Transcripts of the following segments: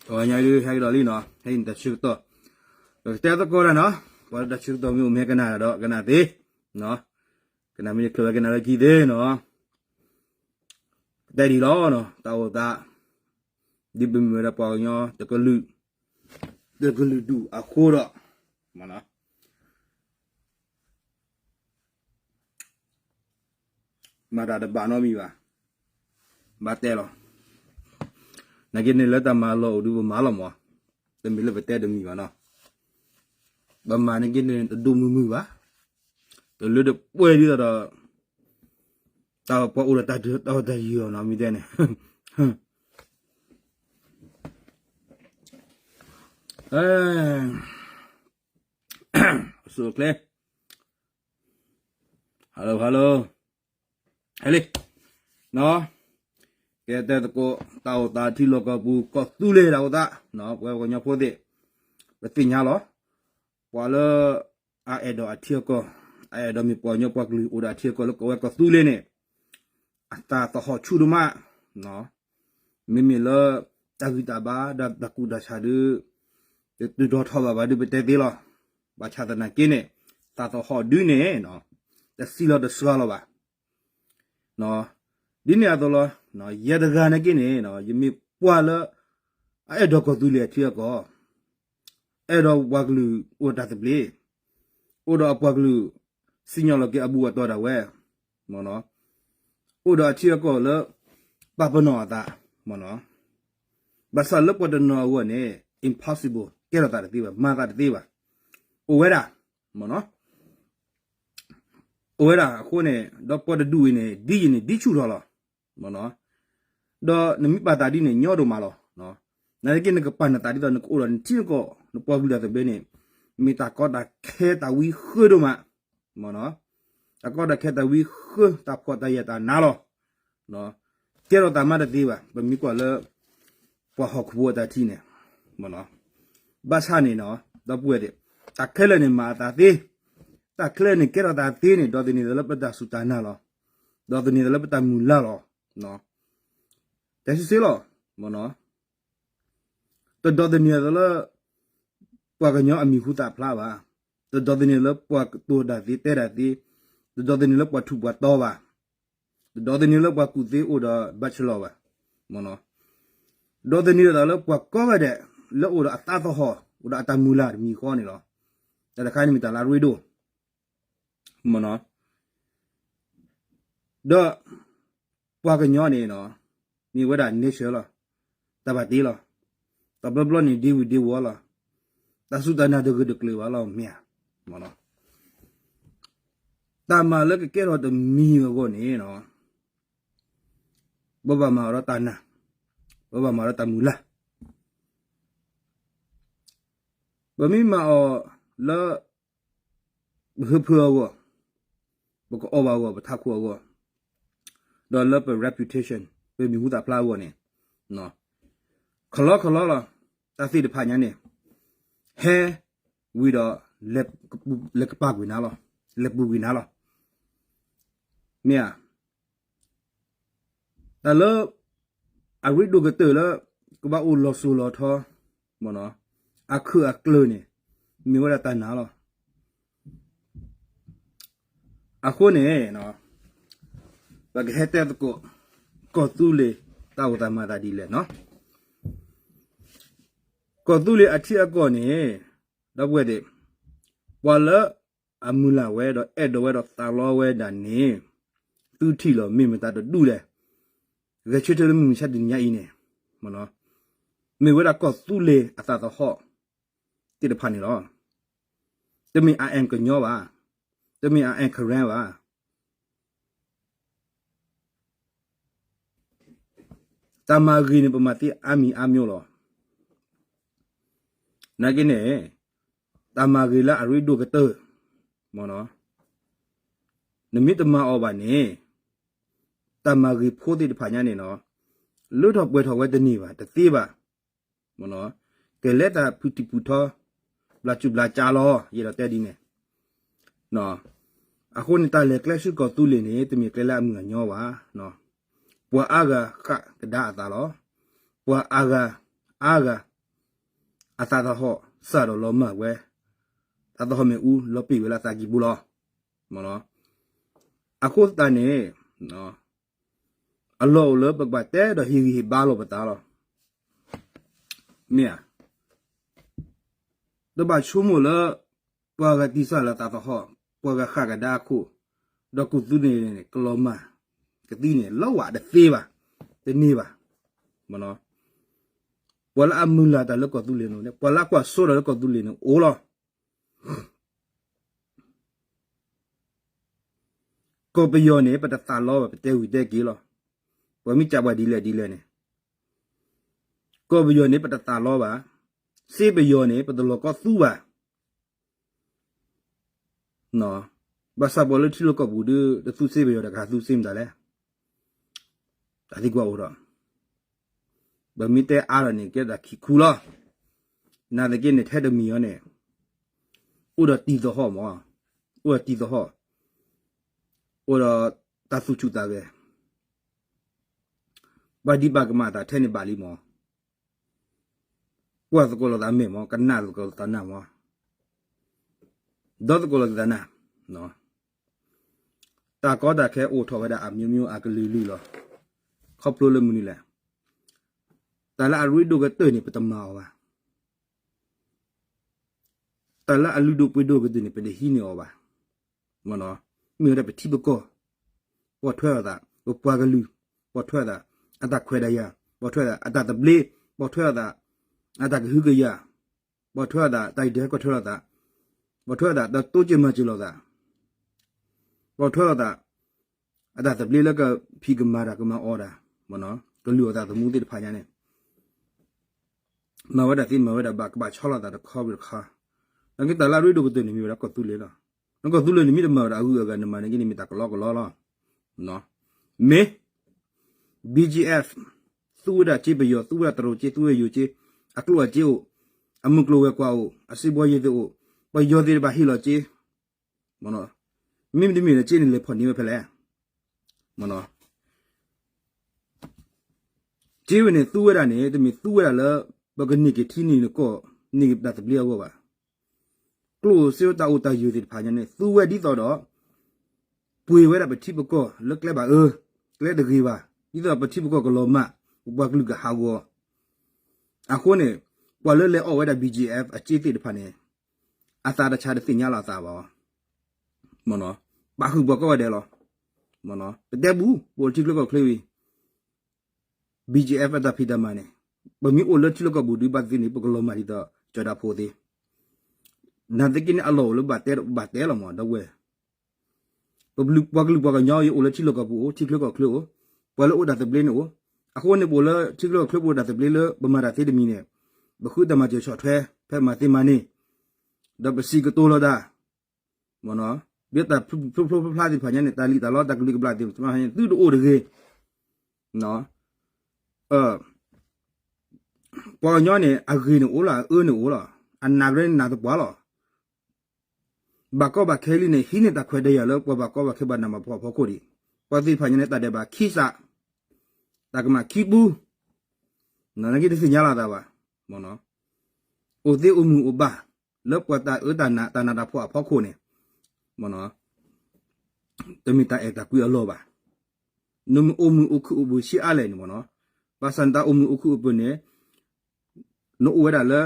အဝဲညါဒုးဟဲကဒီးလံနီၤ, ဟဲအံၤန့ၣ်တၢ်ဆၢကတီၢ်, ပကတဲသကိးတၢ်နီၤ, ပှၤလၢတၢ်ဆၢကတီၢ်မ့ၢ်အိၣ်မ့ၢ်ဟဲကနၣ်ဒီးကနၣ်သ့, ကနၣ်မ့ၢ်တချုးဝဲကနၣ်လၢခံသ့နီၤ, ပတဲဒ်အံၤလီၤ, တၢ်အိၣ်သး ဒ်ပမ့ၢ်ဝဲဒၣ်ပှၤကညီ တကလုာ်, တကလုာ်ဒူၣ်အဃိဒီး မၤတၢ်တဘၣ်နီတမံၤဘၣ်, ဘၣ်တဲလီၤ. နာ်က့န့ၣ်လၢတၢ်မၤလီၢ်အိၣ်ဒုးပမၤလီၤမး, တမ့ၢ်လၢပတဲတမံၤဘၣ်နီၤ, ပမၤနာ်က့န့ၣ်တဒိၣ်မုၢ်မုၢ်ဘၣ်, တလၢတပှဲၤဒ်သိးဒီး တၢ်ပှၤအိၣ်ဒီးတၢ်ဒုးတၢ်အီၣ်တၢ်ယံၤအီၤနီၤ မ့ၢ်တဲန့ၣ် အစိအကျဲ hello hello ဟဲလံ နီၤ ကဲတဲသကိး တၢ်အိၣ်သးထံလီၢ်ကီၢ်ပူၤ ကီၢ်သူလ့ၤတၢ်အိၣ်သး ပဝဲပှၤကညီဖိသ့ၣ် ပသ့ၣ်ညါလီၤ ပှၤလၢ အအဲၣ်ဒိးအထံအကီၢ် အအဲၣ်ဒိးမ့ၢ်ပှၤကညီပှၤကလုာ်အိၣ်ဒီးအထံအကီၢ်လၢကဝဲကီၢ်သူလ့ၤန့ၣ် အသးသဟီၣ်ဆူၣ်ဒိၣ်မး မ့မ့ၢ်လၢ တၢ်ဂံၢ်တၢ်ဘါဒီးတၢ်ကူၣ်တၢ်ဆးဒုး တတုၤထီၣ်ထီၣ်ဘၣ်ဘၣ်ဒုးပတဲသ့လီၤ. ဘၣ်ဆၣ်သနာ်က့န့ၣ် သးသဟီၣ်ဒုးန့ၣ် တဆံးလီၤတစှၤလီၤဘၣ်. ဒ်န့ၣ်အသိးလီၤ. ယဲတဂၤနာ်က့န့ၣ် ယမ့ၢ်ပှၤလၢ အအဲၣ်ဒိးကီၢ်သူလ့ၤအထံအကီၢ် အဲၣ်ဒိးပှၤကလုာ်အိၣ်တၢ်သဘျ့, အိၣ်ဒီးအပှၤကလုာ် စံၣ်ညီၣ်လီၤက့ၤအဘူးအတီၤဒၣ်ဝဲ, အိၣ်ဒီးအထံအကီၢ်လၢ ပာ်ပနီၣ်အသး, ဘၣ်ဆၣ်လၢပှၤတနီၤအဂီၢ်န့ၣ် impossible ကဲထီၣ်သးတသ့ဘၣ်, မၤသးတသ့ဘၣ်, အိၣ်ဝဲဒၣ်, အိၣ်ဝဲဒၣ်အဃိန့ၣ် ဒီးပှၤတဒူၣ်အံၤန့ၣ် ဒ်ယံၤန့ၣ် ဒ်ဆူၣ်ထီၣ်လီၤ. ဒီးနမ့ၢ်ပာ်သးဒ်န့ၣ် ညီဒိၣ်မးလီၤ. နာ်သက့ နကပာ်နသးဒ်သိး နကအိၣ်ဒီးနထံနကီၢ် နပှၤကလုာ်တၢ်သဘျ့န့ၣ် မ့ၢ်တၢ်ကီတၢ်ခဲတၢ်ဝံဃၢဒိၣ်မး, တၢ်ကီတၢ်ခဲတၢ်ဝံဃၢ တၢ်ဖှီၣ်တၢ်ယာ်တၢ်နါလီၤ. ကဲထီၣ်သးမးတသ့ဘၣ် ပမ့ၢ်ကွၢ်လၢ ပှၤဟီၣ်ခိၣ်ဖိအတၢ်ထံၣ်န့ၣ်, ဘၣ်ဆၣ်န့ၣ် ဒီပုၢ်ဝဲၢ်သ့ၣ် တၢ်ခဲလၢာ်န့ၣ်မၤအသးသ့, တၢ်ခဲလၢာ်န့ၣ်ကဲထီၣ်သးသ့န့ၣ် ဒီးသန့ၤသးလၢပတၢ်စူၢ်တၢ်နာ်လီၤ. ဒီးသန့ၤသးလၢပတၢ်မုၢ်လၢ်လီၤ. တဲဆံဆ့လီၤ. တဒီးသန့ၤသးလၢ ပှၤကညီအမံၤဟူသၣ်ဖျါဘၣ်, တဒီးသန့ၤလၢပှၤကတိၤတၢ်သ့တဲတၢ်သ့, တဒီးသန့ၤလၢပှၤထူးပှၤတီၤဘၣ်, တဒီးသန့ၤလၢပှၤကူၣ်သ့အိၣ်ဒီး bachelor ဘၣ်, ဒီးသန့ၤသးလၢပှၤကိးဂၤဒဲး လၢအိၣ်ဒီးအသးသဟီၣ် အိၣ်ဒီးအတၢ်မုၢ်လၢ်တမံၤဃီန့ၣ်လီၤ. တၢ်တခါန့ၣ်မ့ၢ်တၢ်လၢအရ့ဒိၣ် ဒီး ပှၤကညီန့ၣ် မ့ၢ်ဝဲဒၣ် nature လီၤ. တၢ်ဘၣ်တ့လီၤ. တၢ်ဘျီဘျီန့ၣ် ဒ့ဝံၤဒ့ဝီၤလီၤ. တၢ်စူၢ်တၢ်နာ်တဂၢၢ်တကျၢၤဘၣ်လီၤ မ့ၢ်ဧါ. တၢ်မၤလၢကကဲထီၣ်တမံၤအဂီၢ်န့ၣ် ပဘၣ်မၤအီၤဒီးတၢ်နာ်, ပဘၣ်မၤအီၤဒီးတၢ်မုၢ်လၢ်. ပမ့ၢ်မၤအီၤလၢ ပဟၢဖၢအဂီၢ်, ပကအီၣ်ဘၣ်အဂီၢ်, ပထးခိၣ်အဂီၢ်, ဒီးလၢပ reputation ပမံၤဟူသၣ်ဖျါအဂီၢ်န့ၣ်, ခလီခလီလီၤ. တၢ်သ့ၣ်တဖၣ်ညါန့ၣ် ဟဲဝံၤဒီး လဲၤကပာ်ကွံာ်နၤလီၤ, လဲၤပူၤကွံာ်နၤလီၤ. မ့ၢ်ဧါ. တၢ်လၢ အရ့ဒိၣ်ကတၢၢ်လၢ ကဘၣ်အိၣ်လီၤစိၤလီၤထီ အခၢၣ်အကျၢၤန့ၣ် မ့ၢ်ဝဲဒၣ်တၢ်နာ်လီၤ. အဃိန့ၣ် ပကဟဲတဲသကိး ကီၢ်သူလ့ၤ တၢ်အိၣ်သးမၤသးဒ်လဲၣ်နီၤ. ကီၢ်သူလ့ၤအထံအကီၢ်န့ၣ် ဒီပုၢ်ဝဲၢ်သ့ၣ် ပှၤလၢအမုၢ်လၢ်ဝဲဒီးအဲၣ်ဒိးဝဲဒီးသးလီဝဲဒၣ်န့ၣ် သုထံၣ်လီၤ မ့ၢ်မတၤတဒူၣ်လဲၣ်. ဂဲၤဆၢထၢၣ်လၢမုၢ်မဆါတနံၤညါအံၤန့ၣ် မ့ၢ်ဝဲဒၣ်ကီၢ်သူလ့ၤအသးသဟီၣ်သ့ၣ်တဖၣ်န့ၣ်လီၤ. တမ့ၢ် I am ကညီဘၣ်, တမ့ၢ် I am Karen ဘၣ်. တၢ်မၤဂ့ၤန့ၣ် ပမၤသ့အါမံၤအါမျိၤလီၤ. နာ်က့န့ၣ် တၢ်မၤဂ့ၤလၢအရ့ဒိၣ်ကတၢၢ် နမ့ၢ်တမၤအီၤဘၣ်န့ၣ် တၢ်မၤဂ့ၤဖိသ့ၣ်တဖၣ်ညါန့ၣ် လၢထီၣ်ပှဲၤထီၣ်ဝဲတန့ၢ်ဘၣ် တသ့ဘၣ်. ကလဲၤတၢ်ဖုးတံၢ်ဖုးထီ ဘျးစူၣ်ဘျးကၠါလီၤ ယအဲၣ်ဒိးတဲဒ်န့ၣ်. အဃိန့ၣ် တၢ်လဲၤကျဲဆူကီၢ်သူလ့ၤန့ၣ် တမ့ၢ်ကျဲလၢအမုာ်အညီဘၣ်. ပှၤအါဂၤဃၣ်ကဒါအသးလီၤ. ပှၤအါဂၤ အါဂၤ အသးသဟီၣ်စၢ်ဒီးလီၤမၢ်ဝဲ, သးသဟီၣ်မ့ၣ်အူလီၤပံာ်ဝဲလၢအသးကံၢ်ပူၤလီၤ. အဃိသတးန့ၣ် အလီၢ်အိၣ်လၢပကဘၣ်တဲဒီးဟ့ၣ်ဂံၢ်ဟ့ၣ်ဘါလီၤပသးလီၤ. မ့ၢ်ဧါ, တဘၣ်ဆိကမိၣ်လၢ ပှၤဂၤတံၢ်စၢ်လၢသးသဟီၣ်, ပှၤဂၤဃၣ်ကဒါအခိၣ်, ဒီးကီၢ်သူလ့ၤန့ၣ် ကလီၤမၢ်ကသံန့ၣ် လီၤဝးတသ့ဘၣ်, တန့ၢ်ဘၣ်. ပှၤလၢအမုၢ်လၢ်တၢ်လၢကီၢ်သူလ့ၤန့ၣ်, ပှၤလၢအကွၢ်စိတၢ်လၢကီၢ်သူလ့ၤန့ၣ်အိၣ်လီၤ. ကီၢ်ပယီၤန့ၣ် ပတသးလီဘၣ်, ပတဲဝံၤတဲက့ၤလီၤ. ပှၤမ့ၢ်ကးပှၤဒ်လဲၣ်ဒ်လဲၣ်န့ၣ်, ကီၢ်ပယီၤန့ၣ် ပတသးလီဘၣ်. စ့ပယီၤန့ၣ် ပတလီၤကီသူဘၣ်. ဘၣ်ဆၣ်ပှၤလၢထံလီၢ်ကီၢ်ပူၤဒီး တသူစ့ပယီၤဒီး ကဟးသူစ့မတၤလဲၣ်. တၢ်သံကွၢ်အိၣ်ဒီး ပမ့ၢ်တဲအါဒီးန့ၣ် ကဲတၢ်ခံခူလီၤ. နာ်သက့န့ၣ် ထဲတမံၤအီၤန့ၣ် အိၣ်ဒီးတံၢ်သဟီၣ်မး, အိၣ်ဒီးတံၢ်သဟီၣ်, အိၣ်ဒီးတၢ်သူၣ်ဆူၣ်သးဂဲၤ, ဘၣ်ဒံးဘၣ်ကမၣ်သးထဲန့ၣ်ဘၣ်လံမး. ကွၢ်သကိးလိာ်သးမဲာ်မး, ကနၣ်သကိးလိာ်သးနၢ်မး, ဒီသကိးလိာ်သးနၢ်. တၢ်ကီတၢ်ခဲအိၣ်ထီၣ်ဝဲဒၣ်အမျိုးမျိုး အကလုာ်လုာ်လီၤ. ခီဖျိလၢမနုၤလဲၣ်. တၢ်လၢအရ့ဒိၣ်ကတၢၢ်န့ၣ် ပတမၤအီၤဘၣ်. တၢ်လၢအလုၢ်ဒိၣ်ပှ့ၤဒိၣ်ကတၢၢ်န့ၣ် ပတဟံးန့ၢ်အီၤဘၣ်. မ့ၢ်ဝဲဒၣ်ပထံပကီၢ်, ပိာ်ထွဲအသး, ပပှၤကလုာ်, ပိာ်ထွဲအသး, အတၢ်ခွဲးတၢ်ယာ်, ပိာ်ထွဲအသး အတၢ်သဘျ့, ပိာ်ထွဲအသး အတၢ်ကဟုကယာ်, ပိာ်ထွဲအသး တၢ်အံၤဒဲးကွၢ်ထွဲလိာ်သး, ပိာ်ထွဲအသး တၢ်တိစၢၤမၤစၢၤလိာ်သး, ပိာ်ထွဲလိာ်သး အတၢ်သဘျ့လၢကဖံးကမၤတၢ်ကမၤအီၣ်တၢ်, ကလုၢ်အသးသမူသ့ၣ်တဖၣ်ညါန့ၣ် မၤဝဲဒၣ်သ့မၤဝဲဒၣ်ဘၣ် ကဘၣ်ဆီလီၤသးတခီဘၣ်တခီ, နာ်က့တၢ်လၢအရ့ဒိၣ်ကတၢၢ်န့ၣ် မ့ၢ်ဝဲဒၣ်ကီၢ်သူလ့ၤလီၤ. နကီၢ်သူလ့ၤန့ၣ် မ့ၢ်တမၤဝဲဒၣ်အဂုၤအဂၤ နမၤန့ၣ်က့န့ၣ် မ့ၢ်တၢ်ကလီကလီလီၤ. မ့ၢ် ဘံၣ်ကၠံၣ်အဲၣ် သူဝဲဒၣ်စ့ပယီၤ, သူဝဲဒၣ်တရူးစ့, သူဝဲယိၤစ့, အကျိၣ်အစ့အိၣ်, အမုၢ်ကျိၤဝဲၤကွာ်အိၣ်, အစ့ဘီယ့ၤသ့ၣ်အိၣ်, ပယီၤသ့ၣ်တဖၣ်ဟ့ၣ်လီၤစ့, မ့မ့ၢ်တမ့ၢ်ဒီး စ့န့ၣ်လဲၤဖီၣ်န့ၢ်ဝဲဖဲလဲၣ်. စ့ဝဲန့ၣ် သူဝဲဒၣ်န့ၣ် တမ့ၢ်သူဝဲဒၣ်လၢ ပကန့ၢ်က့ၤထံန့ၢ်ကီၢ် န့ၢ်က့ၤတၢ်သဘျ့အဂီၢ်ဘၣ်. ကျိၣ်စ့တၢ်အိၣ်တၢ်ယၢၤသ့ၣ်တဖၣ်ညါန့ၣ် သူဝဲဒ်သိးဒီး ပှ့ၤဝဲဒၣ်ပထံပကီၢ်လၢကျဲဘၣ်အၢ, ကျဲတဂ့ၤဘၣ်, ဒ်သိးပထံပကီၢ်ကလီၤမၢ်, ပပှၤကလုာ်ကဟးဂီၤ. အဃိန့ၣ် ပှၤလၢလဲၤအီၣ်ဝဲဒၣ် ဘံၣ်ကၠံၣ်အဲၣ် အစ့သ့ၣ်တဖၣ်န့ၣ် အသးတဆါတသ့ၣ်ညါလီၤအသးဘၣ်. ပာ်ဃုာ်ပှၤကိးဂၤဒဲးလီၤ. ပတဲပူၤ ပအိၣ်လၢထံချၢကီၢ်ချၢဝံၤ ဘံၣ်ကၠံၣ်အဲၣ် အတၢ်ဖံးတၢ်မၤန့ၣ် ပမ့ၢ်အိၣ်လၢထံလီၢ်ကီၢ်ပူၤဒုးဘၣ်သ့န့ၣ် ပကလီၤမၢ်ဒ်သိးကၠီၤဒၣ်ဖိသ့. နာ်သက့န့ၣ် အလီၢ်အိၣ်လၢဘၣ်တဲလီၤမး ဒီပုၢ်ဝဲၢ်, ပှၤကလုာ်ပှၤကညီအံၤအိၣ်လၢထံလီၢ်ကီၢ်ပူၤအိၣ်, ထံချၢကီၢ်ချၢအိၣ်, ပှၤလၢအိၣ်တၢ်သဘျ့န့ၣ်အိၣ်. အဃိန့ၣ် ပအိၣ်လၢထံချၢကီၢ်ချၢ ပအိၣ်တၢ်သဘျ့လၢပမၤတၢ်သ့တမံၤန့ၣ် ပဃုတၢ်မၤစၢၤဆီၣ်ထွဲ ဖဲမၤသ့မၤန့ၣ် ဒီးပစံးကတိၤလီၤတၢ် ဒ်တၢ်ဖျိဖျိဖျါဖျါသ့ၣ်တဖၣ်ညါန့ၣ် တၢ်လံၣ်တၢ်လီတၢ်ကလုၢ်ကဘျၣ်သ့ၣ်တဖၣ်ညါန့ၣ် သုတအိၣ်တဂ့ၤ. ပှၤကညီန့ၣ် အဂ့ၤန့ၣ်အိၣ်လီၤ အအၢန့ၣ်အိၣ်လီၤ အနးကရဲန့ၣ်နးသပှၢ်လီၤ. ဘၣ်ကီဘၣ်ခဲလံန့ၣ် ဟံးန့ၢ်တၢ်ခွဲးတၢ်ယာ်လၢပှၤဘၣ်ကီဘၣ်ခဲဘၣ်နးဘၣ်ဖှီၣ်အဖီခိၣ်ဒံး, ပှၤသ့ၣ်တဖၣ်ညါန့ၣ် တၢ်ဒဲးဘးခံစး, တၢ်ကမၣ်ခံပူ, နာ်က့တသ့ၣ်ညါလီၤသးဘၣ်. အိၣ်သ့အိၣ်မုာ်အိၣ်ဘၣ် လၢပှၤတၢ်အၢတၢ်နးတၢ်နးတၢ်ဖှီၣ်အဖီခိၣ်န့ၣ် တမ့ၢ်တၢ်အဲၣ်တၢ်ကွံအလီၢ်ဘၣ်. နမ့ၢ်အိၣ်မုာ်အိၣ်ခုၣ်အိၣ်ပှဲၤဆံးအါလဲၣ်န့ၣ်မ့ၢ်နီၤ, ဘၣ်ဆၣ်နတၢ်အိၣ်မုာ်အိၣ်ခုၣ်အိၣ်ပှဲၤန့ၣ် နအိၣ်ဝဲဒၣ်လၢ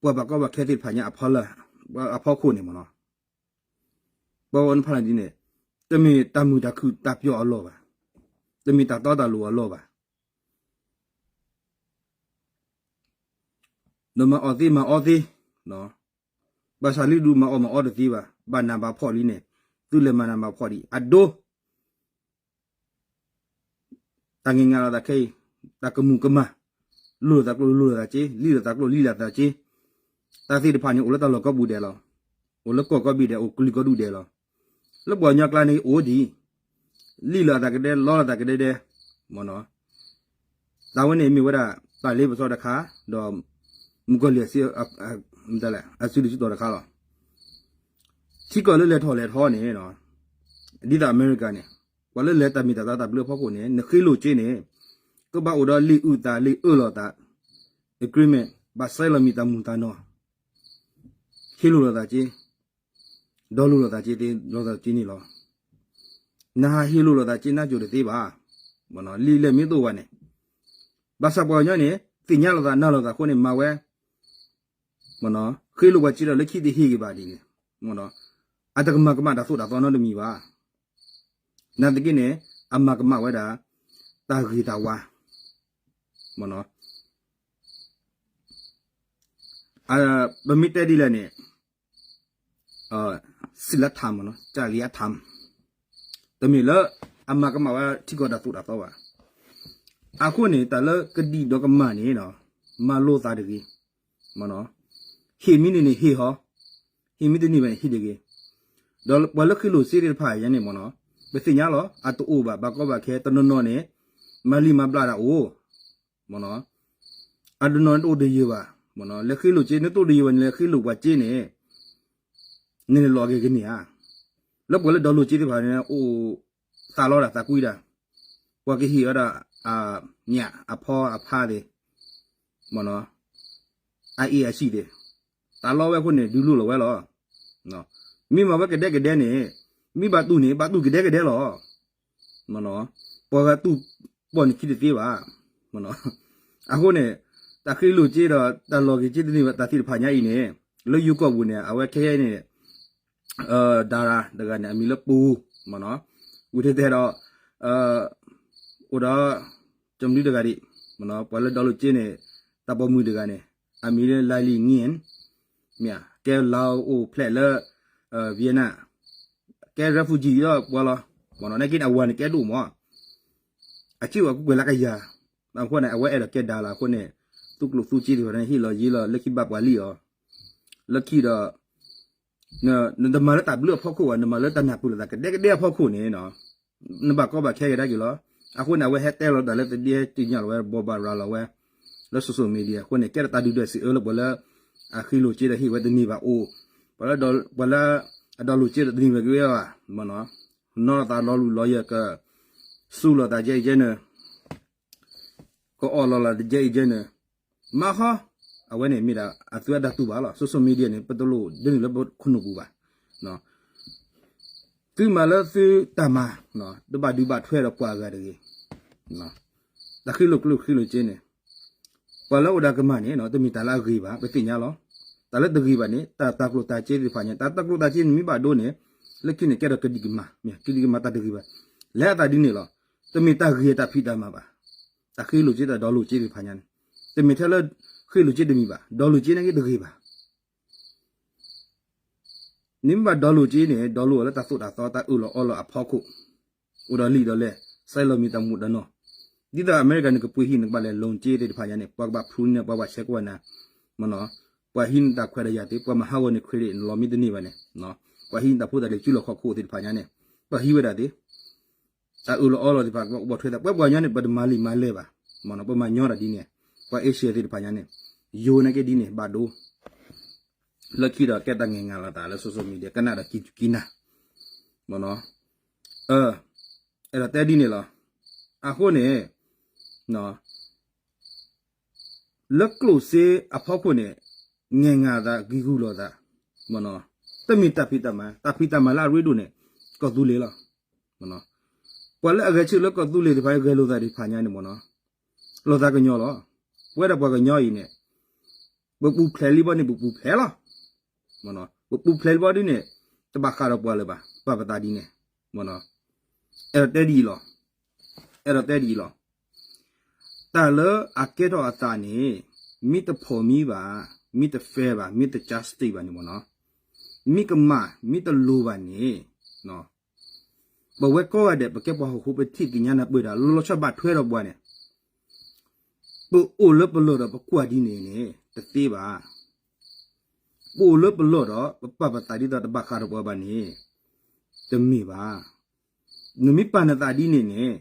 ပှၤဘၣ်ကီဘၣ်ခဲသ့ၣ်တဖၣ်ညါအဖီလာ် အဖီခိၣ်န့ၣ်မ့ၢ်နီၤ, ပှၤဝဲနဖးလၢဒ်န့ၣ် တမ့ၢ်တၢ်မုာ်တၢ်ခုၣ်တၢ်ပျီအလီၢ်ဘၣ်, တမ့ၢ်တၢ်တီတၢ်လိၤအလီၢ်ဘၣ်. နမၤအီၣ်သ့မၤအီသ့, ဘၣ်ဆၣ်လံဒုးမၤအီၣ်မၤအီတသ့ဘၣ်, ဘၣ်နးဘၣ်ဖှီၣ်လံန့ၣ် သုလဲၤမၤနးမၤဖှီၣ်ဒံး အဒိ တၢ်ငဲၤငါလိာ်သးခဲအံၤ, တၢ်ကမူၤကမၣ်, လိၢ်လိာ်သးကျိၣ်လိၢ်လိာ်သးက့, လံၣ်လိာ်သးကျိၣ်လံၣ်လိာ်သးက့, တၢ်သ့ၣ်တဖၣ်န့ၣ် အိၣ်လၢတၢ်လီၢ်ကိးပူၤဒဲးလီၤ. အိၣ်လၢကီၢ်ကိးဘ့ၣ်ဒဲး, အိၣ်ကလုာ်ကိးဒူၣ်ဒဲးလီၤ. လၢပှၤကညီကျါန့ၣ်အိၣ်ဒံး, လံၣ်လိာ်အသးကဒဲ, လီလိာ်သးကဒဲဒဲ, မ့ၢ်နီၤ, တၢ်ဝဲန့ၣ်မ့ၢ်ဝဲဒၣ် တၢ်လ့ပစီတခါ, ဒီး မုၣ်ကီၢ်လံၢ် အစုဒုၣ်စုတီၤတခါလီၤ. ထံကီၢ်လၢလဲၤထီၣ်လဲၤထီန့ၣ်, ဒ်သိးအမဲရကၤန့ၣ်, ပှၤလၢလဲၤတၢ်မ့ၢ်တၢ်တီတၢ်ဘျၢအဖီခိၣ်န့ၣ် နဃ့လိာ်က့န့ၣ်, ကဘၣ်အိၣ်ဒီးလံာ်အုၣ်သးလံာ်အၢၣ်လီၤသး, agreement ဘၣ်ဆဲးလီၤမံၤတၢ်မူၤတၢ်နီၢ်, ဟ့ၣ်လိာ်လိာ်သးက့, ဒီလိာ်လိာ်သးက့သ့ ဒီလိာ်သးက့န့ၣ်လီၤ. နဟးဟ့ၣ်လိာ်လိာ်သးက့နၢ်ကၠိတသ့ဘၣ်. လံာ်လဲၢ်မ့ၢ်တအိၣ်ဘၣ်န့ၣ်, ဘၣ်ဆၣ်ပှၤကညီန့ၣ် သ့ၣ်ညါလိာ်သးနၢ်လိာ်သးအဃိန့ၣ် မၤဝဲ ဃ့လိာ်ပှၤက့ဒီးလၢခံတဟ့ၣ်ဂ့ၤဘၣ်ဒ်န့ၣ်, အတကမၤကမၣ်တၢ်သိၣ်တၢ်သီနီတမံၤဘၣ်. နာ်သက့န့ၣ် အမၤကမၣ်ဝဲဒၣ် တၢ်ဂ့ၤတၢ်ဝါ, ပမ့ၢ်တဲဒ်လဲၣ်န့ၣ် စံလထၢမ်မ့ၢ်နီၤ ကလံအထၢမ်, တမ့ၢ်လၢအမၤကမၣ်ဝဲထံကီၢ်တၢ်သိၣ်တၢ်သီဘၣ်. အဃိန့ၣ် တၢ်လၢကဒံၣ်ဒီးကမၣ်န့ၣ် မၤလိသးတဂ့ၤ, ဟ့ၣ်မ့ၢ်န့ၢ်န့ၣ်ဟ့ၣ်ဟီ, ဟ့ၣ်မ့ၢ်တန့ၢ်ဘၣ်န့ၣ်ဟ့ၣ်တဂ့ၤ. ဒီးပှၤလၢဃ့လိာ်စ့သ့ၣ်တဖၣ်ယါန့ၣ်မ့ၢ်နီၤ ပသ့ၣ်ညါလီၤ အတအိၣ်ဘၣ် ဘၣ်ကီဘၣ်ခဲ တနီၤနီၤန့ၣ် မၤလံမၤဘျါတၢ်အိၣ် မ့ၢ်နီၤ အတနီၤန့ၣ်တအိၣ်တယၢၤဘၣ်, မ့ၢ်နီၤ လဲၤဃ့လိာ်စ့ နတအိၣ်တယၢၤဘၣ်န့ၣ် လဲၤဃ့လိာ်ပှၤစ့န့ၣ် နန့ၣ်လီၤက့ၤကန့ၢ်ဧါ. လၢပှၤလၢဒီလိာ်စ့သ့ၣ်တဖၣ်န့ၣ် အိၣ်သးလီဒၣ်သးကွံဒၣ်, ပှၤကဟ့ၣ်ဝဲဒၣ် မ့ၢ်အဖီအဖါသ့ၣ်, မ့ၢ်နီၤ အအ့ၣ်အဆံၣ်သ့ၣ်, သးလီဝဲအဃိန့ၣ် ဒုးလိၢ်လီၤဝဲလီၤ. မ့ၢ်မၤဝဲကဒဲကဒဲန့ၣ် မ့ၢ်ဘၣ်တူၢ်န့ၣ် ဘၣ်တူၢ်ကဒဲကဒဲလီၤ. မ့ၢ်နီၤ ပှၤဂၤတူၢ်ပီၣ်န့ၣ်ခံတသ့ဘၣ်. မ့ၢ်နီၤ အဃိန့ၣ် တၢ်ဃ့လိာ်စ့ဒီးတၢ်လီၤက့ၤစ့တန့ၢ်ဘၣ်တၢ်သ့ၣ်တဖၣ်ညါအံၤန့ၣ် လၢယိၤကီၢ်ပူၤန့ၣ် အဝဲခဲအံၤန့ၣ် ဒါရၤတဂၤန့ၣ် အမံၤလၢပူၤ, မ့ၢ်နီၤ ဝံၤထဲတဲဒီး အိၣ်ဒီး ကမျုတဂၤဒံး, မ့ၢ်နီၤ ပှၤလၢဒီလိာ်စ့န့ၣ် တၢ်ပိာ်မုၣ်တဂၤန့ၣ် အမံၤလၢ Lily Nguyen မ့ၢ်ဧါ ကဲလါအိၣ်ဖျဲၣ်လၢ Vietnam ကဲ refugee ဒီးပှၤလီၤ. မ့ၢ်နီၤ နာ်က့န့ၣ် အဝၤန့ၣ်ကဲဒိၣ်မး အစ့ဝဲကွဲးလၢကယၤ, အဃိန့ၣ် အဝဲအဲၣ်ဒိးကဲဒါလၢအဃိန့ၣ် သူကျိၣ်သူစ့သ့ၣ်တဖၣ်န့ၣ် ဟ့ၣ်လီၤယ့လီၤ လၢခံဘၣ်ပှၤလံအီၤ, လၢခံဒီး နတမၤလၢတၢ်ဘျုးအဖီခိၣ်ဘၣ်, နမၤလၢတၢ်နၢ်ပၢၢ်လိာ်သးကဒဲကဒဲအဖီခိၣ်န့ၣ် နဘၣ်ကီဘၣ်ခဲကဒါက့ၤလီၤ. အဃိန့ၣ် အဝဲဟဲတဲလီၤတၢ်လၢတဒ်ဟဲတ့ၢ်ညါလီၤဝဲ ဘိးဘၣ်ရၤလီၤဝဲ လၢ social media အဃိန့ၣ် ကဲထီၣ်တၢ်ဒုၣ်ဒွဲၣ်စံးအၢလၢပှၤလၢ အဃ့လိာ်စ့ဒီးဟ့ၣ်ဝဲတန့ၢ်ဘၣ်အိၣ်, ပှၤလၢ ပှၤလၢအဒီလိာ်စ့ဒီးတန့ၢ်ဘၣ်က့ၤဝဲဘၣ်, မ့ၢ်နီၤ နီၢ်သးလီၤလူၤလီၤယၢ်က စူးလီၤသးကဲအံၤကဲန့ၣ် ကအီၣ်လီၤလၢတကဲအံၤကဲန့ၣ် မၤဃီ အဝဲန့ၣ်မ့ၢ်ဒၣ်အသုအဒၣ်တူၢ်ဘၣ်လီၤ. social media န့ၣ် ပတလိၣ်ဒ်န့ၣ်လၢပခိၣ်နူာ်ပူၤဘၣ်. သုမၤလၢသုတၢ်မၤ တဘၣ်ဒုးဘၣ်ထွဲဒီးပှၤဂၤတဂ့ၤ. တၢ်ဃ့လိာ်ကျိၣ်ဃ့လိာ်စ့န့ၣ် ပှၤလၢအိၣ်ဒီးကမၣ်န့ၣ် တမ့ၢ်တၢ်လၢအဂ့ၤဘၣ် ပသ့ၣ်ညါလီၤ. တၢ်လၢတဂ့ၤဘၣ်န့ၣ် တၢ်တၢ်ကျိၣ်တၢ်စ့သ့ၣ်တဖၣ်ညါ တၢ်တၢ်ကျိၣ်တၢ်စ့န့ၣ် မ့ၢ်ဘၣ်ဒိန့ၣ် လၢခံန့ၣ်ကဲဒီးကဒံကမၤ ကဒံကမၤတၢ်တဂ့ၤဘၣ် လဲၤအသးဒ်န့ၣ်လီၤ. တမ့ၢ်တၢ်ဂ့ၤတၢ်ဖံးတၢ်မၤဘၣ်. တၢ်ဃ့လိာ်စ့တၢ်ဒီလိာ်စ့သ့ၣ်တဖၣ်ညါန့ၣ် တမ့ၢ်ထဲလၢ ဃ့လိာ်စ့တမံၤဘၣ် ဒီလိာ်စ့န့ၣ်က့တဂ့ၤဘၣ်. နမ့ၢ်ဘၣ်ဒီလိာ်စ့န့ၣ် ဒီလိာ်အီၤလၢတၢ်သိၣ်တၢ်သီတၢ်အၢၣ်လီၤအီလီၤအဖီခိၣ် အိၣ်ဒီးလံာ်ဒီးလဲၢ် စဲးလီၤမံၤတၢ်မူးတၢ်နီၢ် ဒ်သိးအမဲရကၤန့ၣ် ကပှ့ၤဟံၣ်န့ၣ် ကဘၣ်လဲၤ loan စ့သ့ၣ်တဖၣ်ညါန့ၣ် ပှၤကဘၣ်ဖုန့ၣ် ပှၤဘၣ်ဆဲးကွၢ်နၤ မ့ၢ်နီၤ ပှၤဟံးန့ၢ်တၢ်ခွဲးတၢ်ယာ်သ့ ပှၤမၤဟးဂီၤန့ၣ် credit နလီၤမ့ၢ်တန့ၢ်ဘၣ်န့ၣ် ပှၤဟံးန့ၢ်တၢ်ဖိတၢ်လံၤစုလီၢ်ခီၣ်ခိၣ်သ့ၣ်တဖၣ်ညါန့ၣ် ပှၤဟံးဝဲဒၣ်သ့ တၢ်အၢၣ်လီၤအီလီၤသ့ၣ်တဖၣ် ကဘၣ်အိၣ်ဘၣ်ထွဲသး ပှၤပှၤကညီန့ၣ် ပတမၤလံာ်မၤလဲၢ်ဘၣ် မ့ၢ်နီၤ ပမၤညီတၢ်ဒ်န့ၣ် ပှၤ Asia သ့ၣ်တဖၣ်ညါန့ၣ် ယိၤန့ၣ်က့ဒ်န့ၣ် ဘၣ်ဒိ လၢခံဒီးကဲတၢ်ငဲၤငါလိာ်သးလၢ social media ကနၣ်ဒီးကံကံနၤ မ့ၢ်နီၤ အဲၣ်ဒိးတဲဒ်န့ၣ်လီၤ. အဃိန့ၣ် လၢကျိၣ်စ့အဖီခိၣ်န့ၣ် ငဲၤငါသး ဂံၤဂူာ်လိာ်သး မ့ၢ်နီၤ တမ့ၢ်တၢ်ဖံးတၢ်မၤ တၢ်ဖံးတၢ်မၤလၢအရ့ဒိၣ်န့ၣ် ကီၢ်သူလ့ၤလီၤ. ပှၤလၢအဂဲၤဆၢထၢၣ်လၢကီၢ်သူလ့ၤသ့ၣ်တဖၣ် ဂဲၤလိာ်သးသ့ၣ်တဖၣ်ညါန့ၣ်မ့ၢ်နီၤ လိာ်သးကညီလီၤ. ပဝဲဒၣ်ပှၤကညီအံၤန့ၣ် ပပူၤဖျဲးလံဘီန့ၣ် ပပူၤဖျဲးလီၤ. ပပူၤဖျဲးလံဘီဒ်န့ၣ် တဘၣ်ဃးဒီးပှၤလၢၤဘၣ် ပာ်ပသးဒ်န့ၣ် အဲၣ်ဒိးတဲဒ်အံၤလီၤ. အဲၣ်ဒိးတဲဒ်အံၤလီၤ. တၢ်လၢအကဲထီၣ်အသးန့ၣ် မ့ၢ်တဖိးမံဘၣ် မ့ၢ်တ fair ဘၣ် မ့ၢ်တ justice ဘၣ်န့ၣ်မ့ၢ်နီၤ မ့ၢ်ကမၣ် မ့ၢ်တလိၤဘၣ်န့ၣ် ပဝဲကိးဂၤဒဲး ပကဲပှၤဟီၣ်ခိၣ် ပထံၣ်သ့ၣ်ညါနၢ်ပၢၢ်တၢ် လီၤဆီဘၣ်ထွဲဒီးပှၤန့ၣ် ပအိၣ်လၢပလီၢ်ဒီးပကွၢ်ဒ်န့ၣ်န့ၣ် တသ့ဘၣ်. ပအိၣ်လၢပလီၢ်ဒီး ပပာ်ပသးဒ်သိးတဘၣ်ဃးဒီးပှၤဘၣ်န့ၣ် တမ့ၢ်ဘၣ်. နမ့ၢ်ပာ်နသးဒ်န့ၣ်န့ၣ်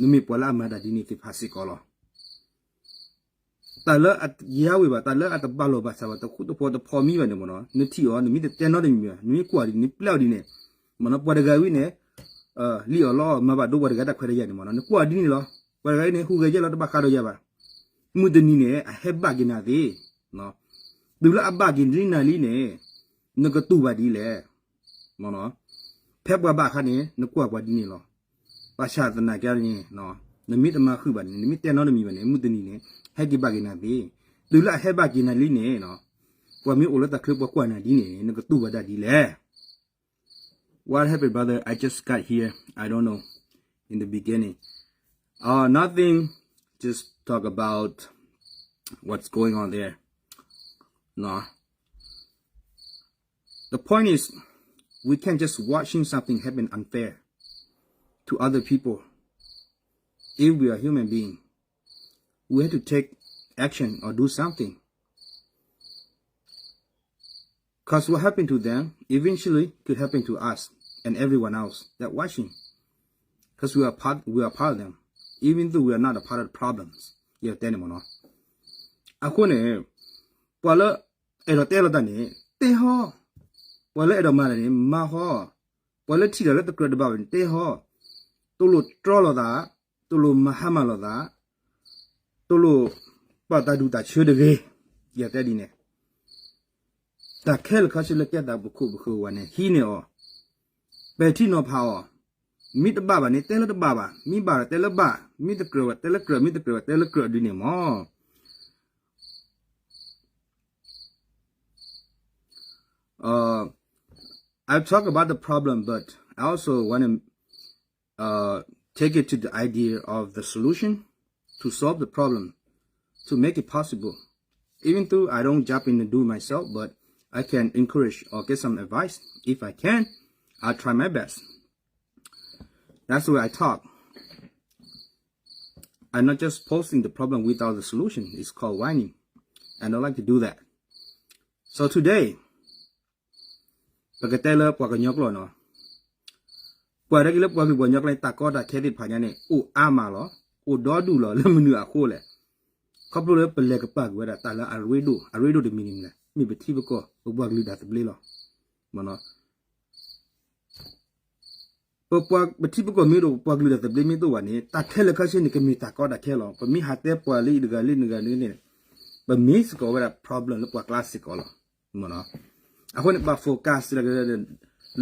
နမ့ၢ်ပှၤလၢအမၤတၢ်ဒ်န့ၣ်သ့ၣ်တဖၣ်စ့ၢ်ကီးလီၤ. တၢ်လၢအယါဝ့ၤဘၣ် တၢ်လၢအတဘၣ်လိာ်ဘၣ်စးဘၣ် တဃူတဖိးတဖိးမံဘၣ်န့ၣ်မ့ၢ်နီၤ နထံၣ်အီၤ နမ့ၢ်တတဲနီတမံၤဘၣ် နမ့ၢ်ကွၢ်ဒ်န့ၣ် နပျဲအီၤဒ်န့ၣ် မ့ၢ်နီၤ ပှၤတဂၤဝံၤန့ၣ် လံၣ်အီၣ်လီအီၣ် မၤဘၣ်ဒိပှၤတဂၤတၢ်ခွဲးတၢ်ယာ်န့ၣ်မ့ၢ်နီၤ နကွၢ်ဒ်န့ၣ်လီၤ. ပှၤတဂၤအံၤန့ၣ် ဟူးဂဲၤယဲၢ်လီၤ တဘၣ်ဃးဒီးယၤဘၣ်. မုၢ်တနံၤန့ၣ် အဟဲဘၣ်က့ၤနၤသ့, တုၤလၢအဘၣ်က့ၤနၤလံန့ၣ် နကတူၢ်ဘၣ်ဒ်လဲၣ်. ဖဲပှၤဘၣ်အခါန့ၣ် နကွၢ်ပှၤဒ်န့ၣ်လီၤ. ဘၣ်ဆၣ်သနာ်က့န့ၣ် နမ့ၢ်တမၤဃုာ်ဘၣ်န့ၣ် နမ့ၢ်တဲနီတမံၤဘၣ်န့ၣ် မုၢ်တနံၤန့ၣ် ဟဲက့ၤဘၣ်က့ၤနၤသ့, တုၤလၢအဟဲဘၣ်က့ၤနၤလံန့ၣ် ပှၤမ့ၢ်အိၣ်လၢတၢ်ချၢပှၤကွၢ်နၤဒ်န့ၣ် နကတူၢ်ဘၣ်ဒၣ်ဒ်လဲၣ်. What happened, brother? I just got here. I don't know. In the beginning, uh, nothing. Just talk about what's going on there. No. The point is, we can't just watching something happen unfair to other people. If we are human being, we have to take action or do something. Because what happened to them eventually could happen to us and everyone else that watching. Because we are part, we are part of them, even though we are not a part of the problems. ယတဲန့ၣ်မ့ၢ်နီၤ. အဃိန့ၣ် ပှၤလၢအဲၣ်ဒိးတဲလိာ်သးန့ၣ် တဲဟီ, ပှၤလၢအဲၣ်ဒိးမၤတၢ်န့ၣ် မၤဟီ, ပှၤလၢထံၣ်တၢ်လၢတကြၢးတဘၣ်ဘၣ်န့ၣ် တဲဟီ, တလိၣ်တြီလိာ်သး, တလိၣ်မၤဟါမၢ်လိာ်သး, တလိၣ်ပာ်တၢ်ဒူၣ်တၢ်ဆၢတဂ့ၤ. ယတဲဒ်န့ၣ် တၢ်ခဲလၢာ်ခဲဆ့လၢကဲသးပခိၣ်ပဃၢၤဝဲန့ၣ် ဟံးန့ၢ်အီၤ, ပဲာ်ထံနီၤဖးအီၤ, မ့ၢ်တဘၣ်ဘၣ်န့ၣ် တဲလၢတဘၣ်ဘၣ်, မ့ၢ်ဘၣ်တဲလၢဘၣ်, မ့ၢ်တကြၢးဘၣ်တဲလၢကြၢး, မ့ၢ်တကြၢးဘၣ်တဲလၢကြၢးဒ်န့ၣ်မ့ၢ် Uh, I talk about the problem, but I also want to uh, take it to the idea of the solution to solve the problem, to make it possible. Even though I don't jump in and do myself, but I can encourage or get some advice. If I can, I'll try my best. That's the way I talk. I'm not just posting the problem without the solution. It's called whining. I don't like to do that. So today, ပကတဲလၢပှၤကညီကျိာ်နီၤ, ပှၤဒၣ်က့ၤလၢပှၤကလုာ်ပှၤကညီကျိာ်န့ၣ် တၢ်ကီတၢ်ခဲသ့ၣ်တဖၣ်ညါန့ၣ် အိၣ်အါမးလီၤ, အိၣ်ဒီဒူၣ်လီၤ. လၢမနုၤအဃိလဲၣ်, ခီဖျိလၢပလဲၤကပာ်ကွံာ်ဝဲဒၣ်တၢ်လၢအရ့ဒိၣ်, အရ့ဒိၣ်တမံၤန့ၣ်မ့ၢ်လဲၣ်, မ့ၢ်ပထံပကီၢ်, ပပှၤကလုာ်တၢ်သဘျ့လီၤ. ပပှၤပထံပကီၢ်မ့ၢ်ဒိၣ် ပပှၤကလုာ်တၢ်သဘျ့မ့ၢ်ဒိၣ်ဘၣ်န့ၣ် တၢ်ခဲလၢာ်ခဲဆ့န့ၣ် ကမ့ၢ်တၢ်ကီတၢ်ခဲလီၤ. ပမ့ၢ်ဟးတဲပှၤလၢအံၤတဂၤလၢနဂၤလၢန့ၣ် ပမ့ၢ်စ့ၢ်ကီးဝဲဒၣ် problem လၢပှၤကျါစ့ၢ်ကီးလီၤ. အဃိန့ၣ် ဘၣ် focus လၢတၢ်ဂ့ၢ်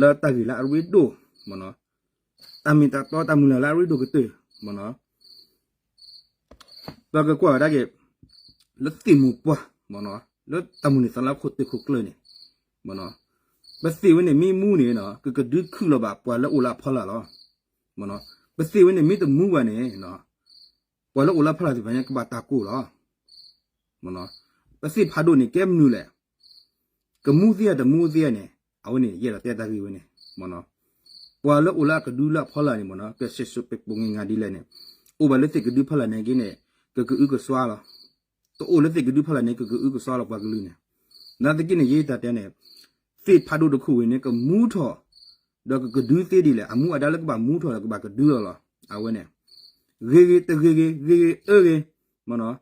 လၢအရ့ဒိၣ်, တၢ်မ့ၢ်တၢ်တီတၢ်မုၢ်လၢ်လၢအရ့ဒိၣ်ကတၢၢ် ပကကွၢ်ဝဲဒၣ်က့ၤ လၢသ့ၣ်မူၤပှၢ်, လၢတၢ်မုၢ်န့ၢ်သးလၢခိၣ်သ့ၣ်ခိၣ်ကျၢၢ်န့ၣ်, ပသ့ၣ်ဝဲန့ၣ်မ့ၢ်မူန့ၣ် ကကဒုးခုၣ်လီၤဘၣ်ပှၤလၢအိၣ်လၢအဖီလာ်လီၤ. ပသ့ၣ်ဝဲန့ၣ်မ့ၢ်တမူဘၣ်န့ၣ် ပှၤလၢအိၣ်လၢအဖီလာ်သ့ၣ်တဖၣ်ညါကဘၣ်တၢ်ကိၢ်လီၤ. ပသ့ၣ်ဖးဒိၣ်န့ၣ် ကဲမနုၤလဲၣ်, ကမူသ့ဧါတမူသ့ဧါန့ၣ် အဝဲန့ၣ် ယအဲၣ်ဒိးတဲတၢ်ဂ့ၢ်ဝဲန့ၣ်, ပှၤလၢအိၣ်လၢအကဒုလၢအဖီလာ်န့ၣ်မ့ၢ်နီၤ ကစံၣ်စိၤပ့းပိာ်ငဲၢ်ငါဒ်လဲၣ်န့ၣ်, အိၣ်ဘၣ်လၢသ့ၣ်ကဒုဖီလာ်န့ၣ်က့န့ၣ် ကကအုကစွါလီၤ. တအိၣ်လၢသ့ၣ်ကဒုဖီလာ်န့ၣ် ကကအုကစွါလီၤပှၤကလုာ်န့ၣ်. နာ်သက့န့ၣ် ယတၢ်တဲန့ၣ် သ့ၣ်ဖးဒိၣ်တခိၣ်ဝဲန့ၣ် ကမူထီၣ် ဒီးကကဒုသ့ဒ်လဲၣ်, အမူအဒါလၢကဘၣ်မူထီၣ်ဒီးကဘၣ်ကဒုလီၤလီၤ. အဝဲန့ၣ် ဂ့ၤဂ့ၤတဂ့ၤဂ့ၤ ဂ့ၤဂ့ၤအၢဂ့ၤ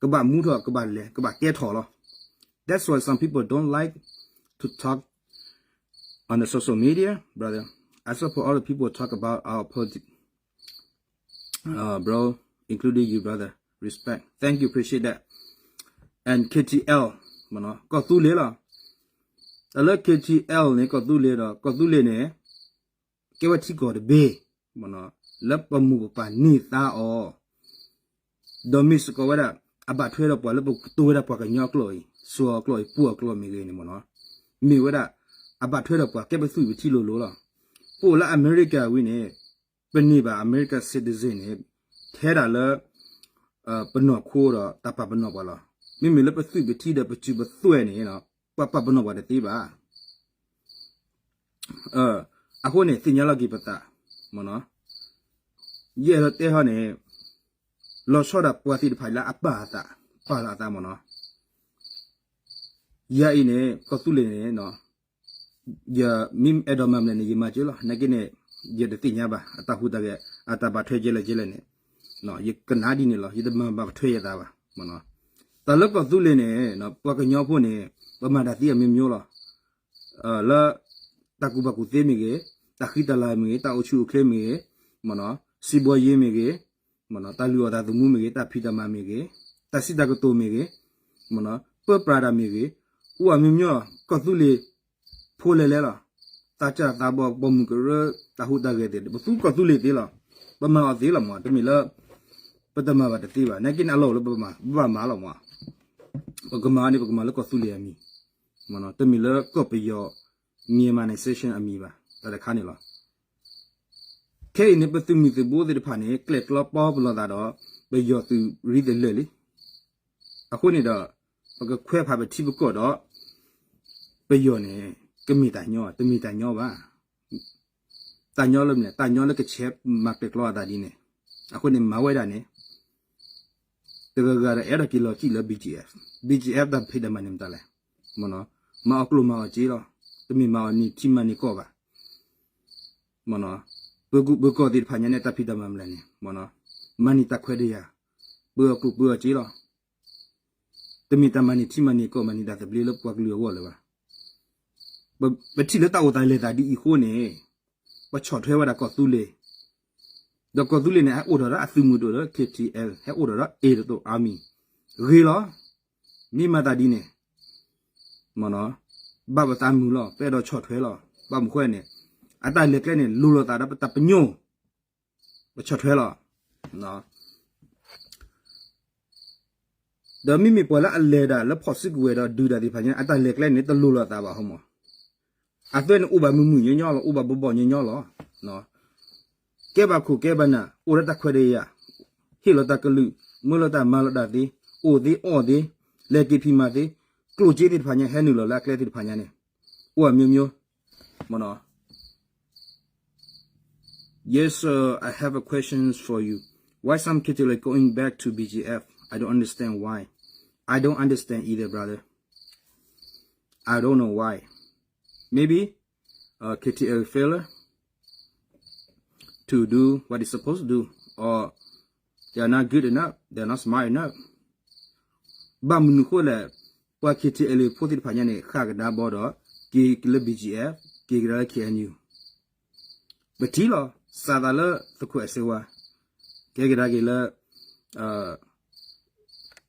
ကဘၣ်မူထီၣ် ကဘၣ်လဲၤ ကဘၣ်ကဲထီၣ်လီၤ. That's why some people don't like to talk on the social media, brother. I support all the people talk about our politics, uh, bro, including you, brother. Respect. Thank you, appreciate that. And K T L, မ့ၢ်နီၤ ကီၢ်သူလ့ၤလီၤ. တၢ်လၢ K T L န့ၣ် ကီၢ်သူလ့ၤဒီး ကီၢ်သူလ့ၤန့ၣ် ကဲဝဲထံကီၢ်တဘ့ၣ် မ့ၢ်နီၤ လၢပမိၢ်ပပၢ်န့ၢ်သါအီၤ ဒီးမ့ၢ်စ့ၢ်ကီးဝဲဒၣ် အဘၣ်ထွဲဒီးပှၤလၢပကတိၤဝဲဒၣ်ပှၤကညီအကျိာ်အံၤ စိၤအကျိာ်အံၤ ပှိၢ်အကျိာ်မ့ၢ်ဂ့ၤန့ၣ်မ့ၢ်နီၤ မ့ၢ်ဝဲဒၣ် အဘၣ်ထွဲဒီးပှၤကဲပသွံၣ်ပထံလိၤလိၤလီၤ. ပအိၣ်လၢအမဲရကၤဝံၤန့ၣ် ပန့ၢ်ဘၣ်အမဲရကၤ citizen န့ၣ် ထဲဒၣ်လၢ ပနီၢ်ခိဒီးတၢ်ပာ်ပနီၣ်ပှၤလီၤ. မ့မ့ၢ်လၢပသွံၣ်ပထံဒီးပစုပသွဲၣ်န့ၣ် ပှၤပာ်ပနီၣ်ပှၤတသ့ဘၣ်. အဃိန့ၣ် သ့ၣ်ညါလီၤက့ၤပသး မ့ၢ်နီၤ ယအဲၣ်ဒိးတဲဟီန့ၣ် လီၤဆီဒၣ်ပှၤသ့ၣ်တဖၣ်လၢအပာ်အသး ပာ်လီၤအသးမ့ၢ်နီၤ ယၤအံၤန့ၣ် ကီၢ်သူလ့ၤန့ၣ် ယမ့ၢ်အဲၣ်ဒိးမၤမနုၤန့ၣ် ယမၤက့ၤလီၤ. နာ်က့န့ၣ် ယတသ့ၣ်ညါဘၣ် အတၢ်ဟူးတၢ်ဂဲၤ အတၢ်ဘၣ်ထွဲကဲလဲၣ်ကဲလဲၣ်န့ၣ် ယကနၣ်ဒ်န့ၣ်လီၤ. ယတမၤဘၣ်ထွဲယသးဘၣ် မ့ၢ်နီၤ. တၢ်လၢကီၢ်သူလ့ၤန့ၣ် ပှၤကညီဖိန့ၣ် ပမၤတၢ်သ့အမျိုးမျိုးလီၤ. လၢ တၢ်ကူၣ်ဘၣ်ကူၣ်သ့မ့ၢ်ဂ့ၤ, တၢ်ဃံတၢ်လၤမ့ၢ်ဂ့ၤ, တၢ်အိၣ်ဆူၣ်အိၣ်ချ့မ့ၢ်ဂ့ၤ, မ့ၢ်နီၤ စံးဘီယ့မ့ၢ်ဂ့ၤ, တၢ်လုၢ်အီၣ်သးသမူမ့ၢ်ဂ့ၤ, တၢ်ဖံးတၢ်မၤမ့ၢ်ဂ့ၤ, တၢ်စံးတၢ်ကတိၤမ့ၢ်ဂ့ၤ, ပၢပြးတၢ်မ့ၢ်ဂ့ၤ, အိၣ်အမျိုးမျိုး, ကီၢ်သူလ့ၤဖိလဲၣ်လဲၣ်လီၤ. သးစၢ်သးဘီၣ်ပိာ်မုၣ်ကရၢ တၢ်ဟူးတၢ်ဂဲၤသ့ၣ် ပသူကီၢ်သူလ့ၤသ့လီၤ. ပမၤအီၤသ့လီၤမး, တမ့ၢ်လၢ ပတမၤဘၣ်တသ့ဘၣ်. နာ်က့န့ၣ် အလီၢ်အိၣ်လၢပမၤ, ပဘၣ်မၤလီၤမး. ပကမၤန့ၣ် ပကမၤလၢကီၢ်သူလ့ၤအမံၤ, တမ့ၢ်လၢကီၢ်ပယီၤ Myanmar Nation အမံၤဘၣ်, တၢ်တခါန့ၣ်လီၤ. ခဲအံၤန့ၣ် ပသုးမုၢ်သံၣ်ဘိသ့ၣ်တဖၣ်န့ၣ် ကျဲၣ်ကျီပီပလီၢ်သးဒီး ပယီၤသုးရ့သလၢာ်လံ. အဃိန့ၣ်ဒီး ပကခွဲးဖးပထံပကီၢ်ဒီး ပယီၤန့ၣ် ကမ့ၢ်တၢ်ညီ, တမ့ၢ်တၢ်ညီဘၣ်. တၢ်ညီလၢမနုၤလဲၣ်, တၢ်ညီလၢကဆဲးမၤကျဲၣ်ကျီအသးဒ်န့ၣ်. အဃိန့ၣ် မၤဝဲဒၣ်န့ၣ် တဂၤဂၤဒီးအဲၣ်ဒိးက့ၤလီၤစံၣ်လၢ BGF, BGF တၢ်ဖံးတၢ်မၤန့ၣ်မတၤလဲၣ်. မၤအီၤကျိၣ်မၤအီၤစ့လီၤ. တမ့ၢ်မၤအီၤန့ၢ်ထံမၤန့ၢ်ကီၢ်ဘၣ်. ပၢၤကူပၢၤကီၢ်သ့ၣ်တဖၣ်ညါန့ၣ် တၢ်ဖံးတၢ်မၤမနုၤလဲၣ်န့ၣ်, မၤန့ၢ်တၢ်ခွဲးတၢ်ယာ်, ပၢၤအီၤကျိၣ်ပၢၤအီၤစ့လီၤ. တမ့ၢ်တၢ်မၤန့ၢ်ထံမၤန့ၢ်ကီၢ် မၤန့ၢ်တၢ်သဘျ့လၢပှၤကလုာ်အဂီၢ်လၢၤဘၣ်. ပထံၣ်လၢတၢ်အိၣ်သးလဲၤသးဒ်အံၤအဃိန့ၣ် ပဆီၣ်ထွဲဝဲဒၣ်ကီၢ်သူလ့ၤ, ဒီးကီၢ်သူလ့ၤန့ၣ် ဟဲအိၣ်ထီၣ်ဒီးအသုးမုၢ်ဒိၣ်လၢ KTLA, ဟဲအိၣ်ထီၣ်ဒီး A တသိး Army ဂ့ၤလီၤ. မ့ၢ်မၤသးဒ်န့ၣ် ဘၣ်ပသးမုာ်လီၤ, ပအဲၣ်ဒိးဆီၣ်ထွဲလီၤ. ဘၣ်မနုၤဃိန့ၣ် အတၢ်လဲၤကျဲန့ၣ် လိၤလိာ်သးဒီးပတၢ်ပညိၣ်, ပဆီၣ်ထွဲလီၤ. ဒီးမ့မ့ၢ်ပှၤလၢအလဲၤဒၣ်လၢဖီၣ်စုကဝဲၤဒီးဒုးတၢ်သ့ၣ်တဖၣ်ညါ အတၢ်လဲၤကျဲန့ၣ် တလိၤလိာ်သးဘၣ်ဟီမး. အသွဲန့ၣ်အိၣ်ဘၣ်မုာ်မုာ်ညီညီလီၤ, အိၣ်ဘၣ်ဘီၣ်ဘီၣ်ညီညီလီၤ. ကဲဘၣ်ခိၣ်ကဲဘၣ်နၢ်, အိၣ်ဒီးတၢ်ခွဲးတၢ်ယာ်, ဟ့ၣ်လီၤတၢ်ကလုၢ်, မၢလီၤတၢ်မၤလီၤတၢ်သ့, အိၣ်သ့အီၣ်သ့, လဲၤက့ၤဖံးမၤသ့, ကျိၣ်စ့သ့ၣ်တဖၣ်ညါ ဟဲနုာ်လီၤလၢအကျဲသ့ၣ်တဖၣ်ညါန့ၣ် အိၣ်အမျိုးမျိုး, မနီၤ. Yes, sir, I have a question for you. Why some K T L A going back to B G F? I don't understand why. I don't understand either, brother. I don't know why. Maybe uh, K T L A failure to do what it's supposed to do, or they are not good enough, they're not smart enough. ဘၣ်မနုၤအဃိလဲၣ်, ပှၤ K T L A ဖိသ့ၣ်တဖၣ်ညါန့ၣ် ဃၣ်ကဒါဘီဒီး က့ၤလၢ B G F, က့ၤကဒါလၢ K N U. ပထံၣ်လီၤ, စးသးလၢသုးခိၣ်အဲၣ်စ့ဝါ, ကဲကဒါက့ၤလၢ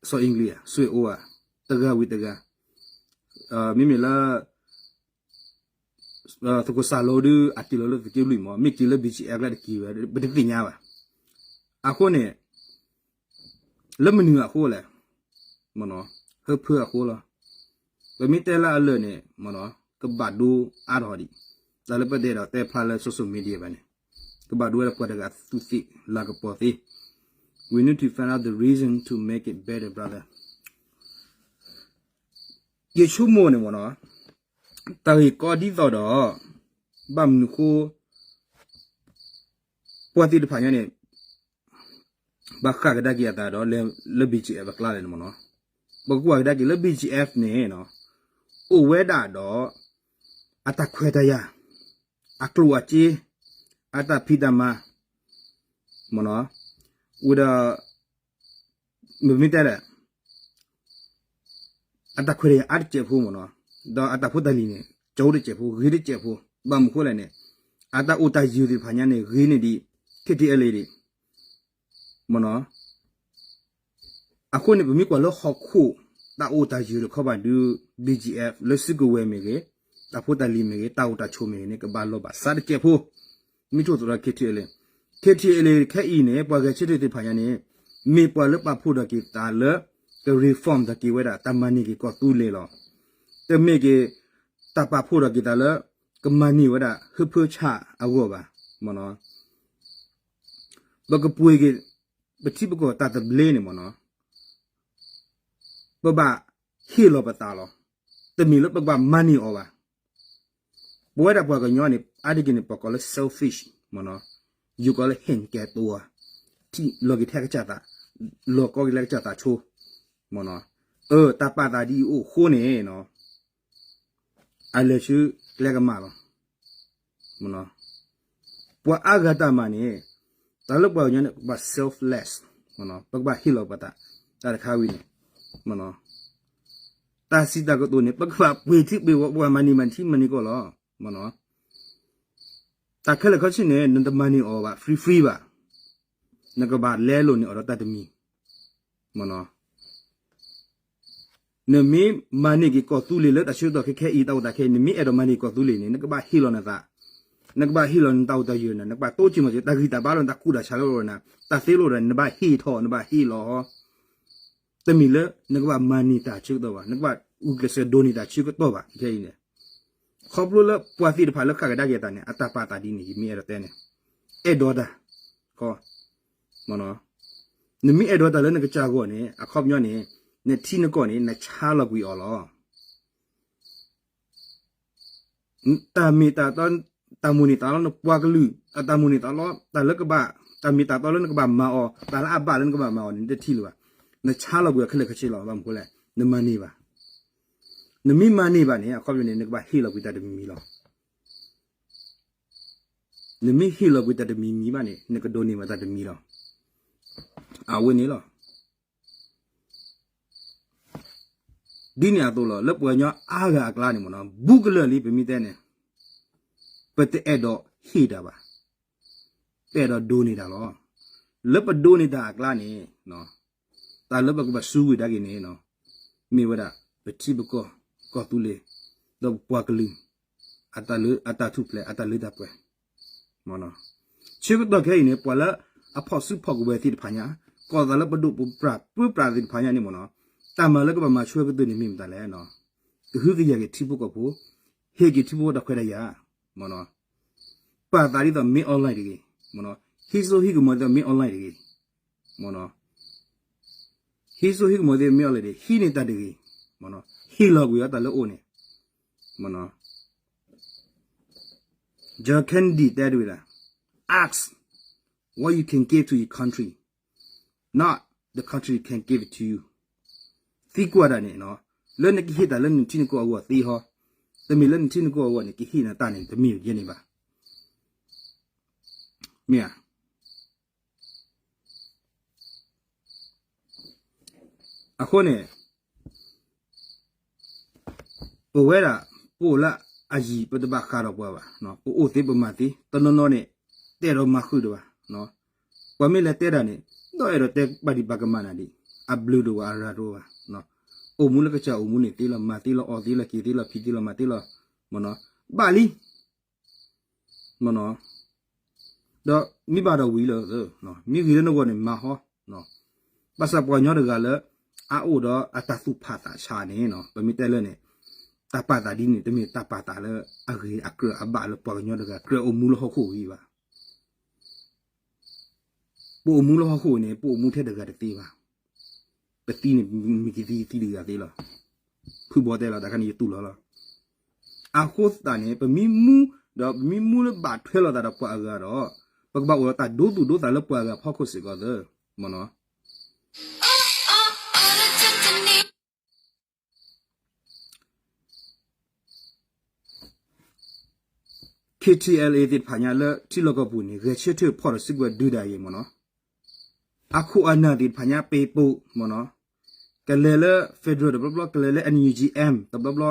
စီၤအ့ၣ်ကလံးဧါ, စွ့ၣ်အိၣ်ဧါ, တဂၤဝံၤတဂၤ, မ့မ့ၢ်လၢ သုးခိၣ်စၢ်လိဒုး အက့ၤလီၤလၢသုးက့လွံၢ်မး, မ့ၢ်က့ၤလၢ B G F လၢတက့ၤဝဲ ပတသ့ၣ်ညါဘၣ်. အဃိန့ၣ် လၢမနုၤအဃိလဲၣ်, ဟၢဖၢအဃိလီၤ. ပမ့ၢ်တဲလၢအလၢာ်န့ၣ် ကဘၣ်ဒိအါထီၣ်ဒံး, တၢ်လၢပတဲဒီးတဲဖျါလၢ social media ဘၣ်န့ၣ် ကဘၣ်ဒိဝဲဒၣ်ပှၤတဂၤသူးသ့ၣ်လၤကပီၤသ့. We need to find out the reason to make it better, brother. ယဆိကမိၣ်န့ၣ်မနီၤ, တၢ်ဂ့ၢ်ကီဒ်သိးဒီး ဘၣ်မနုၤဃိ ပှၤသ့ၣ်တဖၣ်ညါန့ၣ် ဘၣ်ဃၣ်ကဒါက့ၤအသးဒီးလၢ B G F အကျါလဲၣ်န့ၣ်မနီၤ. ပကကွၢ်ကဒါက့ၤလၢ B G F န့ၣ် အိၣ်ဝဲဒၣ်ဒီး အတၢ်ခွဲးတၢ်ယာ်, အကျိၣ်အစ့, အတၢ်ဖံးတၢ်မၤ, မနီၤ, ဝံၤဒီး မ့မ့ၢ်တဲလဲၣ် အတၢ်ခွဲးတၢ်ယာ်အါတစဲးဖိမနီၤ, ဒီးအတၢ်ဖိတၢ်လံၤန့ၣ် ကၠိတစဲးဖိ ဂ့ၤတစဲးဖိ, ဘၣ်မနုၤဃိလဲၣ်န့ၣ် အတၢ်အိၣ်တၢ်ယၢၤသ့ၣ်တဖၣ်ညါန့ၣ် ဂ့ၤန့ၢ်ဒံး K T L A ဒံး, မနီၤ. အဃိန့ၣ် ပမ့ၢ်ကွၢ်လၢဟီၣ်ခိၣ် တၢ်အိၣ်တၢ်ယၢၤတခီဘၣ်ဒုး B G F လၢစုကဝဲၤမ့ၢ်ဂ့ၤ, တၢ်ဖိတၢ်လံၤမ့ၢ်ဂ့ၤ, တၢ်အိၣ်တၢ်ဆိးမ့ၢ်ဂ့ၤန့ၣ် ကဘၣ်လီၤဘၣ်စးတစဲးဖိ, မ့ၢ်ထိၣ်သတြီၤ K T L A, K T L A ခဲအံၤန့ၣ် ပှၤဂဲၤဆၢထၢၣ်သ့ၣ်တဖၣ်ညါန့ၣ် မ့ၢ်ပှၤလၢပာ်ဖှိၣ်ထီၣ်က့ၤသးလၢ က reform ထီၣ်က့ၤဝဲဒၣ် တၢ်မၤန့ၢ်က့ၤကီၢ်သူလ့ၤလီၤ. တမ့ၢ်က့ၤ တၢ်ပာ်ဖှိၣ်ထီၣ်က့ၤသးလၢ ကမၤန့ၢ်ဝဲဒၣ် ဟၢဖၢဆၣ်အဂီၢ်ဘၣ်, မနီၤ. ပကပှ့ၤက့ၤ ပထံပကီၢ်တၢ်သဘျ့န့ၣ် မနီၤ, ပဘၣ်ဟ့ၣ်လီၤပသးလီၤ. တမ့ၢ်လၢပကဘၣ်မၤန့ၢ်အီၤဘၣ်. ပဝဲဒၣ်ပှၤကညီန့ၣ် အါတက့ၢ်န့ၣ် ပကိးလၢ selfish, မနီၤ, ယိၤကိးလၢ ဟ့ၣ်ကဲတိၤဧါ, ထံၣ်လီၤက့ၤထဲကစၢ်သး, လီၤကီက့ၤလၢကစၢ်သးဆိ, မနီၤ. အၢ တၢ်ပာ်သးဒ်အံၤအိၣ်အဃိန့ၣ် အလဲၤဆူကျဲကမၣ်လီၤ. ပှၤအါဂၤတၢ်မၤန့ၣ် တၢ်လၢပှၤကညီန့ၣ် ပကဘၣ် selfless, ပကဘၣ်ဟ့ၣ်လီၤပသး, တၢ်တခါဝံၤန့ၣ် တၢ်စံးတၢ်ကတိၤန့ၣ် ပကဘၣ်ပှ့ၤထံပှ့ၤဝီ ပှၤမၤန့ၢ်မၤထံမၤန့ၢ်ကီၢ်လီၤ. တၢ်ခဲလၢာ်ခဲဆ့န့ၣ် နတမၤန့ၢ်အီၤဘၣ် free free ဘၣ်. နကဘၣ်လဲလိာ်န့ၢ်အီၤဒီးတၢ်တမံၤ, မ့ၢ်နီၤ. နမ့ၢ်မၤန့ၢ်က့ၤကီၢ်သူလ့ၤလၢတၢ်ဆၢကတီၢ်ခဲခဲအံၤ တၢ်အိၣ်သးခဲအံၤ နမ့ၢ်အဲၣ်ဒိးမၤန့ၢ်ကီၢ်သူလ့ၤန့ၣ် နကဘၣ်ဟ့ၣ်လီၤနသး, နကဘၣ်ဟ့ၣ်လီၤနတၢ်အိၣ်တၢ်ယၢၤနၤ, နကဘၣ်တိစၢၤမၤစၢၤ တၢ်ဂံၢ်တၢ်ဘါလီၤ တၢ်ကူၣ်တၢ်ဆးလီၤနၤ, တၢ်သ့လီၤဒီး နဘၣ်ဟ့ၣ်ထီၣ် နဘၣ်ဟ့ၣ်လီၤ တမ့ၢ်လၢနကဘၣ်မၤန့ၢ်တၢ်ဆၢကတီၢ်ဘၣ်, နကဘၣ်အုၣ်ကစၢၢ်ဒိးန့ၢ်တၢ်ဆၢကတီၢ်ဘၣ် ခဲအံၤန့ၣ်. ခီဖျိလၢပှၤသ့ၣ်တဖၣ်လၢဃၣ်ကဒါက့ၤအသးန့ၣ် အတၢ်ပာ်သးဒ်န့ၣ် ယမ့ၢ်အဲၣ်ဒိးတဲန့ၣ်, အဲၣ်ဒိးတၢ်, နမ့ၢ်အဲၣ်ဒိးတၢ်လၢနကစၢ်အဂီၢ်န့ၣ် အခီပညီန့ၣ် နထံနကီၢ်န့ၣ် နဆါလီၤကွံာ်အီၤလီၤ. တၢ်မ့ၢ်တၢ်တီ, တၢ်မိၣ်န့ၢ်သးလီနပှၤကလုာ်, အတၢ်မိၣ်န့ၢ်သးလီ တၢ်လၢကဘၣ်, တၢ်မ့ၢ်တၢ်တီလၢနကဘၣ်မၤအီၤ, တၢ်လၢအဘၣ်လၢနကဘၣ်မၤအီၤန့ၣ် နတထံၣ်လၢၤဘၣ်. နဆါလီၤကွံာ်အီၤခဲလၢာ်ခဲဆ့လီၤ. ဘၣ်မနုၤဃိလဲၣ်, နမၤန့ၢ်ဘၣ်. နမ့ၢ်မၤန့ၢ်ဘၣ်န့ၣ် အခီပညီန့ၣ် နကဘၣ်ဟ့ၣ်လီၤကွံာ်တၢ်တမံၤမံၤလီၤ. နမ့ၢ်ဟ့ၣ်လီၤကွံာ်တၢ်တမံၤမံၤဘၣ်န့ၣ် နကဒိးန့ၢ်ဘၣ်တၢ်တမံၤလီၤ. အဝဲန့ၣ်လီၤ. ဒ်န့ၣ်အသိးလီၤ, လၢပှၤကညီအါဂၤအကျါန့ၣ်မ့ၢ်နီၤ, ဘူးကလၢာ်လံ ပမ့ၢ်တဲန့ၣ်, ပတအဲၣ်ဒိးဟ့ၣ်တၢ်ဘၣ်, ပအဲၣ်ဒိးဒိးန့ၢ်တၢ်လီၤ. လၢပဒိးန့ၢ်တၢ်အကျါန့ၣ်, တၢ်လၢပကဘၣ်စူးကွံာ်ဒၣ်က့ၤန့ၣ်, မ့ၢ်ဝဲဒၣ် ပထံပကီၢ်, ကီၢ်သူလ့ၤ, ဒီးပပှၤကလုာ် အတၢ်လၢအတၢ်ထူၣ်ဖျဲး အတၢ်လၢတၢ်ပှဲၤ ဆၢကတီၢ်ခဲအံၤန့ၣ် ပှၤလၢအဖီၣ်စုဖီၣ်ကဝဲၤသ့ၣ်တဖၣ်ညါ, ကီၢ်သးလၢပဒိၣ်ပပှၢ်ပၢပြးသ့ၣ်တဖၣ်ညါန့ၣ်မ့ၢ်နီၤ, တၢ်မၤလၢကဘၣ်မၤဆၢကတီၢ်န့ၣ်မ့ၢ်မတၤလဲၣ်, ကဟုကယာ်က့ၤထံဖိကီၢ်ဖိ, ဟ့ၣ်က့ၤထံဖိတၢ်ခွဲးတၢ်ယာ်, ပာ်သးဒ်သိးမ့ၢ် online တဂ့ၤ, ဟံးစိဟံးကမီၤဒ်သိးမ့ၢ် online တဂ့ၤ, ဟံးစိဟံးကမီၤဒ်သိးမ့ၢ် online တဂ့ၤ, ဟံးန့ၢ်တၢ်တဂ့ၤ, ဟ့ၣ်လီၤကွံာ်အီၤတၢ်လၢအိၣ်န့ၣ် John Kennedy တဲဒ်ဝဲဒၣ်, ask what you can give to your country, not the country can give it to you. သံကွၢ်တၢ်န့ၣ်, လၢနကဟ့ၣ်တၢ်လၢနထံနကီၢ်အဂီၢ်သ့ဟီ, တမ့ၢ်လၢနထံနကီၢ်အဂီၢ်န့ၣ် ကဟ့ၣ်နၤတၢ်န့ၣ် တမ့ၢ်ယဲန့ၣ်ဘၣ်. မ့ၢ်ဧါ. အဃိန့ၣ် ပဝဲဒၣ် ပအိၣ်လၢအယံၤ ပတဘၣ်ဃးဒီးပှၤဘၣ်, ပအိၣ်သ့ပမၤသ့, တနီၤနီၤန့ၣ် တဲဒီးမၤဃုာ်ဒံးဘၣ်, ပှၤမ့ၢ်လဲၤတဲတၢ်န့ၣ် ဒီးအဲၣ်ဒိးတဲပာ်ဒံးပာ်ကမၣ်နၤဒံး, အဘျုးတအိၣ်ဘၣ် အရၤတအိၣ်ဘၣ်, အိၣ်မူလၢကစၢ်အိၣ်မူန့ၣ်သ့လီၤ, မၤသ့လီၤ, အီၣ်သ့လီၤ, က့ၤသ့လီၤ, ဖံးသ့လီၤ, မၤသ့လီၤ, ဘၣ်လံ ဒီးမ့ၢ်ဘၣ်ဒီးဝံၤလီၤ, မ့ၢ်ဂ့ၤလၢနဂီၢ်န့ၣ်မၤဟီ, ဘၣ်ဆၣ်ပှၤကညီတဂၤလၢ အအိၣ်ဒီးအတၢ်သူၣ်ဖးသးဆးန့ၣ် ပမ့ၢ်တဲလၢန့ၣ် တၢ်ပာ်သးဒ်န့ၣ် တမ့ၢ်တၢ်ပာ်သးလၢအဂ့ၤအကြၢးအဘၣ်လၢပှၤကညီတဂၤ ကြၢးအိၣ်မူလၢဟီၣ်ခိၣ်ဝံၤဘၣ်. ပအိၣ်မူလၢဟီၣ်ခိၣ်န့ၣ် ပအိၣ်မူထဲတဂၤတသ့ဘၣ်. ပသံန့ၣ် မ့ၢ်ကသံသံတဂၤသ့လီၤ. ဖုဘီတဲလီၤ တၢ်ခါန့ၣ်ယတူၢ်လီၤလီၤ. အဃိသတးန့ၣ် ပမ့ၢ်မူ, ဒီးပမ့ၢ်မူလၢဘၣ်ထွဲလိာ်သးဒီးပှၤအဂၤဒီး ပကဘၣ်အိၣ်ဒီးတၢ်ဒိသူၣ်ဒိသးလၢပှၤအဂၤဖီခိၣ်စ့ၢ်ကီးသ့, မ့ၢ်နီၤ. KTLA သ့ၣ်တဖၣ်ညါလၢထံလီၢ်ကီၢ်ပူၤန့ၣ် ဂဲၤဆၢထၢၣ်ဖီၣ်ဒီးစုကဝဲၤဒုးတၢ်အံၤ မ့ၢ်နီၤ. အခိၣ်အနၢ်သ့ၣ်တဖၣ်ညါ ပ့ၤပိာ် မ့ၢ်နီၤ, ကလဲၤလၢ federal တဘျီဘျီ, ကလဲၤလၢ NUG M တဘျီဘျီ,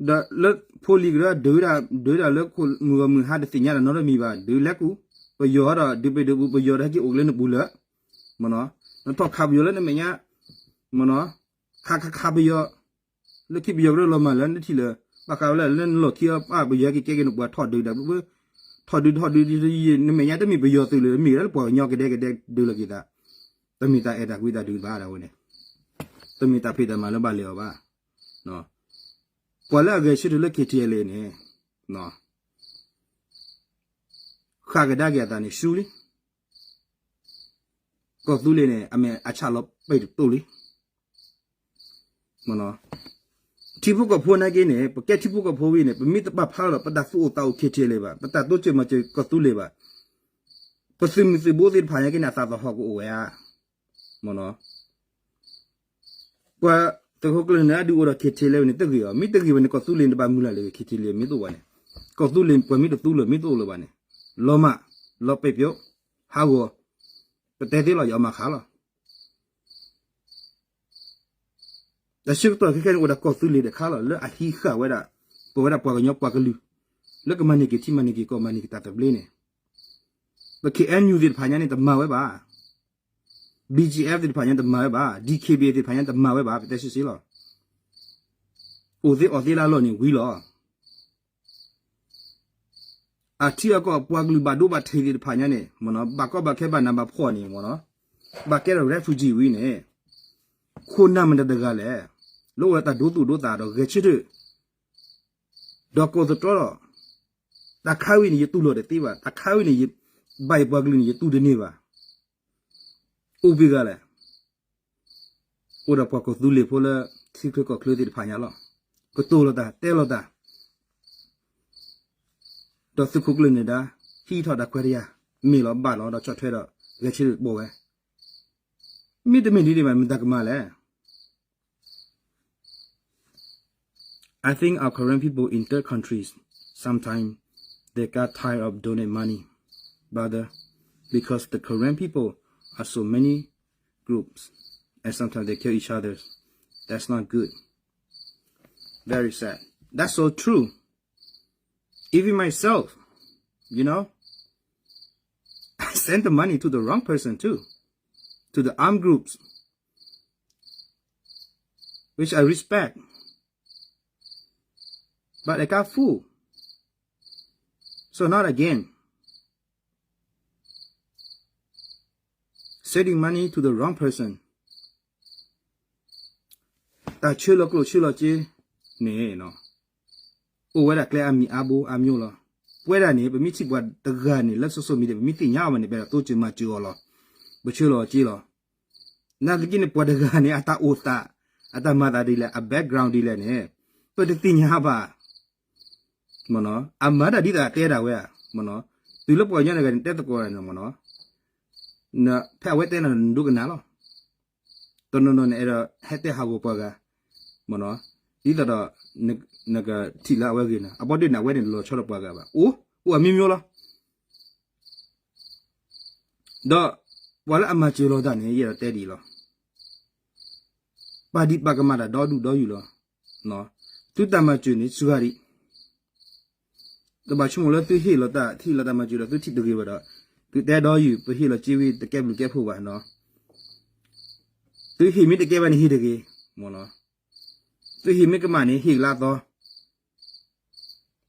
ဒီးလၢဖိလံၤကရၢ ဒုးတၢ်, ဒုးတၢ်လၢမုၢ်ဂီၤမုၢ်ဟါ တသ့ၣ်ညါတၢ်နီတမံၤဘၣ်, ဒုးလဲၤကူၣ်, ပယီၤဒီး ဒုးပ့ၤဒုးပူၤ ပယီၤဒီးဟဲက့ၤအိၣ်လၢနပူၤလၢာ်, မ့ၢ်နီၤ, နထီၣ်ခးပယီၤလၢနမဲာ်ညါ, မ့ၢ်နီၤ, ခးခးခးပယီၤ, လၢခံပယီၤကရၢလီၤမၢ်လၢနထံၣ်လၢၤ, ဘၣ်ဃးဝဲလၢလၢနလီၢ်ခံအပၢ် ပယီၤဟဲက့ၤကဲက့ၤနပှၤထီၣ်ဒုးတၢ်, ထီၣ်ဒုးထီၣ်ဒုး, နမဲာ်ညါတမ့ၢ်ပယီၤသုးလၢၤ, မ့ၢ်လၢပှၤကညီကဒဲကဒဲဒုးလီၤက့ၤသး, တမ့ၢ်တၢ်အဲၣ်တၢ်ကွံတၢ်ဒုးဘၣ်ဒၣ်ဝဲန့ၣ်, တမ့ၢ်တၢ်ဖံးတၢ်မၤလၢဘၣ်လဲၤအီၤဘၣ်. ပှၤလၢအဂဲၤဆၢထၢၣ်လၢ KTLA န့ၣ် ဃၣ်ကဒါက့ၤအသးန့ၣ် ရှုံးလံ. ကီၢ်သူလ့ၤန့ၣ် အမဲာ်အဆၣ်လီၤပဲာ်တတိၢ်လံ. ထံဖိကီၢ်ဖိနာ်က့န့ၣ် ပကဲထံဖိကီၢ်ဖိဝံၤန့ၣ် ပမ့ၢ်တပာ်ဖျါလီၤ ပတၢ်သူၣ်အိၣ်သးအိၣ် KTLA ဘၣ်, ပတၢ်တိစၢၤမၤစၢၤကီၢ်သူလ့ၤဘၣ်, ပသုးမုၢ်သုးဘိသ့ၣ်တဖၣ်နာ်က့န့ၣ် အသးသဟီၣ်ကအိၣ်ဝဲဧါ. မ့ၢ်နီၤ, ပှၤသုးခိၣ်ကျၢၢ်နၢၤအဒုးအိၣ်ဒီး KTLA န့ၣ် တဂ့ၤအီၤ, မ့ၢ်တဂ့ၤဘၣ်န့ၣ် ကီၢ်သူလ့ၤန့ၣ် တဘၣ်မုၢ်လၢ်လၢ KTLA မ့ၢ်တအိၣ်ဘၣ်န့ၣ်, ကီၢ်သူလ့ၤပှၤမ့ၢ်တသူလၢၤ မ့ၢ်တအိၣ်လၢၤဘၣ်န့ၣ်, လီၤမၢ်, လီၤပဲာ်ပၠိ, ဟးဂီၤ, ပတဲသ့လီၤ ယအီၣ်မၤခးလီၤ. တၢ်ဆၢကတီၢ်ခဲခဲန့ၣ် အိၣ်ဒၣ်ကီၢ်သူလ့ၤတခါလီၤ လၢအဟံးဃာ်ဝဲဒၣ် ပဝဲဒၣ်ပှၤကညီပှၤကလုာ် လၢကမၤန့ၢ်က့ၤထံမၤန့ၢ်က့ၤကီၢ်မၤန့ၢ်က့ၤတၢ်သဘျ့န့ၣ်, ပ K N U သ့ၣ်တဖၣ်ညါန့ၣ် တမၤဝဲဘၣ်. B G F သ့ၣ်တဖၣ်ညါတမၤဝဲဘၣ်. D K B A သ့ၣ်တဖၣ်ညါတမၤဝဲဘၣ်. ပတဲဆ့ဆ့လီၤ. အိၣ်သ့အီၣ်သ့လၢအလီၢ်န့ၣ်ဝံၤလီၤ. အထံအကီၢ်ပှၤကလုာ်ဘၣ်ဒိဘၣ်ထံးသ့ၣ်တဖၣ်ညါန့ၣ် မ့ၢ်နီၤ ဘၣ်ကီဘၣ်ခဲဘၣ်နးဘၣ်ဖှီၣ်န့ၣ် မ့ၢ်နီၤ ဘၣ်ကဲထီၣ် refugee ဝံၤန့ၣ် ခိၣ်နၢ်မတၤတဂၤလဲၣ် လၢအိၣ်ဝဲတၢ်ဒိသူၣ်ဒိသးဒီးဂဲၤဆၢထၢၣ် ဒီးကိးသတြီဒီး တၢ်ခါဝံၤန့ၣ် ယတူၢ်လိာ်တသ့ဘၣ်, တၢ်ခါဝံၤန့ၣ် ယဘၣ်ယပှၤကလုာ်န့ၣ် ယတူၢ်တန့ၢ်ဘၣ်. အိၣ်ဘှံးဂၤလဲၣ်, အိၣ်ဒီးပှၤကီၢ်သူလ့ၤဖိလၢ ထံချၢကီၢ်ချၢသ့ၣ်တဖၣ်ညါလီၤ. ကတိၤလိာ်တၢ် တဲလိာ်တၢ် ဒီးသုးခိၣ်ကျၢၢ်န့ၣ်ဒါ ဟံးထီၣ်တၢ်ခွဲးတၢ်ယာ် မ့ၢ်လီၤဘၣ်လီၤ ဒီးဆီၣ်ထွဲဒီး ဂဲၤဆၢထၢၣ်တဘိဝဲ, မ့တမ့ၢ်ဒ်န့ၣ်ဘၣ် မတၤကမၤလဲၣ်. I think our Karen people in third countries, sometimes they got tired of donate money, brother, because the Karen people are so many groups, and sometimes they kill each other. That's not good. Very sad. That's so true. Even myself, you know, I sent the money to the wrong person too, to the armed groups, which I respect. But I got fooled. So not again. Sending money to the wrong person. တၢ်ဆှၢလီၤကျိၣ်ဆှၢလီၤစ့န့ၣ် အိၣ်ဝဲဒၣ်ကျဲအါမံၤအါဘိအါမျိၤလီၤ. ပဝဲဒၣ်န့ၣ် ပမ့ၢ်ထံၣ်ပှၤတဂၤန့ၣ် လၢ social media ပမ့ၢ်သ့ၣ်ညါအီၤဘၣ်န့ၣ် ပအဲၣ်ဒိးတိစၢၤမၤစၢၤအီၤလီၤ. ပဆှၢလီၤစ့လီၤ. နာ်သက့န့ၣ် ပှၤတဂၤန့ၣ် အတၢ်အိၣ်သး အတၢ်မၤသးဒ်လဲၣ် အ background ဒ်လဲၣ်န့ၣ် ပတသ့ၣ်ညါဘၣ်. မ့ၢ်နီၤ အမၤတၢ်ဒ်သိးအတဲဒၣ်ဝဲဧါ, မ့ၢ်နီၤ တုၤလၢပှၤကညီတဂၤန့ၣ် တဲသကိးန့ၣ် မ့ၢ်နီၤ ဖဲအဝဲတဲနၤ နဒိကနၣ်လီၤ. တနီၤနီၤန့ၣ် အဲၣ်ဒိးဟဲတဲဟးဂီၤပှၤဂၤ, မ့ၢ်နီၤ ဒ်သိးဒီး နကထံၣ်လၢအဝဲဂ့ၤနၤ, အဘီဒုးန့ၣ် အဝဲန့ၣ်လီၤဆီဒီးပှၤဂၤဘၣ်. အိၣ် အိၣ်အမံၤမံၤလီၤ. ဒီးပှၤလၢအမၤစၢၤလိာ်သးန့ၣ် ယအဲၣ်ဒိးတဲဒ်အံၤလီၤ. ပာ်ဒံးပာ်ကမၣ်တၢ်ဒီဒူၣ်ဒီယုၢ်လီၤ. သုတၢ်မၤစၢၤန့ၣ် စှၤဒံး, တဘၣ်ဆိကမိၣ်လၢသုဟ့ၣ်လီၤတၢ် ဟ့ၣ်လီၤတၢ်မၤစၢၤဒီး သုထံၣ်တဂ့ၤဘၣ်ဒီး သုတဲဒီယုၢ် ပဟ့ၣ်လီၤစ့ဝံၤ တကဲဘျုးကဲဖှိၣ်ဘၣ်နီၤ. သုဟ့ၣ်မ့ၢ်တကဲဘၣ်န့ၣ် ဟ့ၣ်တဂ့ၤ, မ့ၢ်နီၤ သုဟ့ၣ်မ့ၢ်ကမၣ်န့ၣ် ဟ့ၣ်ကလၢအသီ,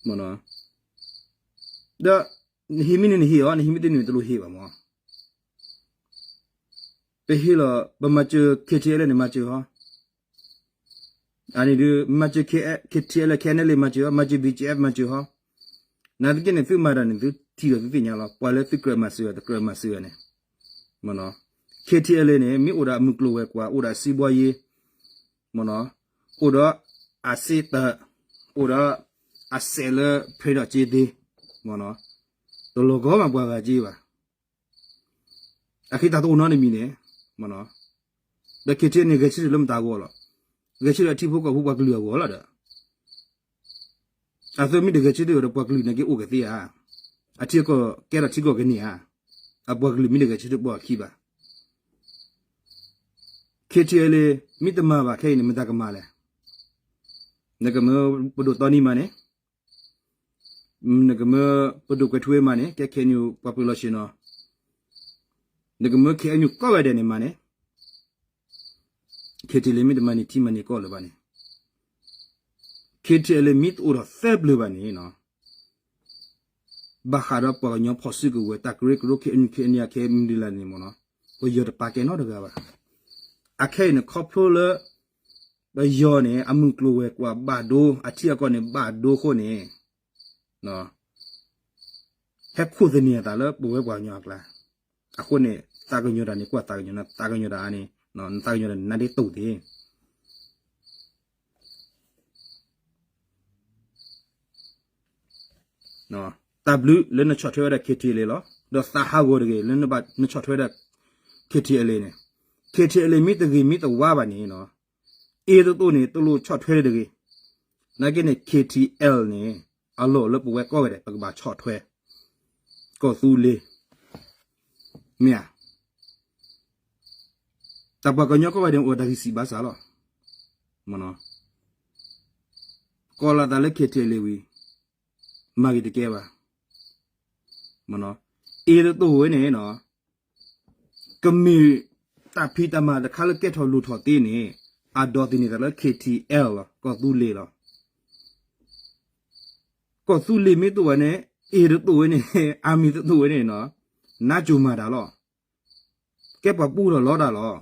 မ့ၢ်နီၤ ဒီးနဟ့ၣ်မ့ၢ်န့ၣ် နဟ့ၣ်အီၤ, နဟ့ၣ်မ့ၢ်တန့ၢ် တလိၣ်ဟ့ၣ်ဘၣ်မ့ၢ်. ပဟ့ၣ်လီၤ ပမၤစၢၤ KTLA န့ၣ် မၤစၢၤဟီ, အန့ၣ်ဒုး မၤစၢၤ KTLA KNLA မၤစၢၤဟီ, မၤစၢၤ BGF မၤစၢၤဟီ. နာ်သက့န့ၣ် သုမၤတၢ်န့ၣ် သုထံၣ်ဒီးသုသ့ၣ်ညါလီၤ. ပှၤလၢသုကြၢးမၤစၢၤ တကြၢးမၤစၢၤန့ၣ်, မ့ၢ်နီၤ KTLA န့ၣ် မ့ၢ်အိၣ်ဒီးအမုၢ်ကျိၤဝဲၤကွာ် အိၣ်ဒီးအစံးဘှီယ့ မ့ၢ်နီၤ အိၣ်ဒီးအစ့တၢး အိၣ်ဒီးအစဲးလၢဖရ့ဒီးက့သ့, မ့ၢ်နီၤ တလီၤကီမးပှၤဂၤက့ဘၣ်. အခံတၢ်တအိၣ်နီတမံၤန့ၣ်, မ့ၢ်နီၤ ဒီး KTLA န့ၣ် ဂဲၤဆၢထၢၣ်လၢမတၤအဂီၢ်လီၤ. ဂဲၤဆၢထၢၣ်လၢအထံဖိကီၢ်ဖိပှၤကလုာ်အဂီၢ်လီၤဒီး အသးမ့ၢ်တဂဲၤဆၢထၢၣ်ဒီးပှၤကလုာ်န့ၣ်က့အိၣ်ကသ့ဧါ. အထံအကီၢ်ကဲထီၣ်ထံကီၢ်ကန့ၢ်ဧါ. အပှၤကလုာ်မ့ၢ်တဂဲၤဆၢထၢၣ်ပှၤအခံဘၣ်. KTLA မ့ၢ်တမၤဘၣ်ခဲအံၤန့ၣ် မတၤကမၤလဲၣ်. နကမၢပဒိၣ်တီနံမၤန့ၣ်, နကမၢပဒိၣ်ကွဲးထူဝ့မၤန့ၣ်, ကဲ KNU ပှၤပၢၤလီၢ်ဆ့ၣ်နီၤ, နကမၢ KNU ကိးဂၤဒဲးန့ၣ်မၤန့ၣ် KTLA မ့ၢ်တမၤန့ၢ်ထံမၤန့ၢ်ကီၢ်လၢၤဘၣ်န့ၣ်, KTLA မ့ၢ်တအိၣ်ဒီးသၢပျၢၤဘၣ်န့ၣ်, ဘၣ်ဃးဒီးပှၤကညီဖီၣ်စုကဝဲၤ တၢ်ကရၢကရိ KNU KNLA ခဲမုၢ်ဒံလၢ်န့ၣ်မ့ၢ်နီၤ, ပယီၤတပာ်ကဲနီတဂၤဘၣ်. အခဲအံၤန့ၣ် ခီဖျိလၢ ပယီၤန့ၣ် အမုၢ်ကျိၤဝဲၤကွာ်ဘၣ်ဒိ, အထံအကီၢ်န့ၣ်ဘၣ်ဒိအဃိန့ၣ် ဟဲခိၣ်သန့ၤအသးလၢပဝဲပှၤကညီအကျါ, အဃိန့ၣ် သးကညီၤတၢ်န့ၣ် ကွၢ်သးကညီၤနၤ, သးကညီၤတၢ်အါန့ၣ် နသးကညီၤတၢ်န့ၣ် နါဒ့တိၢ်သ့. တၢ်ဘျုးလၢနဆီၣ်ထွဲဝဲဒၣ် KTLA လီၤ. ဒီးသးဟးဂီၤတဂ့ၤ လၢနဆီၣ်ထွဲဝဲဒၣ် KTLA န့ၣ်, KTLA မ့ၢ်တဂ့ၤမ့ၢ်တဝါဘၣ်န့ၣ် အ့ၣ်တတိၢ်န့ၣ် တလိၣ်ဆီၣ်ထွဲတဂ့ၤ. နာ်က့န့ၣ် KTLA န့ၣ် အလီၢ်လၢပဝဲကိးဂၤဒဲး ပကဘၣ်ဆီၣ်ထွဲ ကီၢ်သူလ့ၤ မ့ၢ်ဧါ. တၢ်ပှၤကညီကိးဂၤဒဲး အိၣ်ဒီးတၢ်ဂံၢ်စၢ်ဘါစၢ်လီၤ. ကိးလီၤသးလၢ KTLA ဝံၤ မၤဂ့ၤတကဲဘၣ်. မ့ၢ်နီၤ, အ့ၣ်တတိၢ်ဝဲန့ၣ်နီၤ, ကမ့ၢ်တၢ်ဖံးတၢ်မၤတခါလၢကဲထီၣ်လိၣ်ထီၣ်သ့န့ၣ်, အဒိးသန့ၤသးလၢ K T L လီၤ, ကီၢ်သူလ့ၤလီၤ. ကီၢ်သူလ့ၤမ့ၢ်တတိၢ်ဝဲန့ၣ်, အ့ၣ်တတိၢ်ဝဲန့ၣ်, အမံၤတတိၢ်ဝဲန့ၣ်နီၤ, နါစိၤမၤတၢ်လီၤ. ကဲပှၤပူထီၣ်လီတၢ်လီၤ.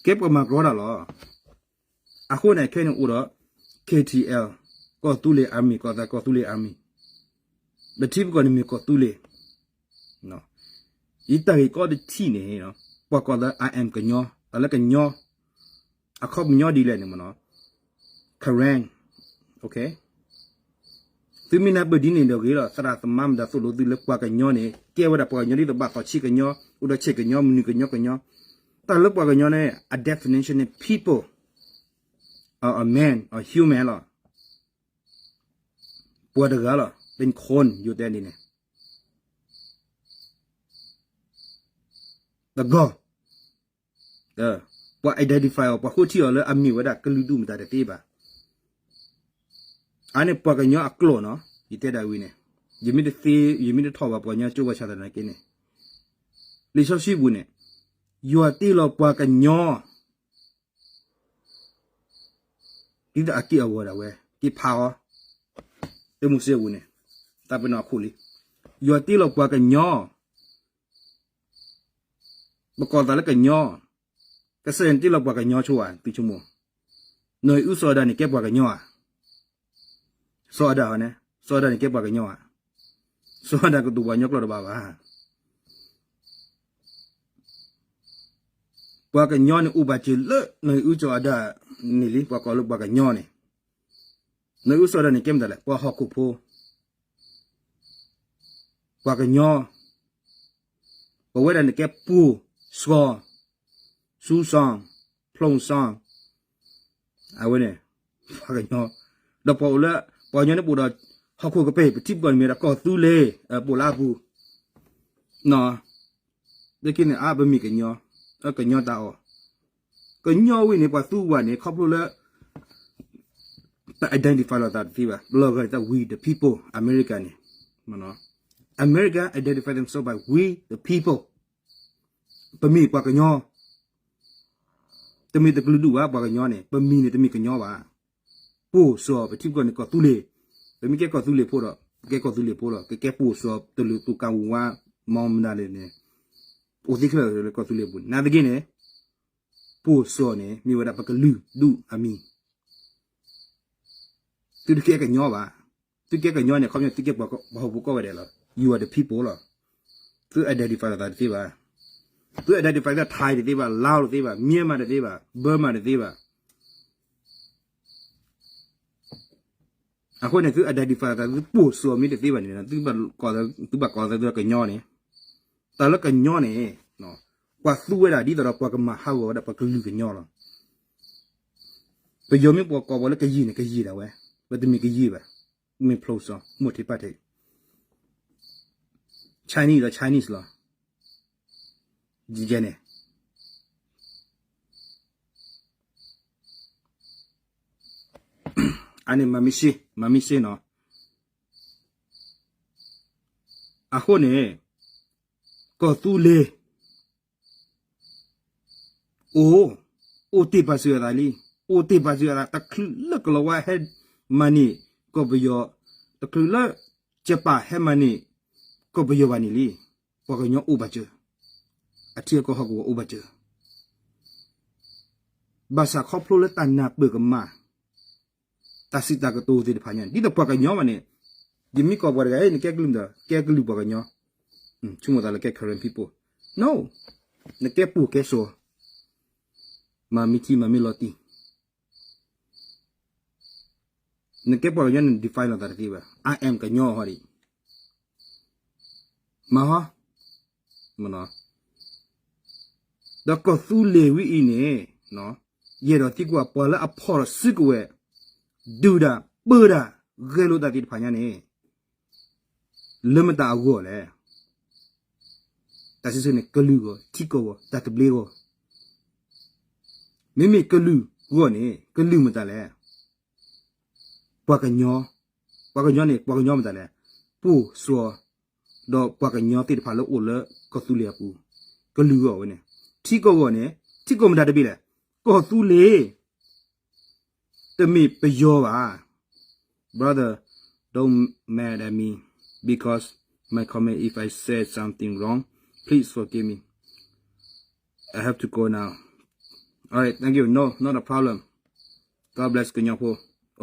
ကဲပှၤမၤကြီတၢ်လီၤ. အဃိန့ၣ်ခဲန့ၣ်အိၣ်ဒီး K T L, ကီၢ်သူလ့ၤ Army, ကီၢ်သးကီၢ်သူလ့ၤ Army, ပထံပကီၢ်န့ၣ်မ့ၢ်ကီၢ်သူလ့ၤ. ယတၢ်ဂ့ၢ်ကီတထံၣ်န့ၣ်, ပှၤကိးသး I am ကညီ, တၢ်လၢကညီ, အခီပညီဒ်လဲၣ်န့ၣ်မ့ၢ်နီၤ, Karen, သုမ့ၢ်နၢ်ပၢၢ်ဒ်န့ၣ်ဒီးဂ့ၤလီၤ. သရၣ်သမါမတၤသိၣ်လိသုလၢပှၤကညီန့ၣ် ကဲဝဲဒၣ်ပှၤကညီဒ်သိးဘၣ်သီၣ်ဆံးကညီ, အိၣ်ဒီးဆံးကညီ, မနုၤကညီကညီ, တၢ်လၢပှၤကညီန့ၣ် အ definition န့ၣ် people, or a man, or human လီၤ. ပှၤတဂၤလီၤ, ပှၤ คน, ယိၤတဲဒ်န့ၣ် တဂၤ, ပှၤ identify အီၤ, ပှၤဃိထံအီၤလၢအမ့ၢ်ဝဲဒၣ်ကလုာ်ဒူၣ်မတၤတသ့ဘၣ်. အန့ၣ်ပှၤကညီအကျိာ်နီၤ, ယတဲဒၣ်ဝံၤန့ၣ်, ယမ့ၢ်တသ့, ယမ့ၢ်တထီၣ်ဘၣ်ပှၤကညီကၠိဘၣ်ဆၣ်သနာ်က့န့ၣ်, လံာ်စီဆှံပူၤန့ၣ်, ယွၤတ့လီၤပှၤကညီ ဒ်သိးအက့ၢ်အဂီၤဒၣ်ဝဲ, က့ၤဖးအီၤ, တမူစ့အပူၤန့ၣ်, တၢ်ပနီၣ်အခိၣ်လံ, ယွၤတ့လီၤပှၤကညီ, ပကိးသးလၢကညီ, ကစၢ်ယွၤန့ၣ်တ့လီၤပှၤကညီဆိဧါ, သုဆိကမိၣ်, နီၢ်အံၤအုစီၤအၤဒၣ်န့ၣ်ကဲပှၤကညီဧါ, စီၤအၤဒၣ်န့ၣ်, စီၤအၤဒၣ်န့ၣ်ကဲပှၤကညီဧါ, စီၤအၤဒၣ်ကတိၤပှၤကညီကျိာ်တဘၣ်ဘၣ်. ပှၤကညီန့ၣ်အိၣ်ဘၣ်စၢၤလၢနီၢ်အံၤအုစီၤအၤဒၣ်န့ၣ်လံ, ပှၤကိးလၢပှၤကညီန့ၣ်, နီၢ်အံၤအုစီၤအၤဒၣ်န့ၣ်ကဲမတၤလဲၣ်, ပှၤဟီၣ်ခိၣ်ဖိ, ပှၤကညီ, ပဝဲဒၣ်န့ၣ်ကဲပှိၢ်စီၤ, ဆူစီၤ, ဖျိစီၤ, အဝဲန့ၣ်, ပှၤကညီ, ဒီးပှၤအိၣ်လၢ, ပှၤကညီန့ၣ်ပအိၣ်ဒီး, ဟီၣ်ခိၣ်ကပ့ၤ ပထံပကီၢ်န့ၣ်မ့ၢ်ဒီးကီၢ်သူလ့ၤ, ပအိၣ်လၢအပူၤ, လၢခံန့ၣ် အါ ပမ့ၢ်ကညီ, ကညီတၢ်အီၣ်, ကညီဝံၤန့ၣ် ပှၤသူဝဲန့ၣ် ခီဖျိလၢ တ identify လိာ်သးတသ့ဘၣ်, ပလီၢ်ဂၤတၢ် we the people, America န့ၣ်, America identify themselves by we the people, ပမ့ၢ်ပှၤကညီ, တမ့ၢ်တကလုာ်ဒူၣ်ဘၣ် ပှၤကညီန့ၣ်, ပမံၤန့ၣ်တမ့ၢ်ကညီဘၣ်, ပှိၢ်စီၤ ပထံပကီၢ်န့ၣ်ကီၢ်သူလ့ၤ, ပမ့ၢ်ကဲကီၢ်သူလ့ၤဖိဒီး, ကဲကီၢ်သူလ့ၤဖိလီၤ, ကကဲပှိၢ်စီၤ တလူးသူၣ်ကၣ်ဝါ မီၢ်မနုၤလဲၣ်န့ၣ်, အိၣ်သ့ခဲလၢာ်လၢကီၢ်သူလ့ၤပူၤ, နာ်သက့န့ၣ်, ပှိၢ်စီၤန့ၣ် မ့ၢ်ဝဲဒၣ်ပကလုာ်ဒူၣ်အမံၤ, သုတကဲကညီဘၣ်, သုကဲကညီန့ၣ် ခီပညီသုကဲပှၤဟီၣ်ခိၣ်ဖိကိးဂၤဒဲးလီၤ, you are the people လီၤ, သု identify လိာ်သးတသ့ဘၣ်, သု identify သး Thai တသ့ဘၣ်, Lao တသ့ဘၣ်, Myanmar တသ့ဘၣ်, Burma တသ့ဘၣ် အဃိန့ၣ် သု identify သး သုပှိၢ်စီၤမ့ၢ်တသ့ဘၣ်န့ၣ် သုဘၣ်ကိးသးသုကညီန့ၣ်, တၢ်လၢကညီန့ၣ်, ပှၤသူဝဲဒၣ်ဒ်သိးဒီးပှၤကမၤဟးဂီၤဝဲဒၣ်ပကလုာ်ကညီလီၤ, ပယီၤမ့ၢ်ပှၤကိးပှၤလၢကယံာ်န့ၣ် ကယံာ်ဒၣ်ဝဲ, ပတမ့ၢ်ကယံာ်ဘၣ်, မ့ၢ်ဖျိစီၤ မိၢ်ထံးပၢ်ထံး, Chinese ဒီး Chinese လီၤ, ယဲန့ၣ် အန့ၣ်မၤမ့ၢ်စ့, မၤမ့ၢ်စ့နီၤ, အဃိန့ၣ်, ကီၢ်သူလ့ၤ, အိၣ်, အိၣ်တ့ၢ်ပာ်စၢၤအသးလံ, အိၣ်တ့ၢ်ပာ်စၢၤအသး တချုးလၢကလီၤဝါဟဲမၤန့ၢ်ကီၢ်ပယီၤ, တချုးလၢကၠပၣ်ဟဲမၤန့ၢ်ကီၢ်ပယီၤဘၣ်န့ၣ်လံ, ပှၤကညီအိၣ်ဘၣ်စၢၤ, အထံအကီၢ်ဟီၣ်ကဝီၤအိၣ်ဘၣ်စၢၤ ဘၣ်ဆၣ်ခီဖျိလၢတၢ်နၢ်ပၢၢ်ကမၣ်, တၢ်စံးတၢ်ကတိၤသ့ၣ်တဖၣ်ညါန့ၣ် ဒ်သိးပှၤကညီဘၣ်န့ၣ်, ယမ့ၢ်ကိးပှၤတဂၤ နကဲကလုာ်မတၤ, ကဲကလုာ်ပှၤကညီ, ဆိကမိၣ်သးလၢကဲ Karen people, no, နကဲပှိၢ်ကဲစီၤ, မၤမ့ၢ်ထံမၤမ့ၢ်လီၤတံၢ် နကဲပှၤကညီန့ၣ် define လိာ်သးတသ့ဘၣ်, I am ကညီဟီဒံး, မၤဟီ, ဒီးကီၢ်သူလ့ၤဝံၤအံၤန့ၣ်, ယအဲၣ်ဒိးသံကွၢ် ပှၤလၢအဖီၣ်ဒီးစုကဝဲၤ, ဒုၣ်တၢ်, ပၢတၢ်, ဂဲၤလိာ်တၢ်သ့ၣ်တဖၣ်ညါန့ၣ်, လၢမတၤအဂီၢ်လဲၣ်. တၢ်စံးဆၢန့ၣ် ကလုာ်ဂီၢ်, ထံကီၢ်ဂီၢ်, တၢ်သဘျ့ဂီၢ်, မ့မ့ၢ်ကလုာ်ဂီၢ်န့ၣ် ကလုာ်မတၤလဲၣ်. ပှၤကညီ, ပှၤကညီန့ၣ် ပှၤကညီမတၤလဲၣ်. ပိၢ်စွီ ဒီးပှၤကညီသ့ၣ်တဖၣ်လၢအိၣ်လၢကီၢ်သူလ့ၤအပူၤ, ကလုာ်ဂီၢ်ဝဲန့ၣ်, ထံကီၢ်ဂီၢ်န့ၣ်, ထံကီၢ်မတၤတဘ့ၣ်လဲၣ်, ကီၢ်သူလ့ၤ တမ့ၢ်ပယီၤဘၣ်. Brother, don't mad at me because my comment. If I said something wrong, please forgive me. I have to go now. All right, thank you. No, not a problem. God bless ကညီဖိ.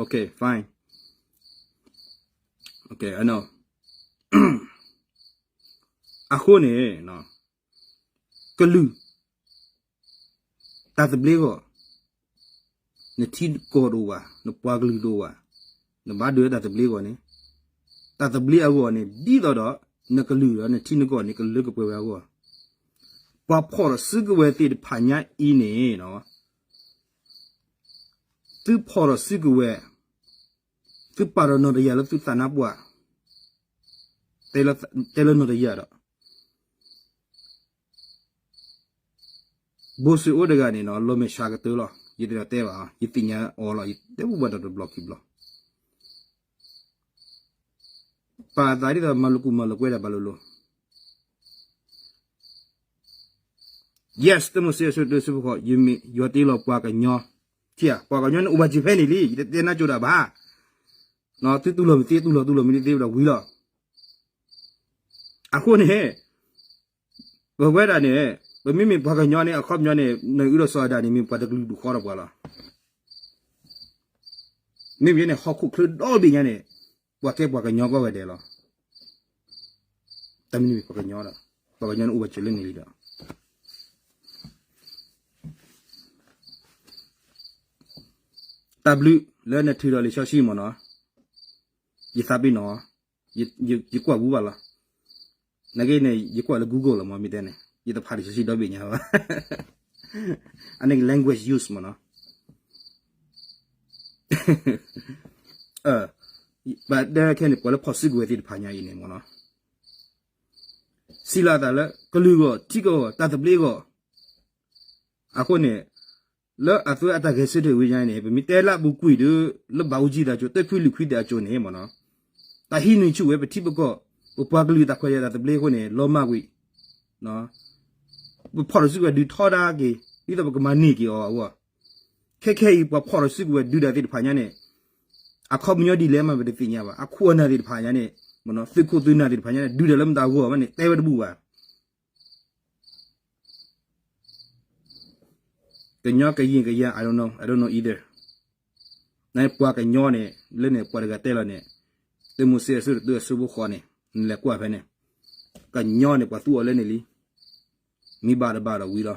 Okay, fine. Okay, I know. အဃိန့ၣ် ကလုာ် တၢ်သဘျ့ဂီၢ်, နထံနကီၢ်တအိၣ်ဘၣ်, နပှၤကလုာ်တအိၣ်ဘၣ်, နဘၣ်ဒုးလၢတၢ်သဘျ့ဂီၢ်န့ၣ်, တၢ်သဘျ့အဂီၢ်န့ၣ် ဒ်သိးဒီး နကလုာ်ဒီးနထံနကီၢ်န့ၣ် ကလၢကပှဲၤဝဲအဂီၢ်, ပှၤဖီၣ်ထီၣ်စုကဝဲၤသ့ၣ်တဖၣ်ညါအံၤန့ၣ် သုဖီၣ်ထီၣ်စုကဝဲၤ, သုပာ်ထီၣ်နီၣ်တယၢ်လၢသုသးနါပှၢ်, တဲလၢနီၣ်တယၢ်ဒီး ဘိၣ်စ့ၣ်အိၣ်တဂၤန့ၣ်နီၤ လီၤမဲာ်ဆှးကတၢၢ်လီၤ. ယတဒိးတဲဘၣ်, ယသ့ၣ်ညါအီၤလီၤ, ယတဲပူၤဘၣ်ဒီးတဘျီခံဘျီ, ပာ်သးဒ်သိးမၤလိာ်ကူၣ်မၤလိာ်ကွဲတၢ်ဘၣ်လိၤလိၤ. Yes, တမ့ၢ်စ့ၢ်အဆၢတၢ်စ့ၢ်ဖိဃီ, ယွၤတ့လီၤပှၤကညီ, ထံၣ်ဧါ, ပှၤကညီန့ၣ်အိၣ်ဘၣ်စ့ၢ်ဖဲန့ၣ်လံ, ယတတဲနါကၠိတၢ်ဘၣ်. သုတူၢ်လိာ်မ့ၢ်သ့, တူၢ်လိာ်တူၢ်လိာ်မ့ၢ်သ့ဝဲဒၣ်ဝံၤလီၤ. အဃိန့ၣ် ပဝဲဒၣ်န့ၣ် ပမ့မ့ၢ်ပှၤကညီန့ၣ် အခီပညီန့ၣ် နအုဒီးစီၤအၤဒၣ်န့ၣ် မ့ၢ်ပှၤတကလုာ်ဒူၣ်ဃီဒီးပှၤလီၤ. မ့မ့ၢ်န့ၣ် ဟီၣ်ခိၣ်ချၢဒီဘ့ၣ်ညါန့ၣ် ပှၤကဲပှၤကညီကိးဂၤဒဲးလီၤ. တၢ်မ့ၢ်န့ၣ်မ့ၢ်ပှၤကညီဒီး ပှၤကညီန့ၣ်အိၣ်ဘၣ်စၢၤလၢန့ၣ်လံဒီး တၢ်ဘျုးလၢနထုးထီၣ်လံာ်စီဆှံမ့ၢ်နီၤ, ယသးပ့ၤနီၣ်, ယကွၢ်ဝူဘၣ်လီၤ. နာ်က့န့ၣ် ယကွၢ်လၢ Google လီၤမ့ၢ်မ့ၢ်တဲန့ၣ် ယတဖးလံာ်စီဆှံဒီဘ့ၣ်ညါဘၣ်. အန့ၣ် language use မ့ၢ်နီၤ. ဘၣ်တဲခဲန့ၣ် ပှၤလၢဖီၣ်စုကဝဲၤသ့ၣ်တဖၣ်ညါအံၤန့ၣ်မ့ၢ်နီၤ, စံးလီၤအသးလၢ ကလုာ်ဂီၢ် ထံကီၢ်ဂီၢ် တၢ်သဘျ့ဂီၢ်, အဃိန့ၣ် လၢအသွဲအတၢ်ဂဲၤဆၢထၢၣ်ဝဲညါန့ၣ် ပမ့ၢ်တဲလၢအပူၤကွံာ်ဒီး လၢဘၣ်အူကၠံသးကၠိ တဖုလွံၢ်ခွံသ့ၣ်အကၠိန့ၣ်မ့ၢ်နီၤ, တၢ်ဟံးန့ၢ်ဆူၣ်ဝဲပထံပကီၢ်, ပပှၤကလုာ်တၢ်ခွဲးတၢ်သဘျ့အဃိန့ၣ် လီၤမၢ်ကွံာ်, ပဖီၣ်ထီၣ်စုကဝဲၤဒုးထီဒါက့ၤ ဒ်သိးပကမၤန့ၢ်က့ၤအီၤအဂီၢ်, ခဲခဲအံၤ ပှၤဖီၣ်ထီၣ်စုကဝဲၤဒုးတၢ်သ့ၣ်တဖၣ်ညါန့ၣ် အခီပညီဒ်လဲၣ်မးပတသ့ၣ်ညါဘၣ်. အခိၣ်အနၢ်သ့ၣ်တဖၣ်ညါန့ၣ် သုးခိၣ်သုးနၢ်သ့ၣ်တဖၣ်ညါန့ၣ် ဒုးတၢ်လၢမတၤအဂီၢ်မးန့ၣ် တဲဝဲတဘူၣ်ဘၣ်. ကညီကယံာ်ကယၤ I don't know, I don't know either. နပှၤကညီန့ၣ် လၢန့ၣ်ပှၤတဂၤတဲလီၤန့ၣ် တၢမိၤၡ့အဆၢတၢ အဆၢဖိဃိးန့ၣ် နလဲၤကွၢ်ဖဲန့ၣ် ကညီန့ၣ် ပှၤသူအီၤလၢန့ၣ်လံ. မ့ၢ်ဘၣ်တဘၣ်ဒီးဝံၤလီၤ.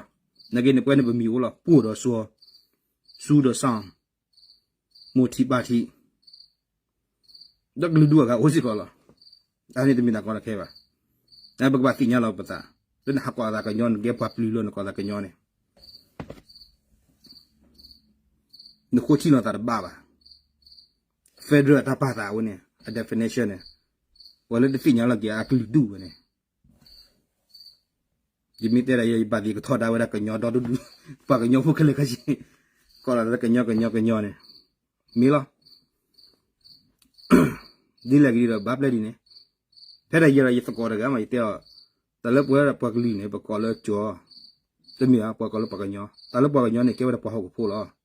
နာ်က့န့ၣ် ပဝဲန့ၣ်ပမံၤအိၣ်လီၤ ပိၢ်ဒီးစီၤ, စူဒီးစီၤ, မိၢ်ထံပၢ်ထံ ဒီးကလုာ်ဒူၣ်အဂၤအိၣ်စ့ၢ်ကီးလီၤ. အန့ၣ်တမ့ၢ်တၢ်ကီတၢ်ခဲဘၣ်. ပကဘၣ်သ့ၣ်ညါလီၤပသး, လၢနဟးကိးအသးကညီ နကဲပှၤပျုၤလီၤ နကိးသးကညီန့ၣ် နဃိထံလီၤသးတဘၣ်ဘၣ်. Federal အတၢ်ပာ်သးအဝဲန့ၣ် အ definition န့ၣ် ပှၤလၢတသ့ၣ်ညါလီၤက့ၤအကလုာ်ဒူၣ်ဝဲန့ၣ် ယမ့ၢ်တဲဒၣ်ယဲ ယဘၣ်သ့ၣ်ကထီဒါဝဲဒၣ်ကညီဒီတဒူၣ်, ပှၤကညီဖိခဲလၢာ်ခဲဆ့, ကိးလီၤလၢကညီကညီကညီန့ၣ် မ့ၢ်လီၤ. ဒ်လဲၣ်ဂ့ၤဒီး ဘၣ်ပျဲဒ်န့ၣ်, ဖဲဒၣ်ယဲဒီးယသကိးတဂၤမး ယတဲအီၤ, တၢ်လၢပဝဲဒၣ်ပှၤကလုာ်န့ၣ် ပကိးလၢကၠီၤ, တမ့ၢ်ဘၣ် ပှၤကိးလၢပှၤကညီ, တၢ်လၢပှၤကညီန့ၣ် ကဲဝဲဒၣ်ပှၤဟီၣ်ခိၣ်ဖိလီၤ.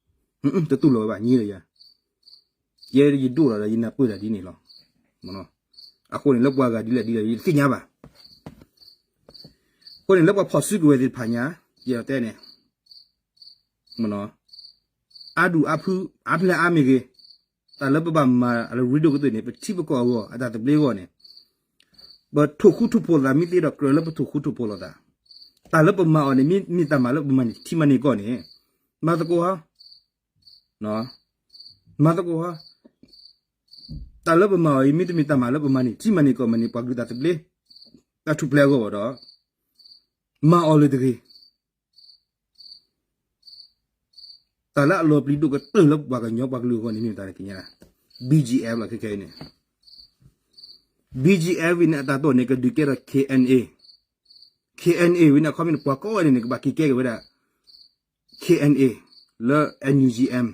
တတူၢ်လိာ်ဝဲဘၣ် ညံလၢယၤ ယဲယဒိၣ်လီၤဒီး ယနၢ်ပၢၢ်တၢ်ဒ်န့ၣ်လီၤ. အဃိန့ၣ် လၢပှၤဂၤဒ်လဲၣ်ဒ်လဲၣ် ယတသ့ၣ်ညါဘၣ်. အဃိန့ၣ် လၢပှၤဖီၣ်စုကဝဲၤသ့ၣ်တဖၣ်ညါ ယတဲန့ၣ် အါဒူၣ်အါဖု အါဖျဲၣ်အါမ့ၢ်ဂ့ၤ, တၢ်လၢပဘၣ်မၤအလၢရ့ဒိၣ်ကတၢၢ်န့ၣ် ပထံပကီၢ်အဂီၢ် အတၢ်သဘျ့အဂီၢ်န့ၣ် ပထိၣ်ဃူထိၣ်ဖိးလိာ်သး မ့ၢ်သ့ဒီးကြၢးလၢပထိၣ်ဃူထိၣ်ဖိးလိာ်သး, တၢ်လၢပမၤအီၤန့ၣ် မ့ၢ်တၢ်မၤလၢပမၤန့ၢ်ထံမၤန့ၢ်ကီၢ်န့ၣ် မၤသကိးဧါ, မၤသကိးဧါ, တၢ်လၢပမၤအီၤအံၤ မ့တမ့ၢ်တၢ်မၤလၢပမၤန့ၢ် ထံမၤန့ၢ်ကီၢ်မၤန့ၢ် ပှၤကလုာ်တၢ်သဘျ့ တၢ်ထူၣ်ဖျဲးအဂီၢ်ဘၣ်ဒီး မၤအီၤလၢတဂ့ၤ. တၢ်လၢအလီၤပျံၤဒိၣ်ကတၢၢ်လၢပှၤကညီပှၤကလုာ်အဂီၢ်န့ၣ် မ့ၢ်တၢ်န့ၣ်ကညါ BGF လီၤ ခဲခဲအံၤန့ၣ် BGF ဝံၤန့ၣ် အတၢ်တိာ်န့ၣ် ကဒုးကဲထီၣ် KNA, KNA ဝံၤန့ၣ် အခီပညီန့ၣ် ပှၤကိးဂၤန့ၣ်န့ၣ် ကဘၣ်က့ၤကဲက့ၤဝဲဒၣ် KNA လၢ NUG M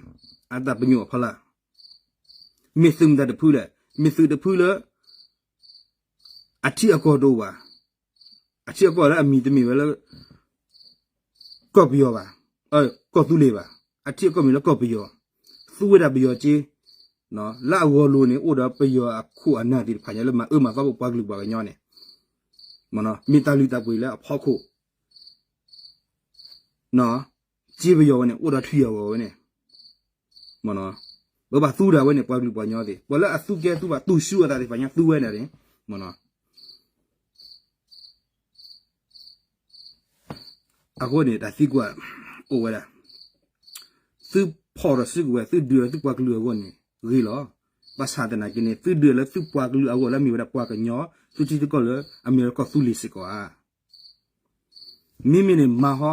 အတၢ်ပညိၣ်အဖီလာ်, မ့ၢ်သုးမတၤတဖုလဲၣ်, မ့ၢ်သုးတဖုလၢ အထံအကီၢ်တအိၣ်ဘၣ်. အထံအကီၢ်လၢအမံၤတမ့ၢ်ဝဲလၢ ကီၢ်ပယီၤဘၣ်, ကီၢ်သူလ့ၤဘၣ်. အထံအကီၢ်မ့ၢ်လၢကီၢ်ပယီၤ, သူဝဲဒၣ်ပယီၤက့, လၢအဂီၢ်လိၤန့ၣ် အိၣ်ဒီးပယီၤအခိၣ်အနၢ်သ့ၣ်တဖၣ်ညါလၢမၤအၢမၤသီပပှၤကလုာ်ပှၤကညီန့ၣ်, မ့ၢ်တၢ်လုၢ်တၢ်ပှ့ၤလၢအဖီခိၣ် က့ပယီၤဝဲန့ၣ် အိၣ်ဒီးထွံၣ်အဂီၢ်ဝဲန့ၣ်, ပဘၣ်သူဒၣ်ဝဲန့ၣ် ပှၤကလုာ်ပှၤကညီသ့ၣ် ပှၤလၢအသူကဲသူဘၣ်သူၣ်ဆူအသးသ့ၣ်တဖၣ်ညါသူဝဲဒၣ်န့ၣ်, အဃိန့ၣ် တၢ်သံကွၢ်အိၣ်ဝဲဒၣ်, သုဖီၣ်ထီၣ်စုကဝဲၤ သုဒုးလၢသုပှၤကလုာ်အဂီၢ်န့ၣ်ဂ့ၤလီၤ. ဘၣ်ဆၣ်သနာ်က့န့ၣ် သုဒုးလၢသုပှၤကလုာ်အဂီၢ်လၢအမ့ၢ်ဝဲဒၣ်ပှၤကညီ သုထံသုကီၢ်လၢအမ့ၢ်ဝဲဒၣ်ကီၢ်သူလ့ၤစ့ၢ်ကီးဧါ. မ့မ့ၢ်န့ၣ် မၤဟီ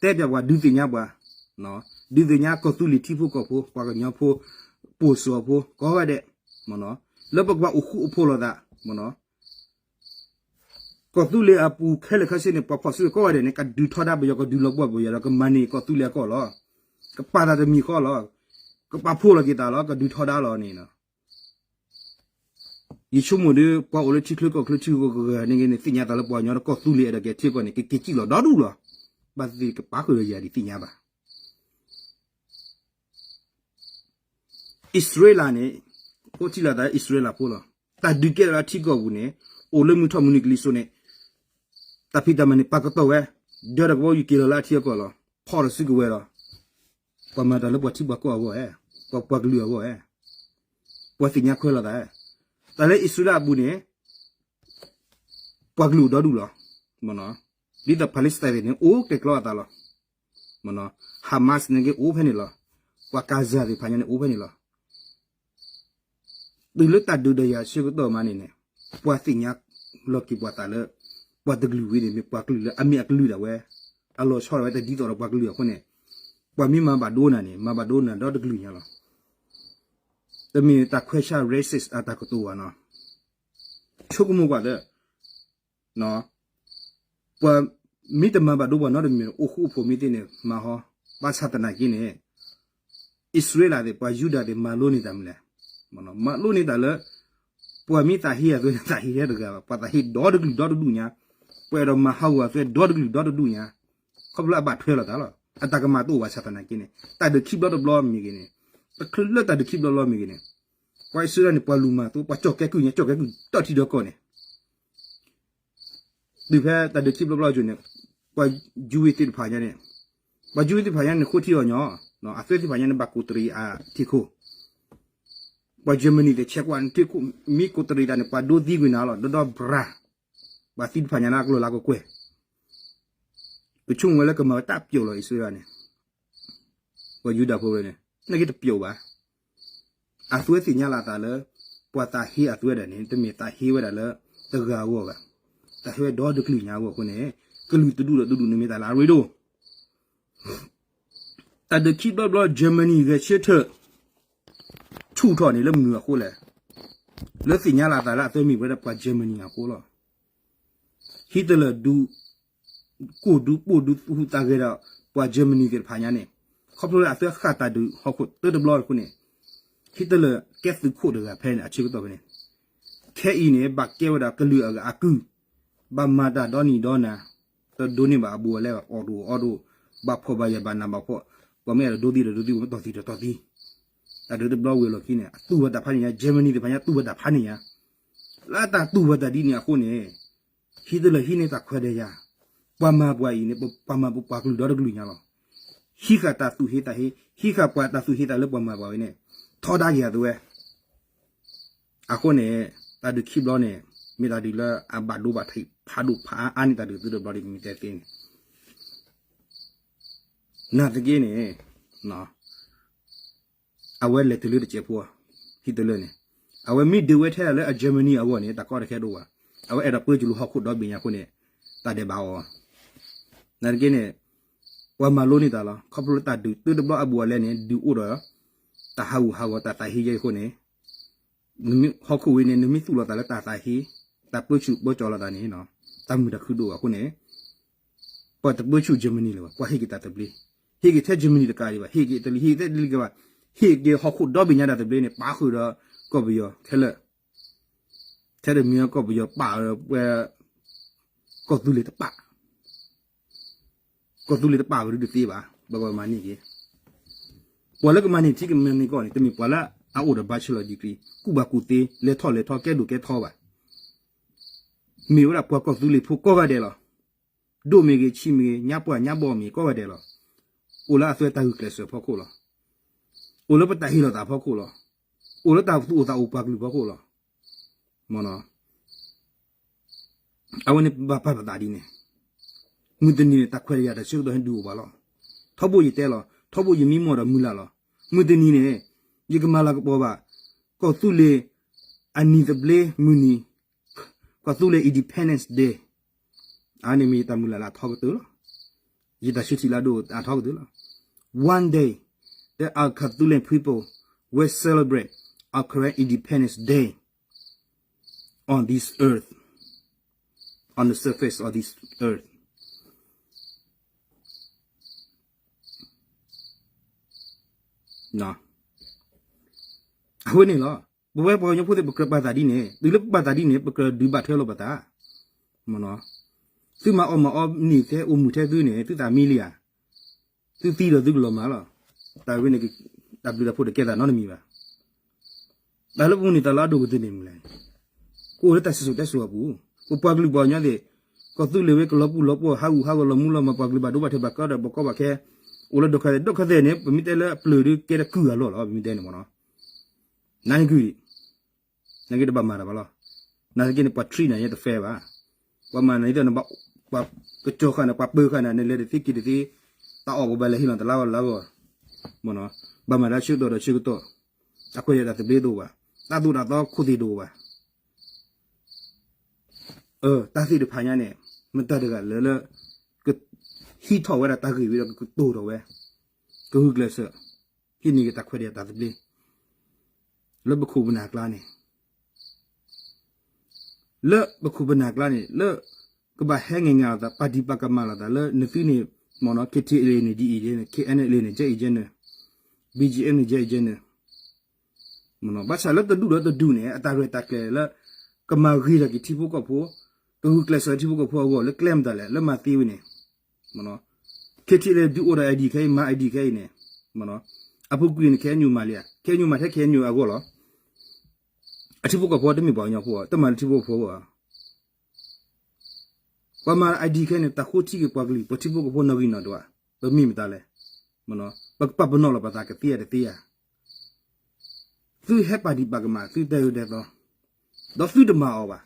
ဒီးတဲပၠးပှၤဒုးသ့ၣ်ညါပှၤ, ဒုးသ့ၣ်ညါကီၢ်သူလ့ၤထံဖိကီၢ်ဖိ ပှၤကညီဖိ ပိာ်စှီၤဖိကိးဂၤဒဲး, လၢပကဘၣ်အိၣ်ဃူအိၣ်ဖိးလိာ်သး, ကီၢ်သူလ့ၤအပူၤခဲလၢာ်ခဲဆ့န့ၣ် ပှၤဖီၣ်စုကိးဂၤဒဲးန့ၣ် ကဒုးထီဒါပယီၤ ကဒုးလီၤပှီၢ်ပယီၤဒီး ကမၤန့ၢ်ကီၢ်သူလ့ၤအကီၢ်လီၤ. ကပာ်သးတမံၤဃီလီၤ. ကပာ်ဖှိၣ်လီၤက့ၤသးလီၤ ကဒုးထီဒါလီၤန့ၣ် ယဆိကမိၣ်ဒီး ပှၤအိၣ်လၢထံချၢကီၢ်ချၢထံဂုၤကီၢ်ဂၤန့ၣ်ဂ့ၤန့ၣ် သ့ၣ်ညါသးလၢပှၤကညီဒီးကီၢ်သူလ့ၤအဲၣ်ဒိးက့ၤထံကီၢ်န့ၣ် ကက့ၤစံၣ်လီၤဒီဒူၣ်လီၤ. ဘၣ်သ့ၣ်သ့ၣ်ကပာ်ဃုာ်ဒီးယၤဒ်သ့ၣ်ညါဘၣ်. အံၣ်စရ့လးန့ၣ် အိၣ်ထံၣ်လိာ်သးလၢအံၣ်စရ့လးဖိလီၤ. တၢ်ဒုးကဲထီၣ်လၢထံကီၢ်ပူၤန့ၣ် အိၣ်လၢမုၢ်ထီၣ်မုၢ်နုာ်ကလံၤစိးန့ၣ် တၢ်ဖံးတၢ်မၤန့ၣ် ပာ်ကတီၢ်ဝဲ, ဒၢတကဘီယူၤက့ၤလီၤလၢအထံအကီၢ်လီၤ. ဖီၣ်ထီၣ်စုကဝဲၤလီၤ. ပှၤမၤတၢ်လၢပှၤထံပှၤကီၢ်အဂီၢ်ဧါ, ပှၤပှၤကလုာ်အဂီၢ်ဧါ, ပှၤသ့ၣ်ညါခွဲးလိာ်သး, တၢ်လၢအံၣ်စရ့လးအပူၤန့ၣ် ပှၤကလုာ်အိၣ်ဒီဒူၣ်လီၤ. ဒ်သိး Palestine န့ၣ် အိၣ်ကျဲၤကျီအသးလီၤ. Hamas န့ၣ်က့ၤအိၣ်ဖဲန့ၣ်လီၤ. ပှၤ Gaza သ့ၣ်တဖၣ်ညါန့ၣ် အိၣ်ဖဲန့ၣ်လီၤ. တုၤလၢတၢ်ဒုးတၢ်ယၤဆၢကတီၢ်မးန့ၣ်န့ၣ် ပှၤသ့ၣ်ညါလီၤက့ၤပှၤသးလၢ ပှၤတကလုာ်ဝံၤန့ၣ် မ့ၢ်ပှၤကလုာ်လၢအမ့ၢ်အကလုာ်ဒၣ်ဝဲ, အလီၤဆီဒၣ်ဝဲတဒ်သိးဒီးပှၤကလုာ်အဃိန့ၣ်, ပှၤမ့ၢ်မၤဘၣ်ဒိနၤန့ၣ် မၤဘၣ်ဒိနၤဒီတကလုာ်ညါလီၤ. တမ့ၢ်တၢ်ခွဲးဆါ racist အတၢ်ကတိၤဘၣ်နီၤ. ဆိကမိၣ်ကွၢ်သၢ ပှၤမ့ၢ်တမၤဘၣ်ဒိပှၤနီတမံၤန့ၣ် အိၣ်ဃူအိၣ်ဖိးမ့ၢ်သ့န့ၣ် မၤဟီ, ဘၣ်ဆၣ်သနာ်က့န့ၣ် အံၣ်စရ့လးသ့ၣ် ပှၤယူဒၤသ့ၣ် မၤလိန့ၢ်တၢ်မနုၤလဲၣ်. မၤလိန့ၢ်တၢ်လၢ ပှၤမ့ၢ်သးဟ့အသွဲန့ၣ် သးဟ့ထဲတဂၤဘၣ်, ပှၤသးဟ့ဒီတကလုာ်ဒီတဒူၣ်ညါ, ပှၤအဲၣ်ဒိးမၤဟးဂီၤအသွဲဒီတကလုာ်ဒီတဒူၣ်ညါ, ခီဖျိလၢအဘၣ်ထွဲလိာ်သးလီၤ. အတၢ်ကမၣ်တအိၣ်ဘၣ်ဆၣ်သနာ်က့န့ၣ် တၢ်ဒုးခံဘျီတဘျီမ့ၢ်ဂ့ၤန့ၣ်, တချုးလၢတၢ်ဒုးခံဘျီတဘျီမ့ၢ်ဂ့ၤန့ၣ်, ပှၤအံၣ်စရ့လးန့ၣ် ပှၤလူၤမၤအသိ ပှၤကၠီၣ်ကဲကုၢ်ညါ ကၠီၣ်ကဲကုၢ်ဒီထံဒီကီၢ်န့ၣ် တုၤဖဲတၢ်ဒုးခံဘျီဘျီအစိၤန့ၣ်, ပှၤ Jewish သ့ၣ်တဖၣ်ညါန့ၣ်, ပှၤ Jewish သ့ၣ်တဖၣ်ညါန့ၣ် ဃိထံအီၤညီ, အသွဲသ့ၣ်တဖၣ်ညါန့ၣ် ဘၣ်ကိးတရံးအထံခိၣ်, ပှၤ Germany သ့ၣ် ဆဲးကွၢ်ထံခိၣ် မ့ၢ်ကိးတရံးသးန့ၣ် ပှၤဒိသံကွံာ်နၤလီၤ ဒီဒီပြၤ, ပှၤသံတဖၣ်ညါန့ၣ် အကျိၤလၢကကွဲၢ်, ကဆိကမိၣ်ဝဲလၢကမၤဝဲတၢ်ပျိာ်လီၤ အံၣ်စရ့လးန့ၣ်, ပှၤယူဒၤဖိဝဲန့ၣ် နာ်က့တပျိာ်ဘၣ်. အသွဲသ့ၣ်ညါလီၤအသးလၢ ပှၤသးဟ့အသွဲဒၣ်န့ၣ် တမ့ၢ်သးဟ့ဝဲဒၣ်လၢတဂၤအဂီၢ်ဘၣ်, သးဟ့ဝဲဒီတကလုာ်ညါအဂီၢ်အဃိန့ၣ်, ကလုာ်တဒူၣ်ဒီးတဒူၣ်န့ၣ်မ့ၢ်တၢ်လၢအရ့ဒိၣ်. တၢ်ဒုးခံဘျီဘျီ Germany ဂဲၤဆၢထၢၣ် ဆူၣ်ထီၣ်န့ၣ်လၢမနုၤအဃိလဲၣ်. လၢသ့ၣ်ညါလီၤအသးလၢအသွဲမ့ၢ်ဝဲဒၣ်ပှၤ Germany အဃိလီၤ. Hitler ဒုး ကိၢ်ဒုးပိာ်ဒုးဟူးသးဂဲၤဒီး ပှၤ Germany သ့ၣ်တဖၣ်ညါန့ၣ်, ခီဖျိလၢအသွဲဃာ်တၢ်ဒုးဟီၣ်ခိၣ်တၢတဘျီအဃိန့ၣ်, Hitler ကဲသုးခိၣ်တဂၤဖဲန့ၣ် အဆၢကတီၢ်ဖဲန့ၣ်, ခဲအံၤန့ၣ် ဘၣ်ကဲဝဲဒၣ်ကလုာ်အဂၤအကုၢ်, ဘၣ်မၤတၢ်ဒီနံၤဒီနၤ, တဒိးန့ၢ်ဘၣ်အဘူးအလဲဘၣ် အီၣ်တအိၣ်အီတအိၣ်, ဘၣ်ဖှီၣ်ဘၣ်ယာ်ဘၣ်နးဘၣ်ဖှီၣ်, ပှၤမ့ၢ်အဲၣ်ဒိးဒိသံဒီးဒိသံ ပှၤမ့ၢ်တီၢ်သံဒီးတီၢ်သံ. တၢ်ဒုးတဘျီဝံၤအလီၢ်ခံန့ၣ် အသူၣ်ဝဲတၢ်ဖးန့ၣ်ညါ Germany သ့ၣ်တဖၣ်ညါသူၣ်ဝဲတၢ်ဖးန့ၣ်ညါ, လၢတၢ်သူၣ်ဝဲတၢ်ဒ်န့ၣ်အဃိန့ၣ်, Hitler ဟံးန့ၢ်တၢ်ခွဲးတၢ်ယာ်, ပှၤမၤပှၤအံၤန့ၣ် ပှၤမၤပှၤကလုာ်ဒီတကလုာ်ညါလီၤ. ဟံးဃာ်တၢ်သူၣ်ဟ့သးဟ့, ဟံးဃာ်ပှၤတၢ်သူၣ်ဟ့သးလၢပှၤမၤပှၤဝဲန့ၣ်, ထီဒါက့ၤအသွဲ အဃိန့ၣ်, တၢ်ဒုးခံဘျီန့ၣ် မ့ၢ်တၢ်ဒုးလၢအဘၣ်ဒိဘၣ်ထံးဖးဒိၣ်ဖးအါအါန့ၣ် တၢ်ဒုးသုတဘျီဒ်မ့ၢ်တဲသ့န့ၣ်, နာ်သက့န့ၣ်, အဝဲလဲၤတုၤလၢတစဲးဖိ, Hitler န့ၣ်, အဝဲမ့ၢ်ဒုးဝဲထဲဒၣ်လၢအ Germany အဂီၢ်န့ၣ် တၢ်ကီတခဲဒိၣ်ဘၣ်, အဝဲအဲၣ်ဒိးပၢဆူၣ်လၢဟီၣ်ခိၣ်ဒီဘ့ၣ်ညါအဃိန့ၣ်, တၢ်ဒဲးဘးအီၤ, နာ်သက့န့ၣ်, ပှၤမၤလိန့ၢ်တၢ်လီၤ. ခီဖျိလၢတၢ်ဒုးသုတဘျီအဘူးအလဲန့ၣ် ဒုးအိၣ်ဒီး တၢ်ဟးဂူာ်ဟးဂီၤတၢ်သးဟ့ယဲအဃိန့ၣ်, ဟီၣ်ခိၣ်ဝဲန့ၣ် နမ့ၢ်သူၣ်လီၤသးလၢတၢ်သးဟ့, တၢ်ပၢဆူၣ်ပၢကၠီၤလိာ်သးန့ၣ်, တၢ်မုာ်တၢ်ခုဒိၣ်ဘၣ်အဃိန့ၣ်, ပှၤတပၢဆူၣ် Germany လၢၤဘၣ်, ပှၤဟ့ၣ်က့ၤတၢ်သဘျ့, ဟ့ၣ်က့ၤထဲ Germany တကးဒံးဘၣ်, ဟ့ၣ်က့ၤ Italy ဟ့ၣ်က့ၤတလံ ဟ့ၣ်က့ၤထဲ ဟ့ၣ်က့ၤဟီၣ်ခိၣ်ဒီဘ့ၣ်ညါတၢ်သဘျ့န့ၣ် ပာ်ဃုာ်ဒီးကီၢ်ပယီၤခဲလၢာ်, ထဲ ထဲတမံၤကီၢ်ပယီၤပာ်ဝဲ ကီၢ်သူလ့ၤတပာ်, ကီၢ်သူလ့ၤတပာ်ဝဲဒုးတသ့ဘၣ်, ပကမၤန့ၢ်က့ၤ ပှၤလၢကမၤန့ၢ်ထံကမၤန့ၢ်ကီၢ်န့ၣ် တမ့ၢ်ပှၤလၢအအိၣ်ဒီး bachelor degree ကူၣ်ဘၣ်ကူၣ်သ့ လဲၤထီၣ်လဲၤထီ ကဲဒိၣ်ကဲထီဘၣ်. မ့ၢ်ဝဲဒၣ်ပှၤကီၢ်သူလ့ၤဖိကိးဂၤဒဲးလီၤ. ဒိၣ်မ့ၢ်ဂ့ၤ ဆံးမ့ၢ်ဂ့ၤ ညါပှၢ်ညါဘီမ့ၢ်ဂ့ၤ ကိးဂၤဒဲးလီၤ. အိၣ်လၢအသွဲတၢ်ဂုာ်ကျဲးစၢးဖီခိၣ်လီၤ. အိၣ်လၢပတၢ်ဟ့ၣ်လီၤသးဖီခိၣ်လီၤ. အိၣ်လၢတၢ်သူၣ်အိၣ်သးအိၣ်ပှၤကလုာ်ဖီခိၣ်လီၤ. အဝဲန့ၣ်ဘၣ်ပာ်ပသးဒ်န့ၣ်, မုၢ်တနံၤန့ၣ် တၢ်ခွဲးတၢ်ယာ်တၢ်ဆၢကတီၢ်ဟဲဒုးအိၣ်ဘၣ်လီၤ. ထီဘိယတဲလီၤ, ထီဘိယမံမီၢ်ဒီးမုၢ်လၢ်လီၤ. မုၢ်တနံၤန့ၣ် ယကမၤလၤကပီၤဘၣ် ကီၢ်သူလ့ၤအနံၣ်သဘျ့မုၢ်နံၤ, ကီၢ်သူလ့ၤ Independence Day အန့ၣ်မ့ၢ်ယတၢ်မုၢ်လၢ်လၢအထီကတၢၢ်လီၤ. ယတၢ်ဆၢထံၣ်လၢအဒိၣ်အထီကတၢၢ်လီၤ. One day that our Khathulian people will celebrate our Karen Independence Day on this earth, on the surface of this earth. အဝဲန့ၣ်လီၤ. ပဝဲပှၤကညီဖိသ့ၣ် ပကြၢးပာ်သးဒ်န့ၣ်, တုၤလၢပပာ်သးဒ်န့ၣ် ပကြၢးဒုးဘၣ်ထွဲလိာ်ပသး. သုမၤအီၣ်မၤအီနံၣ်ထဲအိၣ်မုာ်ထဲသုန့ၣ် သုသးမံလံဧါ. သုသံဒီးသုကလီၤမၢ်လီၤ. တၢ်ဝဲန့ၣ် တၢ်ဘျုးတၢ်ဖှိၣ်တကဲသးနီတမံၤဘၣ်. တၢ်လၢပမုၢ်နံၤသးလီအဒိၣ်ကတၢၢ်န့ၣ်မနုၤလဲၣ်. ကအိၣ်လၢတၢ်စံၣ်စိၤတဲစိၤအပူၤ, ပပှၤကလုာ်ပှၤကညီသ့ၣ်, ကီၢ်သူလ့ၤဝဲကလီၤပူၤလီၤပှီၢ် ဟးဂူာ်ဟးဂီၤလီၤမူလီၤမၢ် ပှၤကလုာ်ဘၣ်ဒိဘၣ်ထံးဘၣ်ကီဒီးဘီကီဘၣ်ခဲ, အိၣ်လၢဒိၣ်ခါသဲး ဒိၣ်ခါသဲးန့ၣ် ပမ့ၢ်တဲလၢအပျၢၤဒုးကဲတကုၢ်အလီၢ်လီၤ ပမ့ၢ်တဲန့ၣ်မ့ၢ်နီၤ. နက့တဘၣ်မၤတၢ်ဘၣ်လီၤ. နာ်သက့န့ၣ် ပှၤ treat နၤယဲတ fair ဘၣ်. ပှၤမၤနၤယဲ ပှၤကစီၤဃာ်န့ၣ် ပှၤပၢၤဃာ်န့ၣ် နလဲၤတသ့က့ၤတသ့, တၢ်အီၣ်ကဘၣ်လဲၤဟ့ၣ်လီၤတလါဂီၢ်လါဂီၢ်, ဘၣ်မၤတၢ်ဆၢကတီၢ်ဒီးဆၢကတီၢ်, တၢ်ခွဲးတၢ်ယာ်တၢ်သဘျ့တအိၣ်ဘၣ်, တၢ်သိၣ်တၢ်သီခိၣ်သ့ၣ်တအိၣ်ဘၣ်. တၢ်သ့ၣ်တဖၣ်ညါန့ၣ် မတၤတဂၤလၢလၢ ကဟံးထီၣ်ဝဲဒၣ်တၢ်ဂ့ၢ်ဝံၤဒီးကကတိၤထီၣ်ဝဲ, ကဂုာ်ကျဲးစၢး ဟံးန့ၢ်က့ၤတၢ်ခွဲးတၢ်ယာ်တၢ်သဘျ့ လၢပခိၣ်ပနၢ်ကျါန့ၣ်, လၢပခိၣ်ပနၢ်ကျါန့ၣ် လၢကဘၣ်ဟဲငဲၤငါလိာ်သး ပာ်ဒံးပာ်ကမၣ်လိာ်သးလၢနသုန့ၣ် မ့ၢ်နီၤ KTLA န့ၣ် ဒ်အံၤဒ်န့ၣ် KNLA န့ၣ် ဒ်အံၤဒ်န့ၣ် BGF န့ၣ် ဒ်အံၤဒ်န့ၣ် ဘၣ်ဆၣ်လၢတဒူၣ်ဒီးတဒူၣ်န့ၣ် အတၢ်ရဲၣ်တၢ်ကျဲၤလၢ ကမၤဂ့ၤထီၣ်က့ၤထံဖိကီၢ်ဖိ, ကဂုာ်ကျဲးစၢးထံဖိကီၢ်ဖိအဂီၢ် လၢကျဲမတၤလဲၣ် လၢမၤသ့ဝဲန့ၣ်, KTLA ဒုးအိၣ်ဒီး ID ခဲအံၤ မၤ ID ခဲအံၤန့ၣ်, အပူၤကွံာ်န့ၣ် KNU မၤလံဧါ, KNU မၤထဲ KNU အဂီၢ်လီၤ. အထံဖိကီၢ်ဖိတမ့ၢ်ပှၤကညီဖိ တမၤလၢထံဖိကီၢ်ဖိဧါ. ပှၤမၤ ID ခဲအံၤန့ၣ် တၢ်ဃိထံက့ၤပှၤကလုာ် ပထံဖိကီၢ်ဖိနီၣ်ဂံၢ်နီၣ်ဒွး, ပမ့ၢ်မတၤလဲၣ်, ပကပာ်ပနီၣ်လီၤပသးကသ့ဧါတသ့ဧါ. သုဟဲပာ်ဒံးပာ်ကမၣ် သုတဲဂ့ၤတဲသီ, ဒီးသုတမၤအီၤဘၣ်.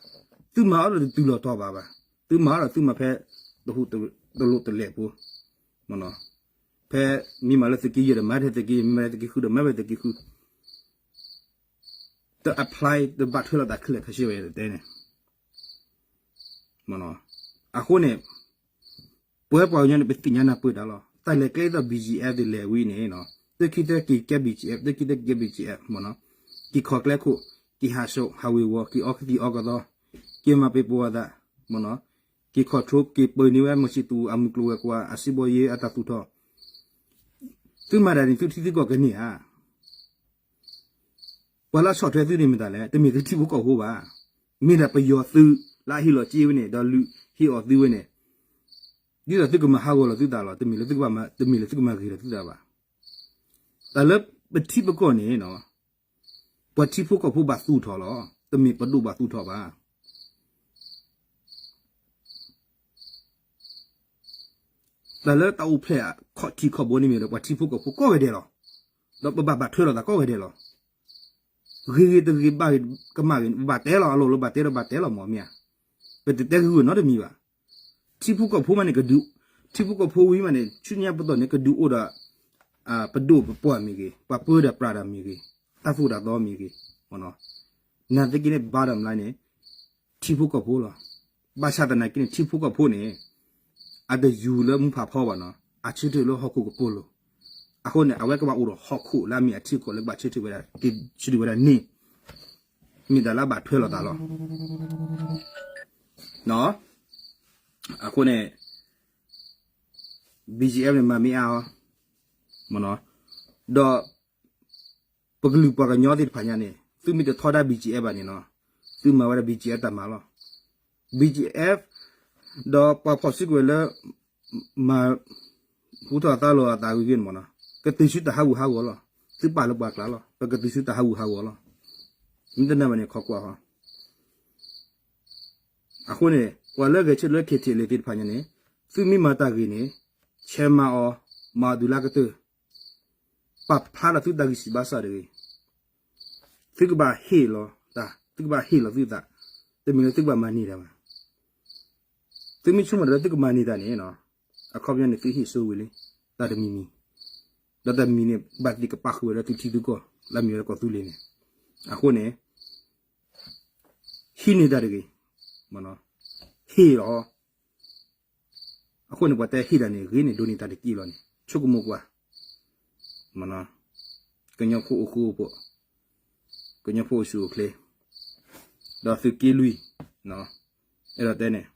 သုမၤအီၤဒီးတတုၤလီၤတီၤဘၣ်ဘၣ်. သုမၤအီၤဒီးသုမၤဖဲ တဟူးတလိာ်တလဲာ်ဖိ, ဖဲမ့ၢ်မၤလၢသုးက့ယဲၢ်ဒီး မၤထဲသုးက့ယဲၢ်, မ့ၢ်မၤလၢသုးက့ဃုဒီး မၤဖဲသုးက့ဃု, တ apply တဘၣ်ထွဲလိာ်သးခဲလၢာ်ခဲဆ့ဝဲ ယတဲန့ၣ်. အဃိန့ၣ် ပဝဲပှၤကညီန့ၣ် ပသ့ၣ်ညါနၢ်ပၢၢ်တၢ်လီၤ. တၢ်လဲၤကျဲဒ်သိး BGF သ့ၣ်လဲၤဝံၤန့ၣ်, သၢခံသၢက့ၤကဲ BGF, သၢခံသၢက့ၤကဲ BGF မ့ၢ်နီၤ, က့ၤခီၣ်ကျဲခိၣ်, က့ၤဟးဆှိး ဟးဝ့ၤဝီၤ, က့ၤအီကသံၣ်အီကသီ, က့ၤမၤပ့ၤပိာ်အသး, မ့ၢ်နီၤ, က့ၤ control က့ၤပၢနုာ်ဝဲ မီၤဆံၣ်သူၤအမုၢ်ကျိၤဝဲၤကွာ် အစံးဘီယ့အတၢ်သူၣ်ထီၣ်, သုမၤတၢ်န့ၣ် သုထံသုကီၢ်ကန့ၢ်ဧါ. ပှၤလၢအဆီၣ်ထွဲသုန့ၣ်မတၤလဲၣ်, တမ့ၢ်သုထံဖိကီၢ်ဖိဘၣ်. မ့ၢ်ဒၣ်ပယီၤသုးလၢအဟ့ၣ်လီၤစ့ဝဲန့ၣ် ဒီးလုၢ်ဟ့ၣ်အီၣ်သုဝဲန့ၣ်, ဒ်သိးသုကမၤဟးဂီၤလီၤသုသးလီၤ. တမ့ၢ်လၢသုကမၤဂ့ၤလီၤသုသးဘၣ်. တၢ်လၢပထံပကီၢ်န့ၣ်, ပှၤထံဖိကီၢ်ဖိဘၣ်သူၣ်ထီၣ်လီၤ. တမ့ၢ်ပဒိၣ်ဘၣ်သူၣ်ထီၣ်ဘၣ်. တၢ်လၢတၢ်အိၣ်ဖျဲၣ်အခီၣ်ထံးခီၣ်ဘိန့ၣ်မ့ၢ်ဒီး ပှၤထံဖိကီၢ်ဖိကိးဂၤဒဲးလီၤ. ဒီးပဘၣ်ဘၣ်ထွဲလိာ်သးကိးဂၤဒဲးလီၤ. ဂ့ၤဂ့ၤတဂ့ၤ ဘၣ်ဂ့ၤကမၣ်ဂ့ၤန့ၣ် ပဘၣ်တဲလီၤ. အလီၢ်လၢဘၣ်တဲဒီးဘၣ်တဲလီၤမ့ၢ်ဧါ. ပတတဲဂ့ၤဂ့ၤနီတမံၤဘၣ်. ထံဖိကီၢ်ဖိမးန့ၣ် ထံဖိကီၢ်ဖိဝံၤမးန့ၣ် ဆူညါပတီၢ်န့ၣ် ကဒုးအိၣ်ဒီး ပဒိၣ်ပပှၢ်မ့ၢ်ဂ့ၤ, ပှၤပၢဒီးပြးတၢ်မ့ၢ်ဂ့ၤ, တၢ်သိၣ်တၢ်သီမ့ၢ်ဂ့ၤ, နာ်သက့န့ၣ် bottom line န့ၣ် ထံဖိကီၢ်ဖိလီၤ. ဘၣ်ဆၣ်သနာ်က့န့ၣ် ထံဖိကီၢ်ဖိန့ၣ် အတယူၤလၢမူဖးဖီဘၣ်နီၤ, အဆၢထၢၣ်လၢဟီၣ်ခိၣ်ကပူၤလီၤ. အဃိန့ၣ် အဝဲကဘၣ်အိၣ်ဒီးဟီၣ်ခိၣ်လၢအမ့ၢ်အထံကီၢ်လၢကဘၣ်ဆၢထၢၣ်ဝဲဒၣ်, ဆၢထၢၣ်ဝဲဒၣ်န့ၣ် မ့ၢ်တၢ်လၢအဘၣ်ထွဲလိာ်သးလီၤ. အဃိန့ၣ် BGF န့ၣ် မၤမ့ၢ်အါအီၤ, ဒီး ပကလုာ်ပှၤကညီသ့ၣ်တဖၣ်ညါန့ၣ် သုမ့ၢ်တထီဒါ BGF ဘၣ်န့ၣ်နီၤ, သုမၤဝဲဒၣ် ဘီၣ်ကၠံၣ်အၣ် တၢ်မၤလီၤ. ဘီၣ်ကၠံၣ်အၣ် ဒီးပှၤဖီၣ်စုကဝဲၤလၢ မၤ ဟူထီၣ်သါလီၤအသးဂ့ၤဂ့ၤန့ၣ်မ့ၢ်နီၤ, ကတုၤဆူတၢ်ဟးဂူာ်ဟးဂီၤလီၤ. သုပာ်လၢပှၤကျါလီၤ, ပကတုၤဆူတၢ်ဟးဂူာ်ဟးဂီၤလီၤ. မ့ၢ်တနာ်ဘၣ်န့ၣ် ခိးကွၢ်ဟီ အဃိန့ၣ် ပှၤလၢဂဲၤဆၢထၢၣ်လၢ ခ့ထံၣ်လ့ၤ သ့ၣ်တဖၣ်ညါန့ၣ် သုမ့ၢ်မၤတၢ်ဂ့ၤန့ၣ် ဆဲးမၤအီၤ, မၤအီၤတုၤလၢကတၢၢ်, ပာ်ဖျါထီၣ်သုတၢ်ဂံၢ်စၢ်ဘါစၢ်တဂ့ၤ. သုကဘၣ်ဟ့ၣ်လီၤတၢ်, သုကဘၣ်ဟ့ၣ်လီၤသုသး, တမ့ၢ်လၢသုကဘၣ်မၤန့ၢ်တၢ်ဘၣ်. သုမ့ၢ်ဆိကမိၣ်တၢ်လၢသုကမၤန့ၢ်တၢ်န့ၣ် အခီပညီန့ၣ် သုဟ့ၣ်စိဝံၤလံ တၢ်တမံၤမံၤ, ဒီးတၢ်တမံၤန့ၣ် ဘၣ်သ့ၣ်ကပာ်ဃုာ်ဝဲလၢသုထံသုကီၢ် လၢအမ့ၢ်ဝဲဒၣ်ကီၢ်သူလ့ၤန့ၣ်. အဃိန့ၣ် ဟံးန့ၢ်တၢ်တဂ့ၤ, ဟ့ၣ်လီၤ. အဃိန့ၣ် ပှၤတဲဟ့ၣ်တၢ်န့ၣ် ဂ့ၤန့ၢ်ဒိးန့ၢ်တၢ်တက့ၢ်လီၤန့ၣ် ဆိကမိၣ်ကွၢ်, ကညီဖိအိၣ်ဃူအိၣ်ဖိး, ကညီဖိအိၣ်ဆူၣ်အိၣ်ချ့, ဒီးသုးက့လွံၢ်, အဲၣ်ဒိးတဲန့ၣ်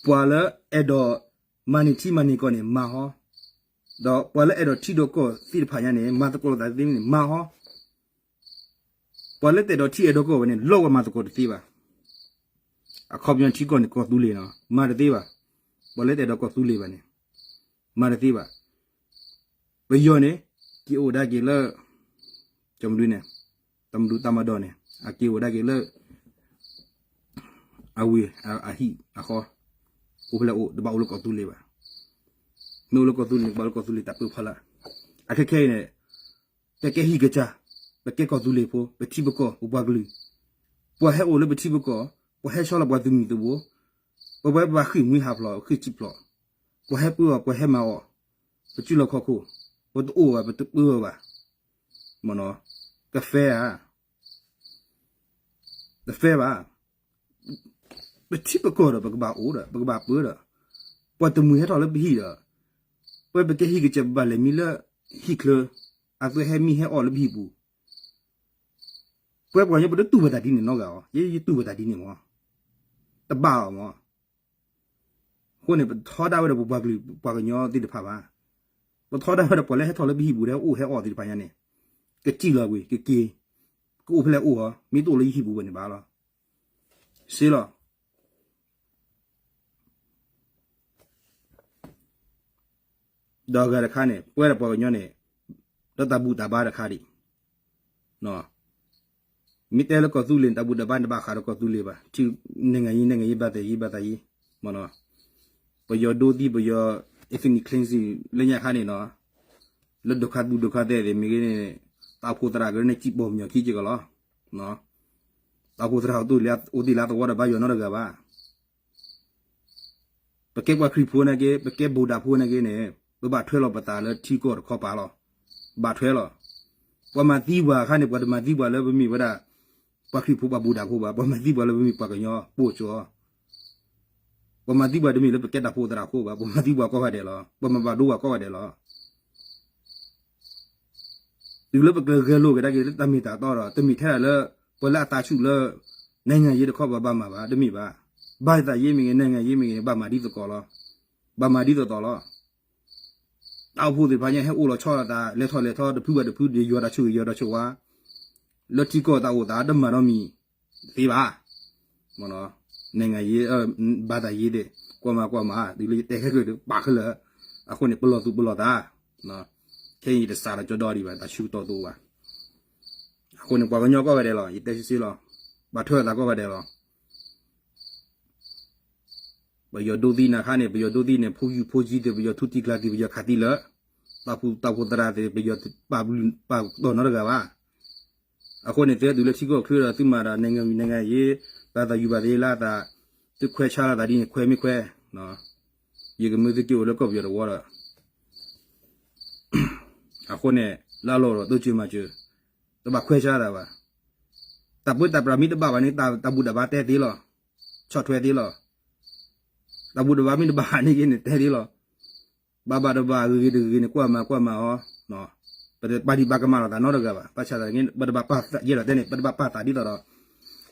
ပှၤလၢအဲၣ်ဒိးမၤန့ၢ်ထံမၤန့ၢ်ကီၢ်န့ၣ် မၤဟီ, ဒီးပှၤလၢအဲၣ်ဒိးထံဒီးကီၢ်သ့ၣ်တဖၣ်ညါန့ၣ် မၤသကိးလိာ်သးသ့န့ၣ် မၤဟီ. ပှၤလၢတအဲၣ်ဒိးထံအဲၣ်ဒိးကီၢ်ဝဲန့ၣ် လီၤဝဲမၤသကိးတသ့ဘၣ်. အခီပညီထံကီၢ်န့ၣ် ကီၢ်သူလ့ၤနီၤ မၤတသ့ဘၣ်. ပှၤလၢတအဲၣ်ဒိးကီၢ်သူလ့ၤဘၣ်န့ၣ် မၤတသ့ဘၣ်. ပယီၤန့ၣ် က့ၤအိၣ်ဒၣ်က့ၤလၢ ကမဒုန့ၣ် တၢ်မဒုတၢ်မၤဒီးန့ၣ် အက့ၤအိၣ်ဒၣ်က့ၤလၢ အဝ့ၢ်အဟံၣ်အဃီ, အိၣ်ဖဲလဲၣ်အိၣ် တဘၣ်အိၣ်လၢကီၢ်သူလ့ၤဘၣ်. မ့ၢ်အိၣ်လၢကီၢ်သူလ့ၤန့ၣ် ကဘၣ်လၢကီၢ်သူလ့ၤတၢ်ပၢဖီလာ်. အခဲခဲအံၤန့ၣ် ပကဲဟံၣ်ကစၢ်, ပကဲကီၢ်သူလ့ၤဖိ, ပထံပကီၢ် ပပှၤကလုာ်, ပှၤဟဲအိၣ်လၢပထံပကီၢ်, ပှၤဟဲဆီလီၤပှၤသုးမုၢ်သံၣ်ဘိ, ပဝဲပဘၣ်ဃ့ၢ်မှံဟးဖျိး ဃ့ၢ်စံၣ်ဖျိး, ပှၤဟဲပၢအီၤ ပှၤဟဲမၤအီၤ, ပစုလီၢ်ခီၣ်ခိၣ်, ပတအိၣ်ဘၣ် ပတပၢအီၤဘၣ်, မ့ၢ်နီၤ, က fair ဧါ, တ fair ဘၣ်. ပထံပကီၢ်ဒီး ပကဘၣ်အိၣ်ဒီး ပကဘၣ်ပၢဒီး ပှၤတမှံၤဟဲထီၣ်လၢပဟံၣ်ဒီး ပဝဲပကဲဟံၣ်ကစၢ် ပဘၣ်လဲၤမံလၢဟံၣ်ချၢ, အသုဟဲမံဟဲအီၣ်လၢပဟံၣ်ပူၤ, ပဝဲပှၤကညီ ပတတူၢ်ဘၣ်တၢ်ဒ်န့ၣ်နီတဂၤအီၤ, ယဲယတူၢ်ဘၣ်တၢ်ဒ်န့ၣ်မး, တဘၣ်အီၤမး. အဃိန့ၣ် ပထီဒါဝဲဒီးပပှၤကလုာ်ပှၤကညီသ့ၣ်တဖၣ်ဘၣ်, ပထီဒါဝဲဒီးပှၤလၢဟဲထီၣ်လၢပဟံၣ်ပူၤဒီး အိၣ်ဟဲအီၣ်သ့ၣ်တဖၣ်ညါန့ၣ်, ကစံၣ်လီၤကွံာ် ကက့ၤ, ကအိၣ်ဖဲလဲၣ်အိၣ်အီၤ မ့ၢ်တအိၣ်လၢယဟံၣ်ပူၤဝဲန့ၣ်ဘၣ်လီၤ. စ့လီၤ. ဒီးအဂၤတခါန့ၣ် ပဝဲဒၣ်ပှၤကညီန့ၣ် ဒီးတၢ်ဘူၣ်တၢ်ဘါတခါဒံး, မ့ၢ်တဲလၢကီၢ်သူလ့ၤန့ၣ် တၢ်ဘူၣ်တၢ်ဘါန့ၣ် တဘၣ်ဃးဒီးကီၢ်သူလ့ၤဘၣ်, ထံ နိုင်ငံရေး နိုင်ငံရေး ဘာသာရေး ဘာသာရေး, ပယီၤဒိသံ ပယီၤ ethnic cleansing လၢညါခါန့ၣ်နီၤ, လၢဒုက္ခသူ ဒုက္ခသည်သ့ၣ်မ့ၢ်ဂ့ၤန့ၣ် တၢ်အိၣ်ဖှိၣ်သရၣ်ကရၢန့ၣ် စံၣ်ပိာ်မညီၤခံက့ၤကီးလီၤ. တၢ်အိၣ်ဖှိၣ်သရၣ်အိၣ်တ့ၢ်လၢအသဝီဒီးဘါယွၤနီတဂၤဘၣ်. ပကဲပှၤခရံာ်ဖိနာ်က့ ပကဲဗုဒ္ဓဖိနာ်က့န့ၣ် ပဘၣ်ထွဲလီၤပသးလၢထံကီၢ်တခီပၤလီၤ. ဘၣ်ထွဲလီၤ. ပှၤမၤသံပှၤအခါန့ၣ် ပှၤတမၤသံပှၤလၢပမ့ၢ်ဝဲဒၣ် ပှၤခရံာ်ဖိပှၤဗုဒ္ဓဖိဘၣ်, ပှၤမၤသံပှၤလၢပမ့ၢ်ပှၤကညီပိာ်ကၠီ ပှၤမၤသံပှၤတမ့ၢ်လၢပကဲတၢ်အိၣ်ဖှိၣ်သရၣ်အဃိဘၣ်, ပှၤမၤသံပှၤကိးဂၤဒဲးလီၤ. ပှၤမၤဘၣ်ဒိပှၤကိးဂၤဒဲးလီၤ. တုၤလၢပကဂဲၤလိာ်က့ၤဒၣ်က့ၤလၢတၢ်မ့ၢ်တၢ်တီဒီး တမ့ၢ်ထဲဒၣ်လၢ ပှၤလၢအသးဆူၣ်လၢ နိုင်ငံရေးတခီပၤဘၣ်မၤဘၣ်, တမ့ၢ်ဘၣ်. ဘာသာရေးမ့ၢ်ဂ့ၤ နိုင်ငံရေးမ့ၢ်ဂ့ၤန့ၣ် ဘၣ်မၤဒ်သိးသိးလီၤ. ဘၣ်မၤဒ်သိးသိးလီၤ. တၢ်အိၣ်ဖှိၣ်သ့ၣ်တဖၣ်ညါ ဟဲအိၣ်လီၤဆီလိာ်သး လဲၤထီၣ်လဲၤထီ တဖုဘၣ်တဖု ယွၤတၢ်ဆိၣ်ဂ့ၤ ယွၤတၢ်ဆိၣ်ဝါ လၢထံကီၢ်တၢ်အိၣ်သး တမၤနီတမံၤသ့ဘၣ်. မ့ၢ်နီၤ, နိုင်ငံရေး ဘာသာရေး ဒီး ကွၢ်မၤကွၢ်မၤ တုၤလၢယတဲခဲကၢၢ်ဒီး ပာ်ခဲလၢာ်, အဃိန့ၣ် ပလီၢ်သူၣ်ပလီၢ်သး, ခဲအံၤယတစးဒီးကၠီဒီဒံးဘၣ်, တၢ်ဆူကတီၢ်သိးဘၣ်. အဃိန့ၣ် ပှၤကညီကိးဂၤဒဲးလီၤ, ယတဲဆ့ဆ့လီၤ, ဘၣ်ထွဲလိာ်သးကိးဂၤဒဲးလီၤ. ပယီၤဒိသံနၤခါန့ၣ် ပယီၤဒိသံန့ၣ် ဖိယူၢ်ဖိယံၤသ့ၣ် ပယီၤထူတံကျးသံ ပယီၤခးသံလၢ တၢ်အိၣ်ဖှိၣ်သရၣ်သ့ၣ် ပယီၤပာ်ပာ်တီၢ်နီတဂၤဘၣ်. အဃိန့ၣ် သုဟဲတုၤလၢထံကီၢ်ချၢဒီး သုမၤဒီး နိုင်ငံရေး နိုင်ငံရေး ဘၣ်သးယူၤဘၣ်သးယ့လၢအသး, သုခွဲးဆါလိာ်သးဒ်န့ၣ် ခွဲးမ့ၢ်ခွဲး, ယကမၢသုက့ၤအိၣ်လၢကီၢ်ပယီၤတဝီဒီး အဃိန့ၣ် လၢအလီၢ်ဒီး တိစၢၤမၤစၢၤ, တဘၣ်ခွဲးဆါသးဘၣ်. တၢ်ပၢတၢ်ပြးမ့ၢ်တဘၣ်ဘၣ်န့ၣ် တၢ်ဘူၣ်တၢ်ဘါတဲသ့လီၤ, ဆီၣ်ထွဲသ့လီၤ. တၢ်ဘူၣ်တၢ်ဘါမ့ၢ်တဘၣ်န့ၣ်က့န့ၣ် တဲသ့လီၤ. ဘၣ်ဘၣ်တဘၣ်ဂ့ၤဂ့ၤတဂ့ၤဂ့ၤန့ၣ် ကွၢ်မၤကွၢ်မၤအီၤ, ပတပာ်ဒံးပာ်ကမၣ်လိာ်သးနီတဂၤဘၣ်. ဘၣ်ဆၣ်သနာ်က့ ပတဘၣ်ပာ်သးယဲလီၤတဲန့ၣ် ပတဘၣ်ပာ်သးဒ်သိးဒီး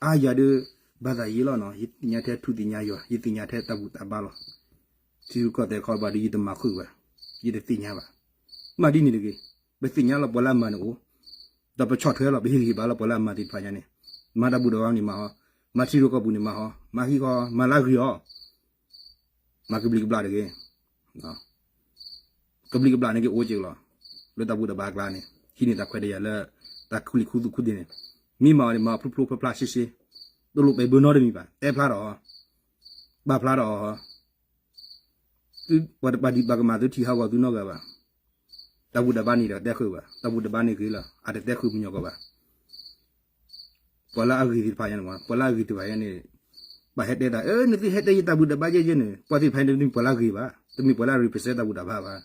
အါယၤဒုး ဘၣ်သးယ့လီၤနီၤ, ယသ့ၣ်ညါထဲထူသ့ၣ်ညါယွၤ, ယသ့ၣ်ညါထဲတၢ်ဘူၣ်တၢ်ဘါလီၤ. ထံရူၢ်ကီၢ်သဲးခီဘၣ်ဒီး ယတမၤဃုာ်ဘၣ်, ယတသ့ၣ်ညါဘၣ်. မ့ၢ်ဒ်န့ၣ်တဂ့ၤ, ပသ့ၣ်ညါလီၤပှၤလၢအမၤန့ၣ်အိၣ်, ဒီးပဆီၣ်ထွဲလီၤ ပဟ့ၣ်ဂံၢ်ဘါလီၤပှၤလၢအမၤသ့ၣ်တဖၣ်ညါန့ၣ်, မၤတၢ်ဘူၣ်တၢ်ဘါန့ၣ်မၤဟီ, မၤထံရူၢ်ကီၢ်ပူၤန့ၣ်မၤဟီ, မၤဟံၣ်ဃီ မၤလၢအဂ့ၤအီၤ, မၤကဘျံးကဘျၣ်တဂ့ၤ ကဘျံးကဘျၣ်န့ၣ်က့အိၣ်က့ၤလီၤ. လၢတၢ်ဘူၣ်တၢ်ဘါအကျါန့ၣ် ဟံးန့ၢ်တၢ်ခွဲးတၢ်ယာ်လၢ တၢ်ခူလံာ်ခူသူၣ်ခူသ့ၣ်န့ၣ် မ့ၢ်မၤအီၤန့ၣ် မၤဖျိဖျိဖျါဖျါရှဲရှဲ, တလိၣ်ပဲာ်ဘၢနီတမံၤဘၣ်, တဲဖျါဒီး ပာ်ဖျါဒီး ပှၤတပာ်ဒံးပာ်ကမၣ်သုထံၣ်ဟးဂီၤသုနီတဂၤဘၣ်. တၢ်ဘူၣ်တၢ်ဘါန့ၣ်ဒီးတဲဃုာ်ဘၣ်, တၢ်ဘူၣ်တၢ်ဘါန့ၣ်ဂ့ၤလီၤ, အတတဲဃုာ်မုၢ်ညီၣ်ကီးဘၣ်. ပှၤလၢအဂ့ၤသ့ၣ်တဖၣ်ညါန့ၣ်မ့ၢ် ပှၤလၢအဂ့ၤသ့ၣ်တဖၣ်ညါန့ၣ် ဘၣ်ဟဲတဲတၢ် အၢ နသုဟဲတဲယတၢ်ဘူၣ်တၢ်ဘါယဲယဲန့ၣ် ပှၤသ့ၣ်တဖၣ်န့ၣ်တမ့ၢ်ပှၤလၢအဂ့ၤဘၣ်, တမ့ၢ်ပှၤလၢအ represent တၢ်ဘူၣ်တၢ်ဘါဘၣ်,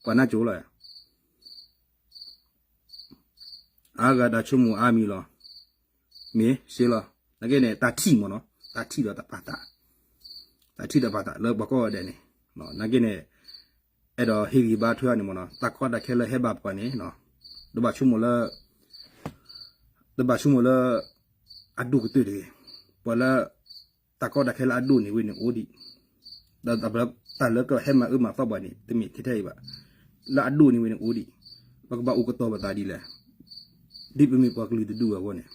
ပှၤနၢ်ကၠိလီၤ. အါဂၤတၢ်ဆိကမိၣ်အါမံၤလီၤ. မ့ၢ်စ့လီၤ. နာ်က့န့ၣ် တၢ်ထံၣ်မ့ၢ်နီၤ, တၢ်ထံၣ်ဒီးတၢ်ပာ်သး, တၢ်ထံၣ်တၢ်ပာ်သးလၢပှၤကိးဂၤဒဲးန့ၣ်, နာ်က့န့ၣ် အဲၣ်ဒိးဟ့ၣ်ဂံၢ်ဘါထွဲအီၤန့ၣ်မ့ၢ်နီၤ, တၢ်ကီတၢ်ခဲလၢဟဲဘၣ်ပှၤန့ၣ် တဘၣ်ဆိကမိၣ်လၢ တဘၣ်ဆိကမိၣ်လၢ အဒိၣ်ကတၢၢ်တဂ့ၤ, ပှၤလၢ တၢ်ကီတၢ်ခဲလၢအဒိၣ်န့ၢ်ဝဲန့ၣ်အိၣ်ဒံး, ဒီးတၢ်လၢကဟဲမၤအၢမၤသီပှၤန့ၣ် တမ့ၢ်ထဲထဲအံၤဘၣ်, လၢအဒိၣ်န့ၢ်ဝဲန့ၣ်အိၣ်ဒံး, ပကဘၣ်အိၣ်ကတီၤပသးဒ်လဲၣ်, ဒ်ပမ့ၢ်ပှၤကလုာ်တဒူၣ်အဂီၢ်န့ၣ်,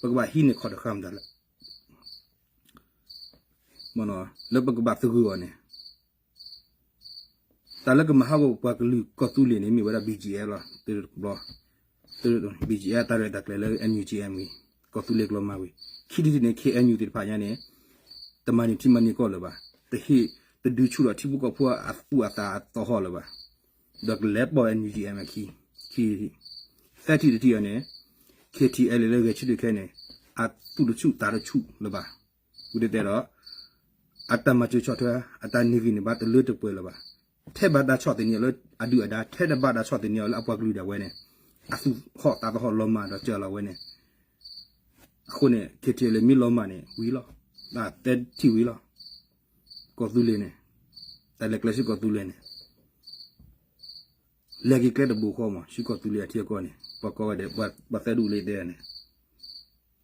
ပကဘၣ်ဟံးန့ၢ်ခီၣ်တဃာ်မတၤလဲၣ် လၢပကဘၣ်သဂၢၢ်အီၤန့ၣ် တၢ်လၢကမၤဟးဂီၤပှၤကလုာ်ကီၢ်သူလ့ၤန့ၣ် မ့ၢ်ဝဲဒၣ် ဘီၣ်ကၠံၣ်အဲၣ် လီၤ, တဘျီ, ဘီၣ်ကၠံၣ်အဲၣ် တၢ်ရဲၣ်တၢ်ကျဲၤလၢ အၣ်ယူၣ်ကၠံၣ်အဲၣ် ဝံၤ, ကီၢ်သူလ့ၤကလီၤမၢ်ဝံၤ, ခံထံၣ်တထံၣ်န့ၣ် ခ့ၣ်အဲၣ်ယူၣ် သ့ၣ်တဖၣ်ညါန့ၣ် တမၤန့ၢ်ထံမၤန့ၢ်ကီၢ်လၢၤဘၣ်, တဟ့ၣ်တဒုဆူၣ်ဒီးထံဖိကီၢ်ဖိအသူၣ်အသးအသီဟီၣ်လၢၤဘၣ်, ဒီးကလဲၤပိာ် အၣ်ယူၣ်ကၠံၣ်အဲၣ် အခံ, ခံထံၣ်, သၢထံၣ်တထံၣ်အံၤန့ၣ် ခ့ၣ်ထံၣ်အဲၣ်လၢဂဲၤဆၢထၢၣ်ခဲန့ၣ် အသူၣ်တဆူၣ်သးတဆူၣ်လၢၤဘၣ်, ဝံၤတတဲဒီး အတၢ်မၤစၢၤဆီၣ်ထွဲ အတၢ်န့ၢ်ဂံၢ်န့ၢ်ဘါတလၢတပှဲၤလၢၤဘၣ်, ထဲဘၣ်တၢ်ဆီၣ်သနံးအီၤလၢအဒုၣ်အဒါ ထဲတဘၣ်တၢ်ဆီၣ်သနံးအီၤလၢအပှၤကလုာ်ဒၣ်ဝဲန့ၣ် အသူၣ်ဟီၣ်သးသဟီၣ်လီၤမၢ်ဒီးစၢၤလီၤဝဲန့ၣ်, အဃိန့ၣ် ခ့ၣ်ထံၣ်အဲၣ်လၢမ့ၢ်လီၤမၢ်န့ၣ် ဝံၤလီၤ, တၢ်သၢထံၣ်ဝံၤလီၤ, ကီၢ်သူလ့ၤန့ၣ်, တၢ်လဲၤကျဲဆူကီၢ်သူလ့ၤန့ၣ် လဲၤက့ၤကျဲတဘိဃီမး ဆူကီၢ်သူလ့ၤအထံအကီၢ်န့ၣ် ပှၤကိးဂၤဒဲး ပှၤသၢဒူၣ်လၢတဲန့ၣ်,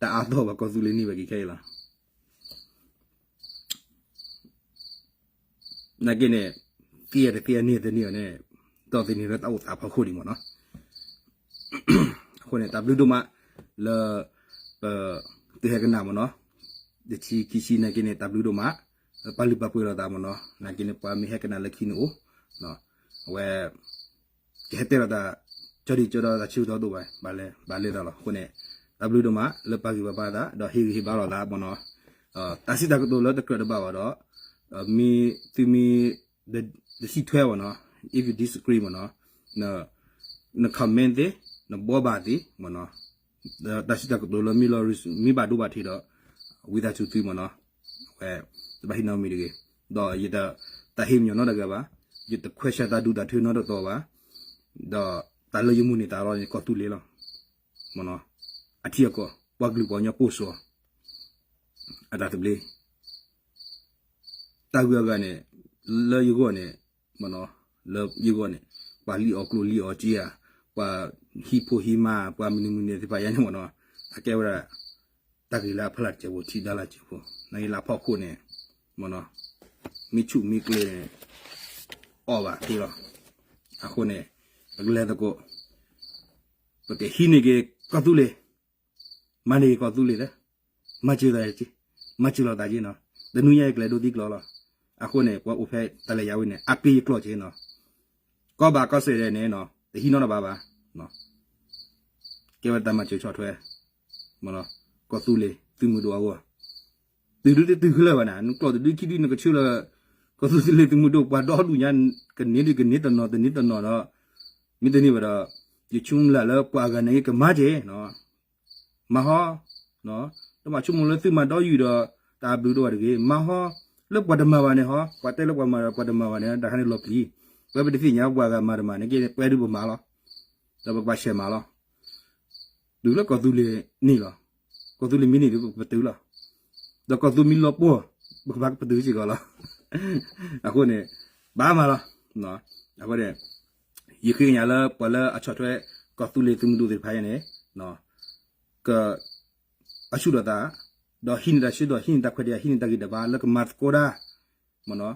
တၢ်အါသီၣ်ဘၣ်ကီၢ်သူလ့ၤန့ၢ်ဝဲက့ၤခဲအံၤလီၤ. နာ်က့န့ၣ် သ့ၣ်ညါတသ့ၣ်ညါန့ၢ်တန့ၢ်အီၤန့ၣ် ဒီးသ့ၣ်န့ၣ်လၢတၢ်အိၣ်သးဖီခိၣ်ဒံးမ့ၢ်နီၤ. အဃိန့ၣ် တၢ်ဘျုးဒိၣ်မးလၢ ပ သုဟဲကနၣ်မ့ၢ်နီၤ, တဆံခံဆံနာ်က့န့ၣ် တၢ်ဘျုးဒိၣ်မး ပာ်လုၢ်ပာ်ပှ့ၤလိာ်သးမ့ၢ်နီၤ. နာ်က့န့ၣ် ပှၤမ့ၢ်ဟဲကနၣ်လၢခံန့ၣ်အိၣ် အဝဲ ကဟဲတဲလိာ်သး ကၠီဒံးကၠီဒီးတၢ်ဆၢကတီၢ်ဒိၣ်ဘၣ် ဘၣ်လဲၤဘၣ်လဲၤသးလီၤ. အဃိန့ၣ် တၢ်ဘျုးဒိၣ်မးလၢပာ်ဂံၢ်ပာ်ဘါသး ဒီးဟ့ၣ်ဂံၢ်ဟ့ၣ်ဘါလိာ်သးမ့ၢ်နီၤ. တၢ်စံးတၢ်ကတိၤလၢတကြၢးတဘၣ်ဘၣ်ဒီး မ့ၢ်သုမ့ၢ် တစံးထွဲမ့ၢ်နီၤ, if you disagree မ့ၢ်နီၤ, န comment သ့, နဘှီဘၣ်သ့မ့ၢ်နီၤ, တၢ်စံးတၢ်ကတိၤလၢမ့ၢ်လီၤ မ့ၢ်ဘၣ်ဒိဘၣ်ထံးဒီး ဝံသးစူၤသုမ့ၢ်နီၤ, ဝဲ တဘၣ်ဟံးနီတမံၤတဂ့ၤ, ဒီးယတ တၢ်ဟ့ၣ်မညီနီတဂၤဘၣ်, ယတခွဲးဆၢတၢ်ဒူတၢ်ထၢနီတတီၤဘၣ်, ဒီးတၢ်လၢယမိၢ်န့ၢ်သးလီၤန့ၣ် ကီၢ်သူလ့ၤလီၤ, မ့ၢ်နီၤ, အထံအကီၢ် ပှၤကလုာ်ပှၤကညီပိာ်စီၤ အတၢ်သဘျ့ တၢ်ဂုၤအဂၤန့ၣ် လၢယဂီၢ်န့ၣ် မ့ၢ်နီၤ, လၢယဂီၢ်န့ၣ် ပှၤလံၣ်အီၣ်ကျိၣ်လံၣ်အီၣ်စ့ဧါ, ပှၤဟံးဖိဟံးမါ ပှၤမနုၤမနုၤသ့ၣ်တဖၣ်ညါန့ၣ်မ့ၢ်နီၤ, အကဲဝဲဒၣ် တၢ်ဂ့ၢ်လၢအဖီလာ်တစဲးဖိ ထံဒါလၢတစဲးဖိ, နာ်က့လၢအဖီခိၣ်န့ၣ် မ့ၢ်နီၤ, မ့ၢ်ဆူၣ်မ့ၢ်ကျဲၤန့ၣ် အီၣ်ဘၣ်သ့လီၤ. အဃိန့ၣ် ပကလဲၤသကိး ပကဟံးန့ၢ်က့ၤကီၢ်သူလ့ၤ, မၤန့ၢ်က့ၤကီၢ်သူလ့ၤလၢ မၤစၢၤသးက့ၤ, မၤစၢၤလိာ်သးက့ၤနီၤ, တနွံညါအံၤကျဲၤဒိသံကျိၤလီၤ. အဃိန့ၣ် ပှၤအိၣ်ဖဲတၢ်လဲၤယၤဝဲန့ၣ် အက့ၤယကျိၤက့ၤနီၤ, ကီၢ်ဘၣ်ကီၢ်စဲၣ်ဒဲးန့ၣ်နီၤ တဟံးနီတဘၣ်ဘၣ်, ကဲဝဲတၢ်မၤစၢၤဆီၣ်ထွဲ မ့ၢ်နီၤ, ကီၢ်သူလ့ၤသုးမုၢ်ဒိၣ်အဂီၢ်, တုၤဒုတတုၤခဲလၢာ်ဘၣ်န့ၣ် နကျိာ်တဒုခံဒုနကဆၢလၢ ကီၢ်သူလ့ၤသုးမုၢ်ဒိၣ် ပှၤဒီဒူၣ်ညါ ကန့ၢ်ဒုကန့ၢ်တနီၤ တန့ၢ်တနီၤဒီး မ့ၢ်တန့ၢ်ဘၣ်ဒီး ယဆိကမိၣ်လၢပှၤအဂၤန့ၣ်ကမၤက့ၤနီၤ, မၤဟီ, တဘၣ်ဆိကမိၣ်လၢသုမၤဒီယုာ်ဒီး တၢ်ဘျုးဒိၣ်ဘၣ်တဂ့ၤ, မၤဟီ, လၢပှၤတမၤဘၣ်န့ၣ်ဟီ, ပှၤတဲလၢပှၤမၤဒီးပှၤတမၤဘၣ်န့ၣ် တၢ်ခါန့ၣ်လီၤပျံၤ, ပဝဲပတသ့ၣ်ညါပှၤဂၤမၤတမၤန့ၣ်က့ ပဝဲဒုပမၤလီၤ, ဒီးပကဘၣ်ဆဲးမၤလီၤ. တုၤလၢကီၢ်သူလ့ၤန့ၣ်လီၤ, ကီၢ်သူလ့ၤမ့ၢ်န့ၢ်ဒုပကပတုာ်လီၤ, ဒီးကီၢ်သူမ့ၢ်လီၤပှီၢ် ပကဘၣ်ကပတုာ်စ့ၢ်ကီးလီၤ. အဃိန့ၣ် ဘၣ်မၤလီၤ. အဃိန့ၣ် ယဃ့ကညးလၢပှၤလၢအဆီၣ်ထွဲ ကီၢ်သူလ့ၤသုးမုၢ်ဒိၣ်သ့ၣ်တဖၣ်အံၤန့ၣ် က အဆူၣ်ဒီးသး, ဒီးဟံးန့ၢ်တၢ်ဆၢဒီး ဟံးန့ၢ်တၢ်ခွဲးတၢ်ယာ် ဟံးန့ၢ်တၢ်ဂံၢ်တၢ်ဘါလၢကမၤသကိးတၢ်, မ့ၢ်နီၤ,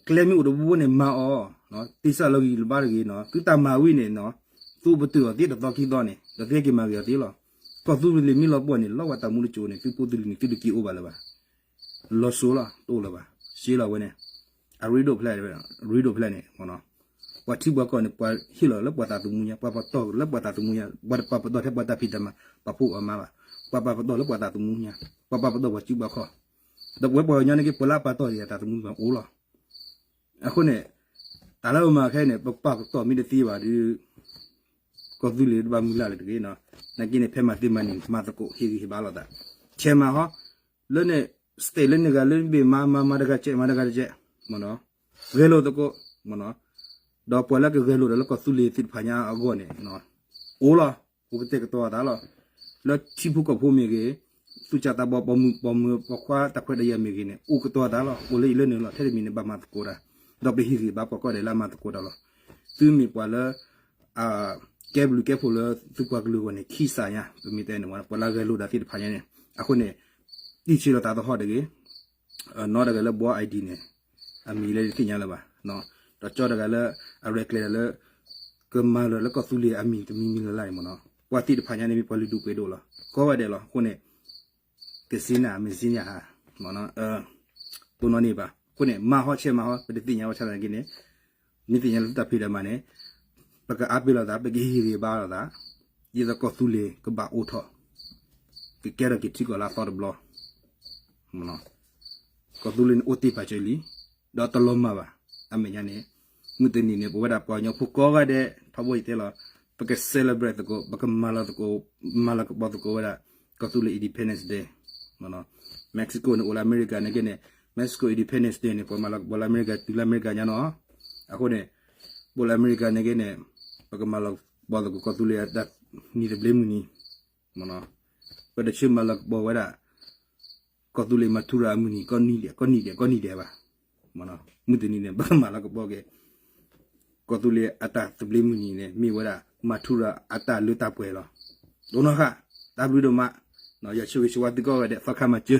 ကျဲမ့ၢ်အိၣ်တဘိဘိန့ၣ် မၤအီၤ, တ့စၢ်လီၤဂံၢ်လီၤဘါတဂ့ၤနီၤ, သုတၢ်မၤဝံၤန့ၣ်နီၤ, သုပတုာ်အီၤသ့တသီခံသီန့ၣ် ဒီးသုဟဲက့ၤမၤဂ့ၤအီၤသ့လီၤ. ကီၢ်သူလ့ၤမ့ၢ်လီၤပှီၢ်န့ၣ် လီၤဝဲတၢ်မူတစိၤန့ၣ် သုဖိသုလံၤန့ၣ် သုတက့ၤအိၣ်ဘၣ်လၢၤဘၣ်. လီၤစိၤလီၤ တအိၣ်လၢၤဘၣ်. ရှဲလီၤဝဲန့ၣ် အရ့ဒိၣ်ဖျဲၣ်, ရ့ဒိၣ်ဖျဲၣ်န့ၣ် ပှၤထံပှၤကီၢ်န့ၣ် ပှၤဟ့ၣ်လီၤလၢပှၤသးသမူညါ, ပှၤပာ်ပနီၣ်လၢပှၤသးသမူညါ, ပှၤတပာ်ပနီၣ်ထဲပှၤတၢ်ဖံးတၢ်မၤ ပှၤဖိပှၤမါဘၣ်, ပှၤပာ်ပနီၣ်လၢပှၤသးသမူညါ, ပှၤပာ်ပနီၣ်ပှၤစုပှၤခီၣ်, ဒီးပဝဲပှၤကညီန့ၣ်က့ ပှၤလၢအပာ်ပနီၣ်ယၤသးသမူမၤအိၣ်လီၤ. အဃိန့ၣ် တၢ်လၢပမၤခဲအံၤန့ၣ် ပပာ်ပနီၣ်မ့ၢ်တသ့ဘၣ်ဒီး ကီၢ်သူလ့ၤတဘၣ်မုၢ်လၢ်လၢၤတဂ့ၤနီၤ. နာ်က့န့ၣ် ဖဲမၤသ့မၤန့ၣ် မၤသကိးဟ့ၣ်ဂံၢ်ဟ့ၣ်ဘါလိာ်သး, ဆဲးမၤဟီ, လၢန့ၣ် state လၢန့ၣ်ဂၤလၢဘ့ၣ်မၤ မၤ မၤတဂၤတစဲး မၤတဂၤတစဲး, မ့ၢ်နီၤ, ဂဲၤလိာ်သကိး, မ့ၢ်နီၤ, ဒီးပှၤလၢကဂဲၤလိာ်ဒီးလၢကီၢ်သူလ့ၤသ့ၣ်တဖၣ်ညါအဂီၢ်န့ၣ် အိၣ်လီၤ, အိၣ်ကတဲာ်ကတီၤအသးလီၤ. လၢထံဖိကီၢ်ဖိမ့ၢ်ဂ့ၤ, သူၣ်စၢ်သးဘီၣ် ပိာ်မုၣ်ပိာ်မၢၤ ပိာ်ခွါတၢ်ခွဲးတၢ်ယာ်မ့ၢ်ဂ့ၤန့ၣ် အိၣ်ကတီၤအသးလီၤ. အိၣ်လၢအံၤလၢနုာ်လီၤ ထဲတမံၤန့ၣ် ဘၣ်မၤသကိးတၢ်, ဒီးပဟ့ၣ်ဂံၢ်ဘါပှၤကိးဂၤဒဲးလၢအမၤသကိးတၢ်လီၤ. သုမ့ၢ်ပှၤလၢ ကဲဘျုးကဲဖှိၣ်လၢသုပှၤကလုာ်အဂီၢ်န့ၣ် ခံစးညါ ပမ့ၢ်တဲန့ၣ် ပှၤလၢဂဲၤလိာ်ဒၣ်သ့ၣ်တဖၣ်ညါန့ၣ် အဃိန့ၣ် တံၢ်ဆံးလိာ်သးသဟီၣ်တဂ့ၤ. နီတဂၤလၢ ဘီ ID န့ၣ် အမံၤလၢတသ့ၣ်ညါလၢၤဘၣ်, ဒီးကၠီတဂၤလၢ အရဲၣ်ကျဲၤတၢ်လၢ ကမၤလၢာ်လၢကီၢ်သူလ့ၤအမံၤတမံၤမံၤလၢ်လၢ်န့ၣ် မ့ၢ်နီၤ, ပှၤသ့ၣ်တဖၣ်ညါန့ၣ် မ့ၢ်ပှၤလုၢ်ဒိၣ်ပှ့ၤဒိၣ်လီၤ. ကိးဂၤဒဲးလီၤ. အဃိန့ၣ် ကစ့နၤမ့ၢ်စ့နၤဧါ, တိၢ်နီၣ်န့ၢ်ဘၣ်. အဃိန့ၣ် မၤဟီဆဲးမၤဟီ ပတသ့ၣ်ညါဘၣ်ဆၣ်သနာ်က့န့ၣ် မ့ၢ်သ့ၣ်ညါလၢသုတၢ်ဖံးတၢ်မၤန့ၣ် ပကအါပ့ၤလိာ်သး ပကဟ့ၣ်ဂံၢ်ဘါလိာ်သး ဒ်သိးကီၢ်သူလ့ၤကဘၣ်အိၣ်ထီၣ် ကကဲထီၣ်က့ၤထံကီၢ်လၢအသီတဘျီ ကီၢ်သူလ့ၤန့ၣ်အိၣ်တ့ၢ်ပာ်စၢၤလံ ဒီးတလီၤမၢ်ဘၣ်. အမဲာ်ညါန့ၣ် မုၢ်တနံၤန့ၣ် ပဝဲဒၣ်ပှၤကညီဖိကိးဂၤဒဲး ထီဘိယတဲလီၤ ပက celebrate သကိး ပကမၤလၤသကိး မၤလၤကပီၤသကိးဝဲဒၣ် ကီၢ်သူလ့ၤ Independence Day. Mexico န့ၣ် အိၣ်လၢအမဲရကၤန့ၣ်က့န့ၣ် Mexico Independence Day န့ၣ် ပှၤမၤလၤကပီၤလၢအမဲရကၤ တုၤလၢအမဲရကၤညါနီၤ. အဃိန့ၣ် ပအိၣ်လၢအမဲရကၤန့ၣ်က့န့ၣ် ပကမၤလၤကပီၤသကိးကီၢ်သူလ့ၤအတၢ်နံၤသဘျ့မုၢ်နံၤ ပတဆၢမၤလၤကပီၤဝဲဒၣ် ကီၢ်သူလ့ၤမၤထူရၤအမုၢ်နံၤ ကီၢ်နံၤဒဲး ကီၢ်နံၤဒဲး ကီၢ်နံၤဒဲးဘၣ်. မုၢ်တနံၤန့ၣ် ပကမၤလၤကပီၤက့ၤ ကီၢ်သူလ့ၤအတၢ်သဘျ့မုၢ်နံၤန့ၣ် မ့ၢ်ဝဲဒၣ် မၤထူရၤအတၢ်လၢတၢ်ပှဲၤလီၤ. ဒိၣ်နီၢ်ဃာ် တၢ်ဘျုးဒိၣ်မး ယဆၢဂ့ၤဆၢဝါသုကိးဂၤဒဲး သီခါမၤစၢၤ